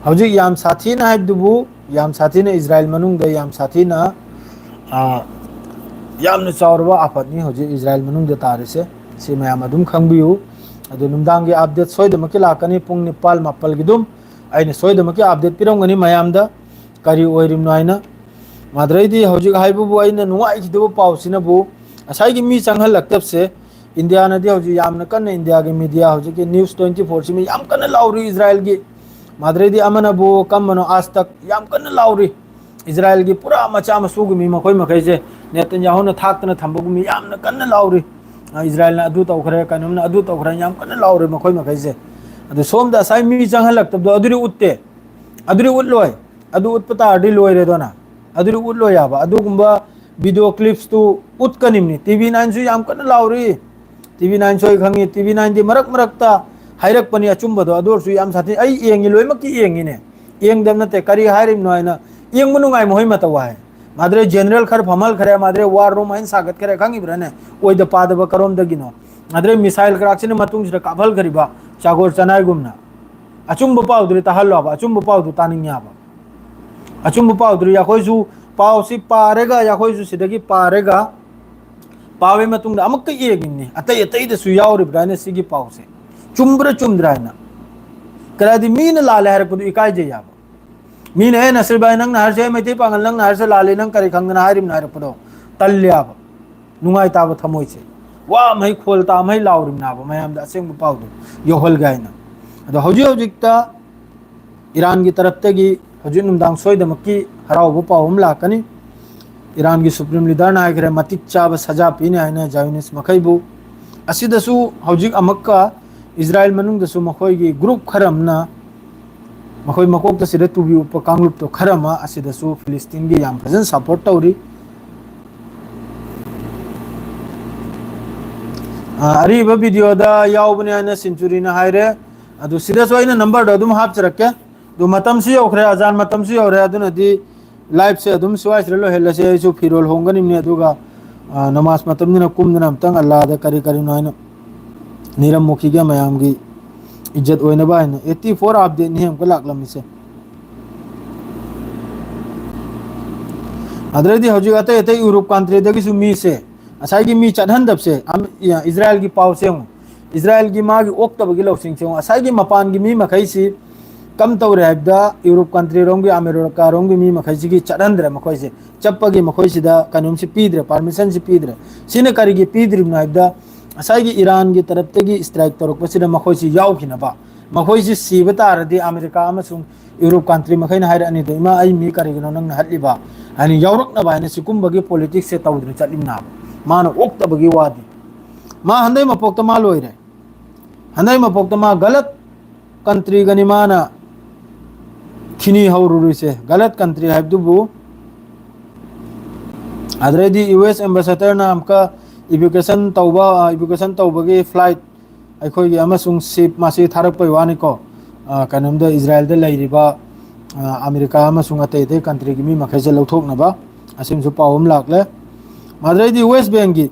ꯍꯧꯖꯤꯛ ꯌꯥꯝ ꯁꯥꯊꯤꯅ ꯍꯥꯏꯕꯗꯨꯕꯨ, ꯌꯥꯝ ꯁꯥꯊꯤꯅ ꯏꯖꯔꯥꯏꯜ ꯃꯅꯨꯡꯗ ꯌꯥꯝ ꯁꯥꯊꯤꯅ, ꯑ, ꯌꯥꯝꯅ ꯆꯥꯎꯔꯕ ꯑꯥꯐꯠꯅꯤ ꯍꯧꯖꯤꯛ ꯏꯖꯔꯥꯏꯜ ꯃꯅꯨꯡꯗ ꯇꯥꯔꯤꯁꯦ꯫ ꯁꯤ ꯃꯌꯥꯝ ꯑꯗꯨꯝ ꯈꯪꯕꯤꯌꯨ꯫ ꯑꯗꯨ ꯅꯨꯡꯗꯥꯡꯒꯤ ꯑꯞꯗꯦꯠ ꯁꯣꯏꯗꯅꯃꯛꯀꯤ ꯂꯥꯛꯀꯅꯤ ꯄꯨꯡ ꯅꯤꯄꯥꯜ ꯃꯥꯄꯜꯒꯤ ꯑꯗꯨꯝ꯫ ꯑꯩꯅ ꯁꯣꯏꯗꯅꯃꯛꯀꯤ ꯑꯞꯗꯦꯠ ꯄꯤꯔꯝꯒꯅꯤ ꯃꯌꯥꯝꯗ, ꯀꯔꯤ ꯑꯣꯏꯔꯤꯕꯅꯣ ꯍꯥꯏꯅ꯫ ꯃꯥꯗ꯭ꯔꯩꯗꯤ ꯍꯧꯖꯤꯛ ꯍꯥꯏꯕꯕꯨ, ꯑꯩꯅ ꯅꯨꯡꯉꯥꯏꯈꯤꯗꯕ ꯄꯥꯎꯁꯤꯅꯕꯨ, ꯉꯁꯥꯏꯒꯤ ꯃꯤ ꯆꯪꯍꯜꯂꯛꯇꯕꯁꯦ, ꯏꯟꯗꯤꯌꯥꯅꯗꯤ ꯍꯧꯖꯤꯛ ꯌꯥꯝꯅ ꯀꯟꯅ, ꯏꯟꯗꯤꯌꯥꯒꯤ ꯃꯤꯗꯤꯌꯥ ꯍꯧꯖꯤꯛꯀꯤ ꯅ꯭ꯌꯨꯁ ꯇ꯭ꯋꯦꯟꯇꯤ ꯐꯣꯔꯁꯤ ꯃꯤ ꯌꯥꯝ ꯀꯟꯅ ꯂꯥꯎꯔꯤ ꯏꯖꯔꯥꯏꯜꯒꯤ꯫ ꯃꯥꯗ꯭ꯔꯩꯗꯤ ꯑꯃꯅꯕꯨ ꯀꯝꯕꯅꯣ, ꯑꯥꯖ ꯇꯛ ꯌꯥꯝ ꯀꯟꯅ ꯂꯥꯎꯔꯤ꯫ ꯏꯖꯔꯥꯏꯜꯒꯤ ꯄꯨꯔꯥ ꯃꯆꯥ ꯃꯁꯨꯒꯤ ꯃꯤ ꯃꯈꯣꯏ ꯃꯈꯩꯁꯦ ꯅꯦꯇꯟꯌꯥꯍꯨꯅ ꯊꯥꯛꯇꯅ ꯊꯝꯕꯒꯨꯝ ꯃꯤ ꯌꯥꯝꯅ ꯀꯟꯅ ꯂꯥꯎꯔꯤ꯫ ꯑ, ꯏꯖꯔꯥꯏꯜꯅ ꯑꯗꯨ ꯇꯧꯈ꯭ꯔꯦ, ꯀꯩꯅꯣꯝꯅ ꯑꯗꯨ ꯇꯧꯈ꯭ꯔꯦ, ꯌꯥꯝ ꯀꯟꯅ ꯂꯥꯎꯔꯤ ꯃꯈꯣꯏ ꯃꯈꯩꯁꯦ꯫ ꯑꯗꯨ ꯁꯣꯝꯗ ꯉꯁꯥꯏ ꯃꯤ ꯆꯪꯍꯜꯂꯛꯇꯕꯗꯣ ꯑꯗꯨꯗꯤ ꯎꯠꯇꯦ, ꯑꯗꯨꯗꯤ ꯎꯠꯂꯣꯏ꯫ ꯑꯗꯨ ꯎꯠꯄ ꯇꯥꯔꯗꯤ ꯂꯣꯏꯔꯦꯗꯅ꯫ ꯑꯗꯨꯗꯤ ꯎꯠꯂꯣꯏ ꯌꯥꯕ꯫ ꯑꯗꯨꯒꯨꯝꯕ ꯚꯤꯗꯤꯑꯣ ꯀ꯭ꯂꯤꯞꯁꯇꯨ ꯎꯠꯀꯅꯤꯕꯅꯤ꯫ ꯇꯤ ꯚꯤ ꯅꯥꯏꯟꯁꯨ ꯌꯥꯝ ꯀꯟꯅ ꯂꯥꯎꯔꯤ꯫ ꯇꯤ ꯚꯤ ꯅꯥꯏꯟꯁꯨ ꯑꯩ ꯈꯪꯉꯤ꯫ ꯇꯤ ꯚꯤ ꯅꯥꯏꯟꯗꯤ ꯃꯔꯛ ꯃꯔꯛꯇ ꯍꯥꯏꯔꯛꯄꯅꯤ ꯑꯆꯨꯝꯕꯗꯣ꯫ ꯑꯗꯨ ꯑꯣꯏꯔꯁꯨ ꯌꯥꯝ ꯁꯥꯊꯤ꯫ ꯑꯩ ꯌꯦꯡꯉꯤ, ꯂꯣꯏꯅꯃꯛꯀꯤ ꯌꯦꯡꯉꯤꯅꯦ꯫ ꯌꯦꯡꯗꯕ ꯅꯠꯇꯦ꯫ ꯀꯔꯤ ꯍꯥꯏꯔꯤꯕꯅꯣ ꯍꯥꯏꯅ ꯌꯦꯡꯕ ꯅꯨꯡꯉꯥꯏ ꯃꯈꯣꯏ ꯃꯇꯧ ꯍꯥꯏ꯫ ꯃꯥꯗ꯭ꯔꯦ ꯖꯦꯅꯔꯦꯜ ꯈꯔ ꯐꯝꯍꯜꯈ꯭ꯔꯦ, ꯃꯥꯗ꯭ꯔꯦ ꯋꯥꯔ ꯔꯨꯝ ꯍꯥꯏꯅ ꯁꯥꯒꯠꯈ꯭ꯔꯦ, ꯈꯪꯉꯤꯕ꯭ꯔꯥꯅꯦ? ꯑꯣꯏꯗ ꯄꯥꯗꯕ ꯀꯔꯣꯝꯗꯒꯤꯅꯣ? ꯃꯥꯗ꯭ꯔꯦ ꯃꯤꯁꯥꯏꯜ ꯀ꯭ꯔꯥꯛꯁꯤꯅ ꯃꯇꯨꯡꯁꯤꯗ ꯀꯥꯞꯍꯜꯈ꯭ꯔꯤꯕ ꯆꯥꯒꯣꯔ ꯆꯅꯥꯏꯒꯨꯝꯅ꯫ ꯑꯆꯨꯝꯕ ꯄꯥꯎꯗꯨꯗꯤ ꯇꯥꯍꯜꯂꯣꯕ, ꯑꯆꯨꯝꯕ ꯄꯥꯎꯗꯨ ꯇꯥꯅꯤꯡꯉꯦꯕ꯫ ꯑꯆꯨꯝꯕ ꯄꯥꯎꯗꯨꯗꯤ ꯑꯩꯈꯣꯏꯁꯨ ꯄꯥꯎꯁꯤ ꯄꯥꯔꯒ, ꯑꯩꯈꯣꯏꯁꯨ ꯁꯤꯗꯒꯤ ꯄꯥꯔꯒ, ꯄꯥꯕꯒꯤ ꯃꯇꯨꯡꯗ ꯑꯃꯨꯛꯀ ꯌꯦꯡꯉꯤꯅꯤ, ꯑꯇꯩ ꯑꯇꯩꯗꯁꯨ ꯌꯥꯎꯔꯤꯕ꯭ꯔꯥ ꯍꯥꯏꯅ ꯁꯤꯒꯤ ꯄꯥꯎꯁꯦ ꯆꯨꯝꯕ꯭ꯔꯥ ꯆꯨꯝꯗ꯭ꯔꯥ ꯍꯥꯏꯅ꯫ ꯀꯔꯤꯗꯤ ꯃꯤꯅ ꯂꯥꯜꯂꯦ ꯍꯥꯏꯔꯛꯄꯗꯨ ꯏꯀꯥꯏꯖꯩ ꯍꯥꯏꯕ꯫ ꯃꯤꯅ, "ꯑꯦ, ꯅꯁꯤꯔ ꯚꯥꯏ, ꯅꯪꯅ ꯍꯥꯏꯔꯤꯁꯦ, ꯃꯩꯇꯩ ꯄꯥꯉꯜ, ꯅꯪꯅ ꯍꯥꯏꯔꯤꯁꯦ ꯂꯥꯜꯂꯦ, ꯅꯪ ꯀꯔꯤ ꯈꯪꯗꯅ ꯍꯥꯏꯔꯤꯕꯅꯣ?" ꯍꯥꯏꯔꯛꯄꯗꯣ ꯇꯜꯂꯦ ꯍꯥꯏꯕ꯫ ꯅꯨꯡꯉꯥꯏ ꯇꯥꯕ ꯊꯃꯣꯏꯁꯦ꯫ ꯋꯥ ꯃꯍꯩ ꯈꯣꯜ ꯇꯥ ꯃꯍꯩ ꯂꯥꯎꯔꯤꯕꯅꯦ ꯍꯥꯏꯕ, ꯃꯌꯥꯝꯗ ꯑꯁꯦꯡꯕ ꯄꯥꯎꯗꯣ ꯌꯧꯍꯜꯒꯦ ꯍꯥꯏꯅ꯫ ꯑꯗꯣ ꯍꯧꯖꯤꯛ ꯍꯧꯖꯤꯛꯇ ꯏꯔꯥꯟꯒꯤ ꯇꯔꯞꯇꯒꯤ ꯍꯧꯖꯤꯛ ꯅꯨꯡꯗꯥꯡ ꯁꯣꯏꯗꯃꯛꯀꯤ ꯍꯔꯥꯎꯕ ꯄꯥꯎ ꯑꯃ ꯂꯥꯛꯀꯅꯤ꯫ ꯏꯔꯥꯟꯒꯤ ꯁꯨꯄ꯭ꯔꯤꯝ ꯂꯤꯗꯔꯅ ꯍꯥꯏꯈ꯭ꯔꯦ, ꯃꯇꯤꯛ ꯆꯥꯕ ꯁꯖꯥ ꯄꯤꯅꯤ ꯍꯥꯏꯅ ꯖꯥꯏꯌꯣꯅꯤꯁ ꯃꯈꯩꯕꯨ꯫ ꯑꯁꯤꯗꯁꯨ ꯍꯧꯖꯤꯛ ꯑꯃꯨꯛꯀ ꯏꯖꯔꯥꯌꯦꯜ ꯃꯅꯨꯡꯗꯁꯨ ꯃꯈꯣꯏꯒꯤ ꯒ꯭ꯔꯨꯞ ꯈꯔ ꯑꯃꯅ, ꯃꯈꯣꯏ ꯃꯀꯣꯛꯇ ꯁꯤꯗ ꯇꯨꯕꯤ ꯎꯞꯄ ꯀꯥꯡꯂꯨꯞꯇꯣ ꯈꯔ ꯑꯃ ꯑꯁꯤꯗꯁꯨ ꯐꯤꯂꯤꯁꯇꯤꯟꯒꯤ ꯌꯥꯝ ꯐꯖꯅ ꯁꯄꯣꯔꯠ ꯇꯧꯔꯤ꯫ ꯑ, ꯑꯔꯤꯕ ꯚꯤꯗꯤꯑꯣꯗ ꯌꯥꯎꯕꯅꯦ ꯍꯥꯏꯅ ꯁꯦꯟꯆꯨꯔꯤꯅ ꯍꯥꯏꯔꯦ꯫ ꯑꯗꯨ ꯁꯤꯗꯁꯨ ꯑꯩꯅ ꯅꯝꯕꯔꯗꯣ ꯑꯗꯨꯝ ꯍꯥꯞꯆꯔꯛꯀꯦ꯫ ꯑꯗꯨ ꯃꯇꯝꯁꯨ ꯌꯧꯈ꯭ꯔꯦ, ꯑꯖꯥꯟ ꯃꯇꯝꯁꯨ ꯌꯧꯔꯦ, ꯑꯗꯨꯅꯗꯤ ꯂꯥꯏꯐꯁꯦ ꯑꯗꯨꯝ ꯁ꯭ꯋꯥꯏꯁꯤꯗ ꯂꯣꯏꯍꯜꯂꯁꯦ꯫ ꯑꯩꯁꯨ ꯐꯤꯔꯣꯜ ꯍꯣꯡꯒꯅꯤꯕꯅꯦ, ꯑꯗꯨꯒ, ꯑ, ꯅꯃꯥꯖ ꯃꯇꯝꯅꯤꯅ ꯀꯨꯝꯗꯅ ꯑꯝꯇꯪ ꯑꯜꯂꯥꯗ ꯀꯔꯤ ꯀꯔꯤꯅꯣ ꯍꯥꯏꯅ ꯅꯤꯔꯝ ꯃꯨꯈꯤꯒꯦ, ꯃꯌꯥꯝꯒꯤ ꯏꯖꯠ ꯑꯣꯏꯅꯕ ꯍꯥꯏꯅ꯫ ꯑꯩꯠꯇꯤ ꯐꯣꯔ ꯑꯞꯗꯦꯠꯅꯤ ꯑꯃꯨꯛꯀ ꯂꯥꯛꯂꯝꯃꯤꯁꯦ꯫ ꯑꯗꯨꯗꯩꯗꯤ ꯍꯧꯖꯤꯛ ꯑꯇꯩ ꯑꯇꯩ ꯌꯨꯔꯣꯞ ꯀꯟꯇ꯭ꯔꯤꯗꯒꯤꯁꯨ ꯃꯤꯁꯦ, ꯉꯁꯥꯏꯒꯤ ꯃꯤ ꯆꯠꯍꯟꯗꯕꯁꯦ, ꯑꯝ-, ꯏ-, ꯏꯖꯔꯥꯌꯦꯜꯒꯤ ꯄꯥꯎꯁꯦ ꯌꯦꯡꯉꯨ꯫ ꯏꯖꯔꯥꯌꯦꯜꯒꯤ ꯃꯥꯒꯤ ꯑꯣꯛꯇꯕꯒꯤ ꯂꯧꯁꯤꯡꯁꯦ ꯌꯦꯡꯉꯨ꯫ ꯉꯁꯥꯏꯒꯤ ꯃꯄꯥꯟꯒꯤ ꯃꯤ ꯃꯈꯩꯁꯤ ꯀꯝ ꯇꯧꯔꯦ ꯍꯥꯏꯕꯗ, ꯌꯨꯔꯣꯞ ꯀꯟꯇ꯭ꯔꯤꯔꯣꯝꯒꯤ, ꯑꯃꯦꯔꯤꯀꯥꯔꯣꯝꯒꯤ ꯃꯤ ꯃꯈꯩꯁꯤꯒꯤ ꯆꯠꯍꯟꯗ꯭ꯔꯦ ꯃꯈꯣꯏꯁꯦ꯫ ꯆꯠꯄꯒꯤ ꯃꯈꯣꯏꯁꯤꯗ ꯀꯩꯅꯣꯝꯁꯤ ꯄꯤꯗ꯭ꯔꯦ, ꯄꯥꯔꯃꯤꯁꯟꯁꯤ ꯄꯤꯗ꯭ꯔꯦ꯫ ꯁꯤꯅ ꯀꯔꯤꯒꯤ ꯄꯤꯗ꯭ꯔꯤꯕꯅꯣ ꯍꯥꯏꯕꯗ, ꯉꯁꯥꯏꯒꯤ ꯏꯔꯥꯟꯒꯤ ꯇꯔꯞꯇꯒꯤ ꯏꯁꯇ꯭ꯔꯥꯏꯛ ꯇꯧꯔꯛꯄꯁꯤꯗ ꯃꯈꯣꯏꯁꯤ ꯌꯥꯎꯈꯤꯅꯕ꯫ ꯃꯈꯣꯏꯁꯤ ꯁꯤꯕ ꯇꯥꯔꯗꯤ ꯑꯃꯦꯔꯤꯀꯥ ꯑꯃꯁꯨꯡ ꯌꯨꯔꯣꯞ ꯀꯟꯇ꯭ꯔꯤ ꯃꯈꯩꯅ ꯍꯥꯏꯔꯛꯑꯅꯤꯗꯣ, "ꯏꯃꯥ, ꯑꯩ ꯃꯤ ꯀꯔꯤꯒꯤꯅꯣ ꯅꯪꯅ ꯍꯠꯂꯤꯕ?" ꯍꯥꯏꯅ ꯌꯥꯎꯔꯛꯅꯕ ꯍꯥꯏꯅ ꯁꯤꯒꯨꯝꯕꯒꯤ ꯄꯣꯂꯤꯇꯤꯛꯁꯁꯦ ꯇꯧꯗꯅ ꯆꯠꯂꯤꯕꯅꯦꯕ꯫ ꯃꯥꯅ ꯑꯣꯛꯇꯕꯒꯤ ꯋꯥꯗꯤ꯫ ꯃꯥ ꯍꯟꯗꯩ ꯃꯄꯣꯛꯇ ꯃꯥ ꯂꯣꯏꯔꯦ꯫ ꯍꯟꯗꯩ ꯃꯄꯣꯛꯇ ꯃꯥ ꯒꯂꯠ ꯀꯟꯇ꯭ꯔꯤꯒꯅꯤ ꯃꯥꯅ ꯈꯤꯅꯤ ꯍꯧꯔꯨꯔꯤꯁꯦ꯫ ꯒꯂꯠ ꯀꯟꯇ꯭ꯔꯤ ꯍꯥꯏꯕꯗꯨꯕꯨ, ꯑꯗꯨꯗꯩꯗꯤ ꯌꯨ ꯑꯦꯁ ꯑꯦꯝꯕꯦꯁꯦꯗꯔꯅ ꯑꯃꯨꯛꯀ ꯏꯚꯤꯀꯨꯑꯦꯁꯟ ꯇꯧꯕ, ꯑ, ꯏꯚꯤꯀꯨꯑꯦꯁꯟ ꯇꯧꯕꯒꯤ ꯐ꯭ꯂꯥꯏꯠ ꯑꯩꯈꯣꯏꯒꯤ ꯑꯃꯁꯨꯡ ꯁꯤꯞ ꯃꯁꯤ ꯊꯥꯔꯛꯄꯩ ꯋꯥꯅꯤꯀꯣ꯫ ꯑ, ꯀꯩꯅꯣꯝꯗ ꯏꯖꯔꯥꯌꯦꯜꯗ ꯂꯩꯔꯤꯕ, ꯑ, ꯑꯃꯦꯔꯤꯀꯥ ꯑꯃꯁꯨꯡ ꯑꯇꯩ ꯑꯇꯩ countryꯒꯤ ꯃꯤ ꯃꯈꯩꯁꯦ ꯂꯧꯊꯣꯛꯅꯕ, ꯑꯁꯤꯃꯁꯨ ꯄꯥꯎ ꯑꯃ ꯂꯥꯛꯂꯦ꯫ ꯃꯗꯨꯗꯩꯗꯤ West Bankꯒꯤ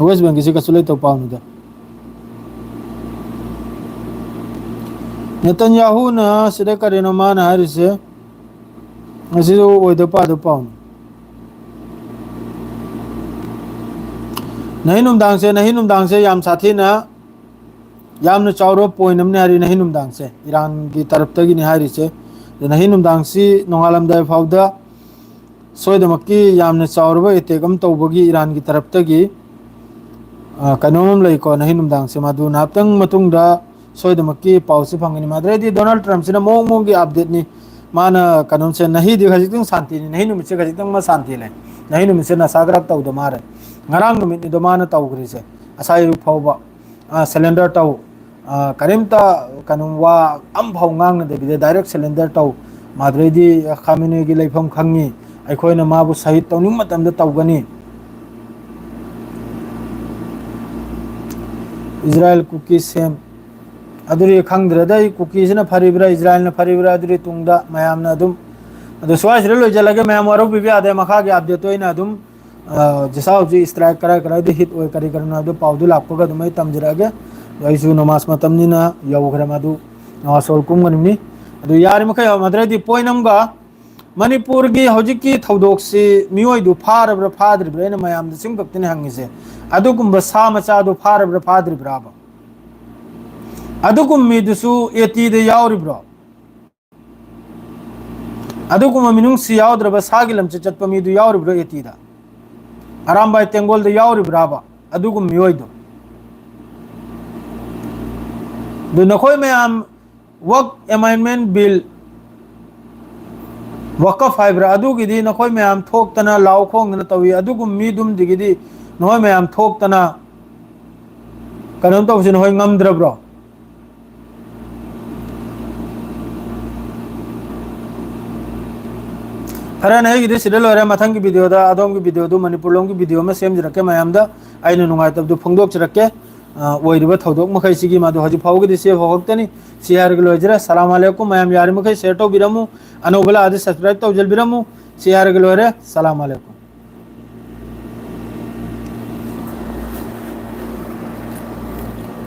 West Bankꯒꯤꯁꯤ ꯀꯩꯁꯨ ꯂꯩꯇꯕ ꯄꯥꯎꯅꯤꯗ꯫ ꯅꯦꯇꯟꯌꯥꯍꯨꯅ ꯁꯤꯗ ꯀꯔꯤꯅꯣ ꯃꯥꯅ ꯍꯥꯏꯔꯤꯁꯦ? ꯑꯁꯤꯁꯨ ꯑꯣꯏꯗ ꯄꯥꯗꯕ ꯄꯥꯎꯅꯤ꯫ ꯅꯍꯤ ꯅꯨꯡꯗꯥꯡꯁꯦ, ꯅꯍꯤ ꯅꯨꯡꯗꯥꯡꯁꯦ ꯌꯥꯝ ꯁꯥꯊꯤꯅ, ꯌꯥꯝꯅ ꯆꯥꯎꯔꯕ point ꯑꯃꯅꯤ ꯍꯥꯏꯔꯤ ꯅꯍꯤ ꯅꯨꯡꯗꯥꯡꯁꯦ꯫ ꯏꯔꯥꯟꯒꯤ ꯇꯔꯞꯇꯒꯤꯅꯤ ꯍꯥꯏꯔꯤꯁꯦ꯫ ꯑꯗ ꯅꯍꯤ ꯅꯨꯡꯗꯥꯡꯁꯤ ꯅꯣꯡꯉꯥꯜꯂꯝꯗꯥꯏ ꯐꯥꯎꯗ ꯁꯣꯏꯗꯃꯛꯀꯤ ꯌꯥꯝꯅ ꯆꯥꯎꯔꯕ attack ꯑꯃ ꯇꯧꯕꯒꯤ ꯏꯔꯥꯟꯒꯤ ꯇꯔꯞꯇꯒꯤ, ꯑ, ꯀꯩꯅꯣꯝ ꯑꯃ ꯂꯩꯀꯣ, ꯅꯍꯤ ꯅꯨꯡꯗꯥꯡꯁꯦ꯫ ꯃꯗꯨ ꯉꯥꯏꯍꯥꯛꯇꯪ ꯃꯇꯨꯡꯗ ꯁꯣꯏꯗꯃꯛꯀꯤ ꯄꯥꯎꯁꯤ ꯐꯪꯒꯅꯤ꯫ ꯃꯗꯨꯗꯩꯗꯤ ꯗꯣꯅꯥꯜꯗ ꯇ꯭ꯔꯝꯞꯁꯤꯅ ꯃꯑꯣꯡ ꯃꯑꯣꯡꯒꯤ updateꯅꯤ꯫ ꯃꯥꯅ ꯀꯩꯅꯣꯝꯁꯦ, ꯅꯍꯤꯗꯤ ꯈꯖꯤꯛꯇꯪ ꯁꯥꯟꯇꯤꯅꯤ, ꯅꯍꯤ ꯅꯨꯃꯤꯠꯁꯦ ꯈꯖꯤꯛꯇꯪ ꯃꯥ ꯁꯥꯟꯇꯤ ꯂꯩ꯫ ꯅꯍꯤ ꯅꯨꯃꯤꯠꯁꯦ ꯅꯁꯥ ꯈꯔ ꯇꯧꯗ ꯃꯥꯜꯂꯦ꯫ ꯉꯔꯥꯡ ꯅꯨꯃꯤꯠꯅꯤꯗꯣ ꯃꯥꯅ ꯇꯧꯈ꯭ꯔꯤꯁꯦ, ꯉꯁꯥꯏ ꯑꯌꯨꯛ ꯐꯥꯎꯕ꯫ ꯑ, surrender ꯇꯧ, ꯑ, ꯀꯔꯤꯝꯇ ꯀꯩꯅꯣ ꯋꯥ ꯑꯃꯐꯥꯎ ꯉꯥꯡꯅꯗꯕꯤꯗ direct surrender ꯇꯧ꯫ ꯃꯗꯨꯗꯩꯗꯤ ꯈꯥꯃꯦꯅꯦꯒꯤ ꯂꯩꯐꯝ ꯈꯪꯉꯤ, ꯑꯩꯈꯣꯏꯅ ꯃꯥꯕꯨ ꯁꯍꯤꯗ ꯇꯧꯅꯤꯡꯕ ꯃꯇꯝꯗ ꯇꯧꯒꯅꯤ꯫ ꯏꯖꯔꯥꯏꯜ ꯀꯨꯀꯤ ꯁꯦꯝ꯫ ꯑꯗꯨꯗꯤ ꯈꯪꯗ꯭ꯔꯦꯗ, ꯑꯩ ꯀꯨꯀꯤꯁꯤꯅ ꯐꯔꯤꯕ꯭ꯔꯥ, ꯏꯖꯔꯥꯏꯜꯅ ꯐꯔꯤꯕ꯭ꯔꯥ, ꯑꯗꯨꯗꯤ ꯇꯨꯡꯗ ꯃꯌꯥꯝꯅ ꯑꯗꯨꯝ꯫ ꯑꯗꯣ ꯁ꯭ꯋꯥꯏꯁꯤꯗ ꯂꯣꯏꯁꯤꯜꯂꯒꯦ, ꯃꯌꯥꯝ ꯋꯥꯔꯧꯕꯤꯕ ꯌꯥꯗꯦ, ꯃꯈꯥꯒꯤ updateꯇꯣ ꯑꯩꯅ ꯑꯗꯨꯝ, ꯑ, ꯖꯤꯁꯥ ꯍꯧꯖꯤꯛ strike ꯀꯔꯥꯏ ꯀꯔꯥꯏꯗ hit ꯑꯣꯏ, ꯀꯔꯤ ꯀꯔꯤꯅꯣ ꯍꯥꯏꯕꯗꯣ ꯄꯥꯎꯗꯨ ꯂꯥꯛꯄꯒ ꯑꯗꯨꯝ ꯑꯩ ꯇꯝꯖꯔꯛꯑꯒꯦ꯫ ꯑꯗꯣ ꯑꯩꯁꯨ ꯅꯃꯥꯖ ꯃꯇꯝꯅꯤꯅ ꯌꯧꯈ꯭ꯔꯦ, ꯃꯗꯨ ꯅꯃꯥꯖ ꯁꯣꯜ ꯀꯨꯝꯒꯅꯤꯕꯅꯤ꯫ ꯑꯗꯨ ꯌꯥꯔꯤꯃꯈꯩ ꯃꯗꯨꯗꯩꯗꯤ point ꯑꯃꯒ, ꯃꯅꯤꯄꯨꯔꯒꯤ ꯍꯧꯖꯤꯛꯀꯤ ꯊꯧꯗꯣꯛꯁꯤ ꯃꯤꯑꯣꯏꯗꯨ ꯐꯥꯔꯕ꯭ꯔꯥ ꯐꯥꯗ꯭ꯔꯤꯕ꯭ꯔꯥ, ꯑꯩꯅ ꯃꯌꯥꯝꯗ ꯁꯤꯃꯈꯛꯇꯅꯤ ꯍꯪꯉꯤꯁꯦ꯫ ꯑꯗꯨꯒꯨꯝꯕ ꯁꯥ ꯃꯆꯥꯗꯨ ꯐꯥꯔꯕ꯭ꯔꯥ ꯐꯥꯗ꯭ꯔꯤꯕ꯭ꯔꯥꯕ? ꯑꯗꯨꯒꯨꯝꯕ ꯃꯤꯗꯨꯁꯨ ATꯗ ꯌꯥꯎꯔꯤꯕ꯭ꯔꯣ? ꯑꯗꯨꯒꯨꯝꯕ ꯃꯤꯅꯨꯡꯁꯤ ꯌꯥꯎꯗ꯭ꯔꯕ ꯁꯥꯒꯤ ꯂꯝꯆꯠ ꯆꯠꯄ ꯃꯤꯗꯨ ꯌꯥꯎꯔꯤꯕ꯭ꯔꯣ ATꯗ? ꯑꯔꯥꯝꯕꯥꯏ ꯇꯦꯡꯒꯣꯜꯗ ꯌꯥꯎꯔꯤꯕ꯭ꯔꯥꯕ ꯑꯗꯨꯒꯨꯝꯕ ꯃꯤꯑꯣꯏꯗꯣ? ꯑꯗꯨ ꯅꯈꯣꯏ ꯃꯌꯥꯝ Waqf Amendment Bill, ꯋꯥꯀꯐ ꯍꯥꯏꯕ꯭ꯔꯥ, ꯑꯗꯨꯒꯤꯗꯤ ꯅꯈꯣꯏ ꯃꯌꯥꯝ ꯊꯣꯛꯇꯅ ꯂꯥꯎ ꯈꯣꯡꯗꯅ ꯇꯧꯏ, ꯑꯗꯨꯒꯨꯝꯕ ꯃꯤꯗꯨꯝꯗꯒꯤꯗꯤ ꯅꯈꯣꯏ ꯃꯌꯥꯝ ꯊꯣꯛꯇꯅ ꯀꯩꯅꯣꯝ ꯇꯧꯕꯁꯤ ꯅꯈꯣꯏ ꯉꯝꯗ꯭ꯔꯕ꯭ꯔꯣ? ꯐꯔꯦꯅꯦ, ꯑꯩꯒꯤꯗꯤ ꯁꯤꯗ ꯂꯣꯏꯔꯦ꯫ ꯃꯊꯪꯒꯤ videoꯗ ꯑꯗꯣꯝꯒꯤ videoꯗꯨ ꯃꯅꯤꯄꯨꯔ ꯂꯣꯝꯒꯤ video ꯑꯃ ꯁꯦꯝꯖꯔꯛꯀꯦ꯫ ꯃꯌꯥꯝꯗ ꯑꯩꯅ ꯅꯨꯡꯉꯥꯏꯇꯕꯗꯨ ꯐꯣꯡꯗꯣꯛꯆꯔꯛꯀꯦ꯫ ꯑ, ꯑꯣꯏꯔꯤꯕ ꯊꯧꯗꯣꯛ ꯃꯈꯩꯁꯤꯒꯤ ꯃꯗꯨ ꯍꯧꯖꯤꯛ ꯐꯥꯎꯕꯒꯤꯗꯤ ꯁꯤ ꯐꯥꯎꯈꯛꯇꯅꯤ꯫ ꯁꯤ ꯍꯥꯏꯔꯒ ꯂꯣꯏꯖꯔꯦ꯫ ꯁꯂꯥꯝ ꯑꯂꯩꯀꯨꯝ꯫ ꯃꯌꯥꯝ ꯌꯥꯔꯤꯃꯈꯩ share ꯇꯧꯕꯤꯔꯝꯃꯨ꯫ ꯑꯅꯧꯕ ꯂꯥꯛꯑꯗꯤ subscribe ꯇꯧꯖꯕꯤꯔꯝꯃꯨ꯫ ꯁꯤ ꯍꯥꯏꯔꯒ ꯂꯣꯏꯔꯦ꯫ ꯁꯂꯥꯝ ꯑꯂꯩꯀꯨꯝ꯫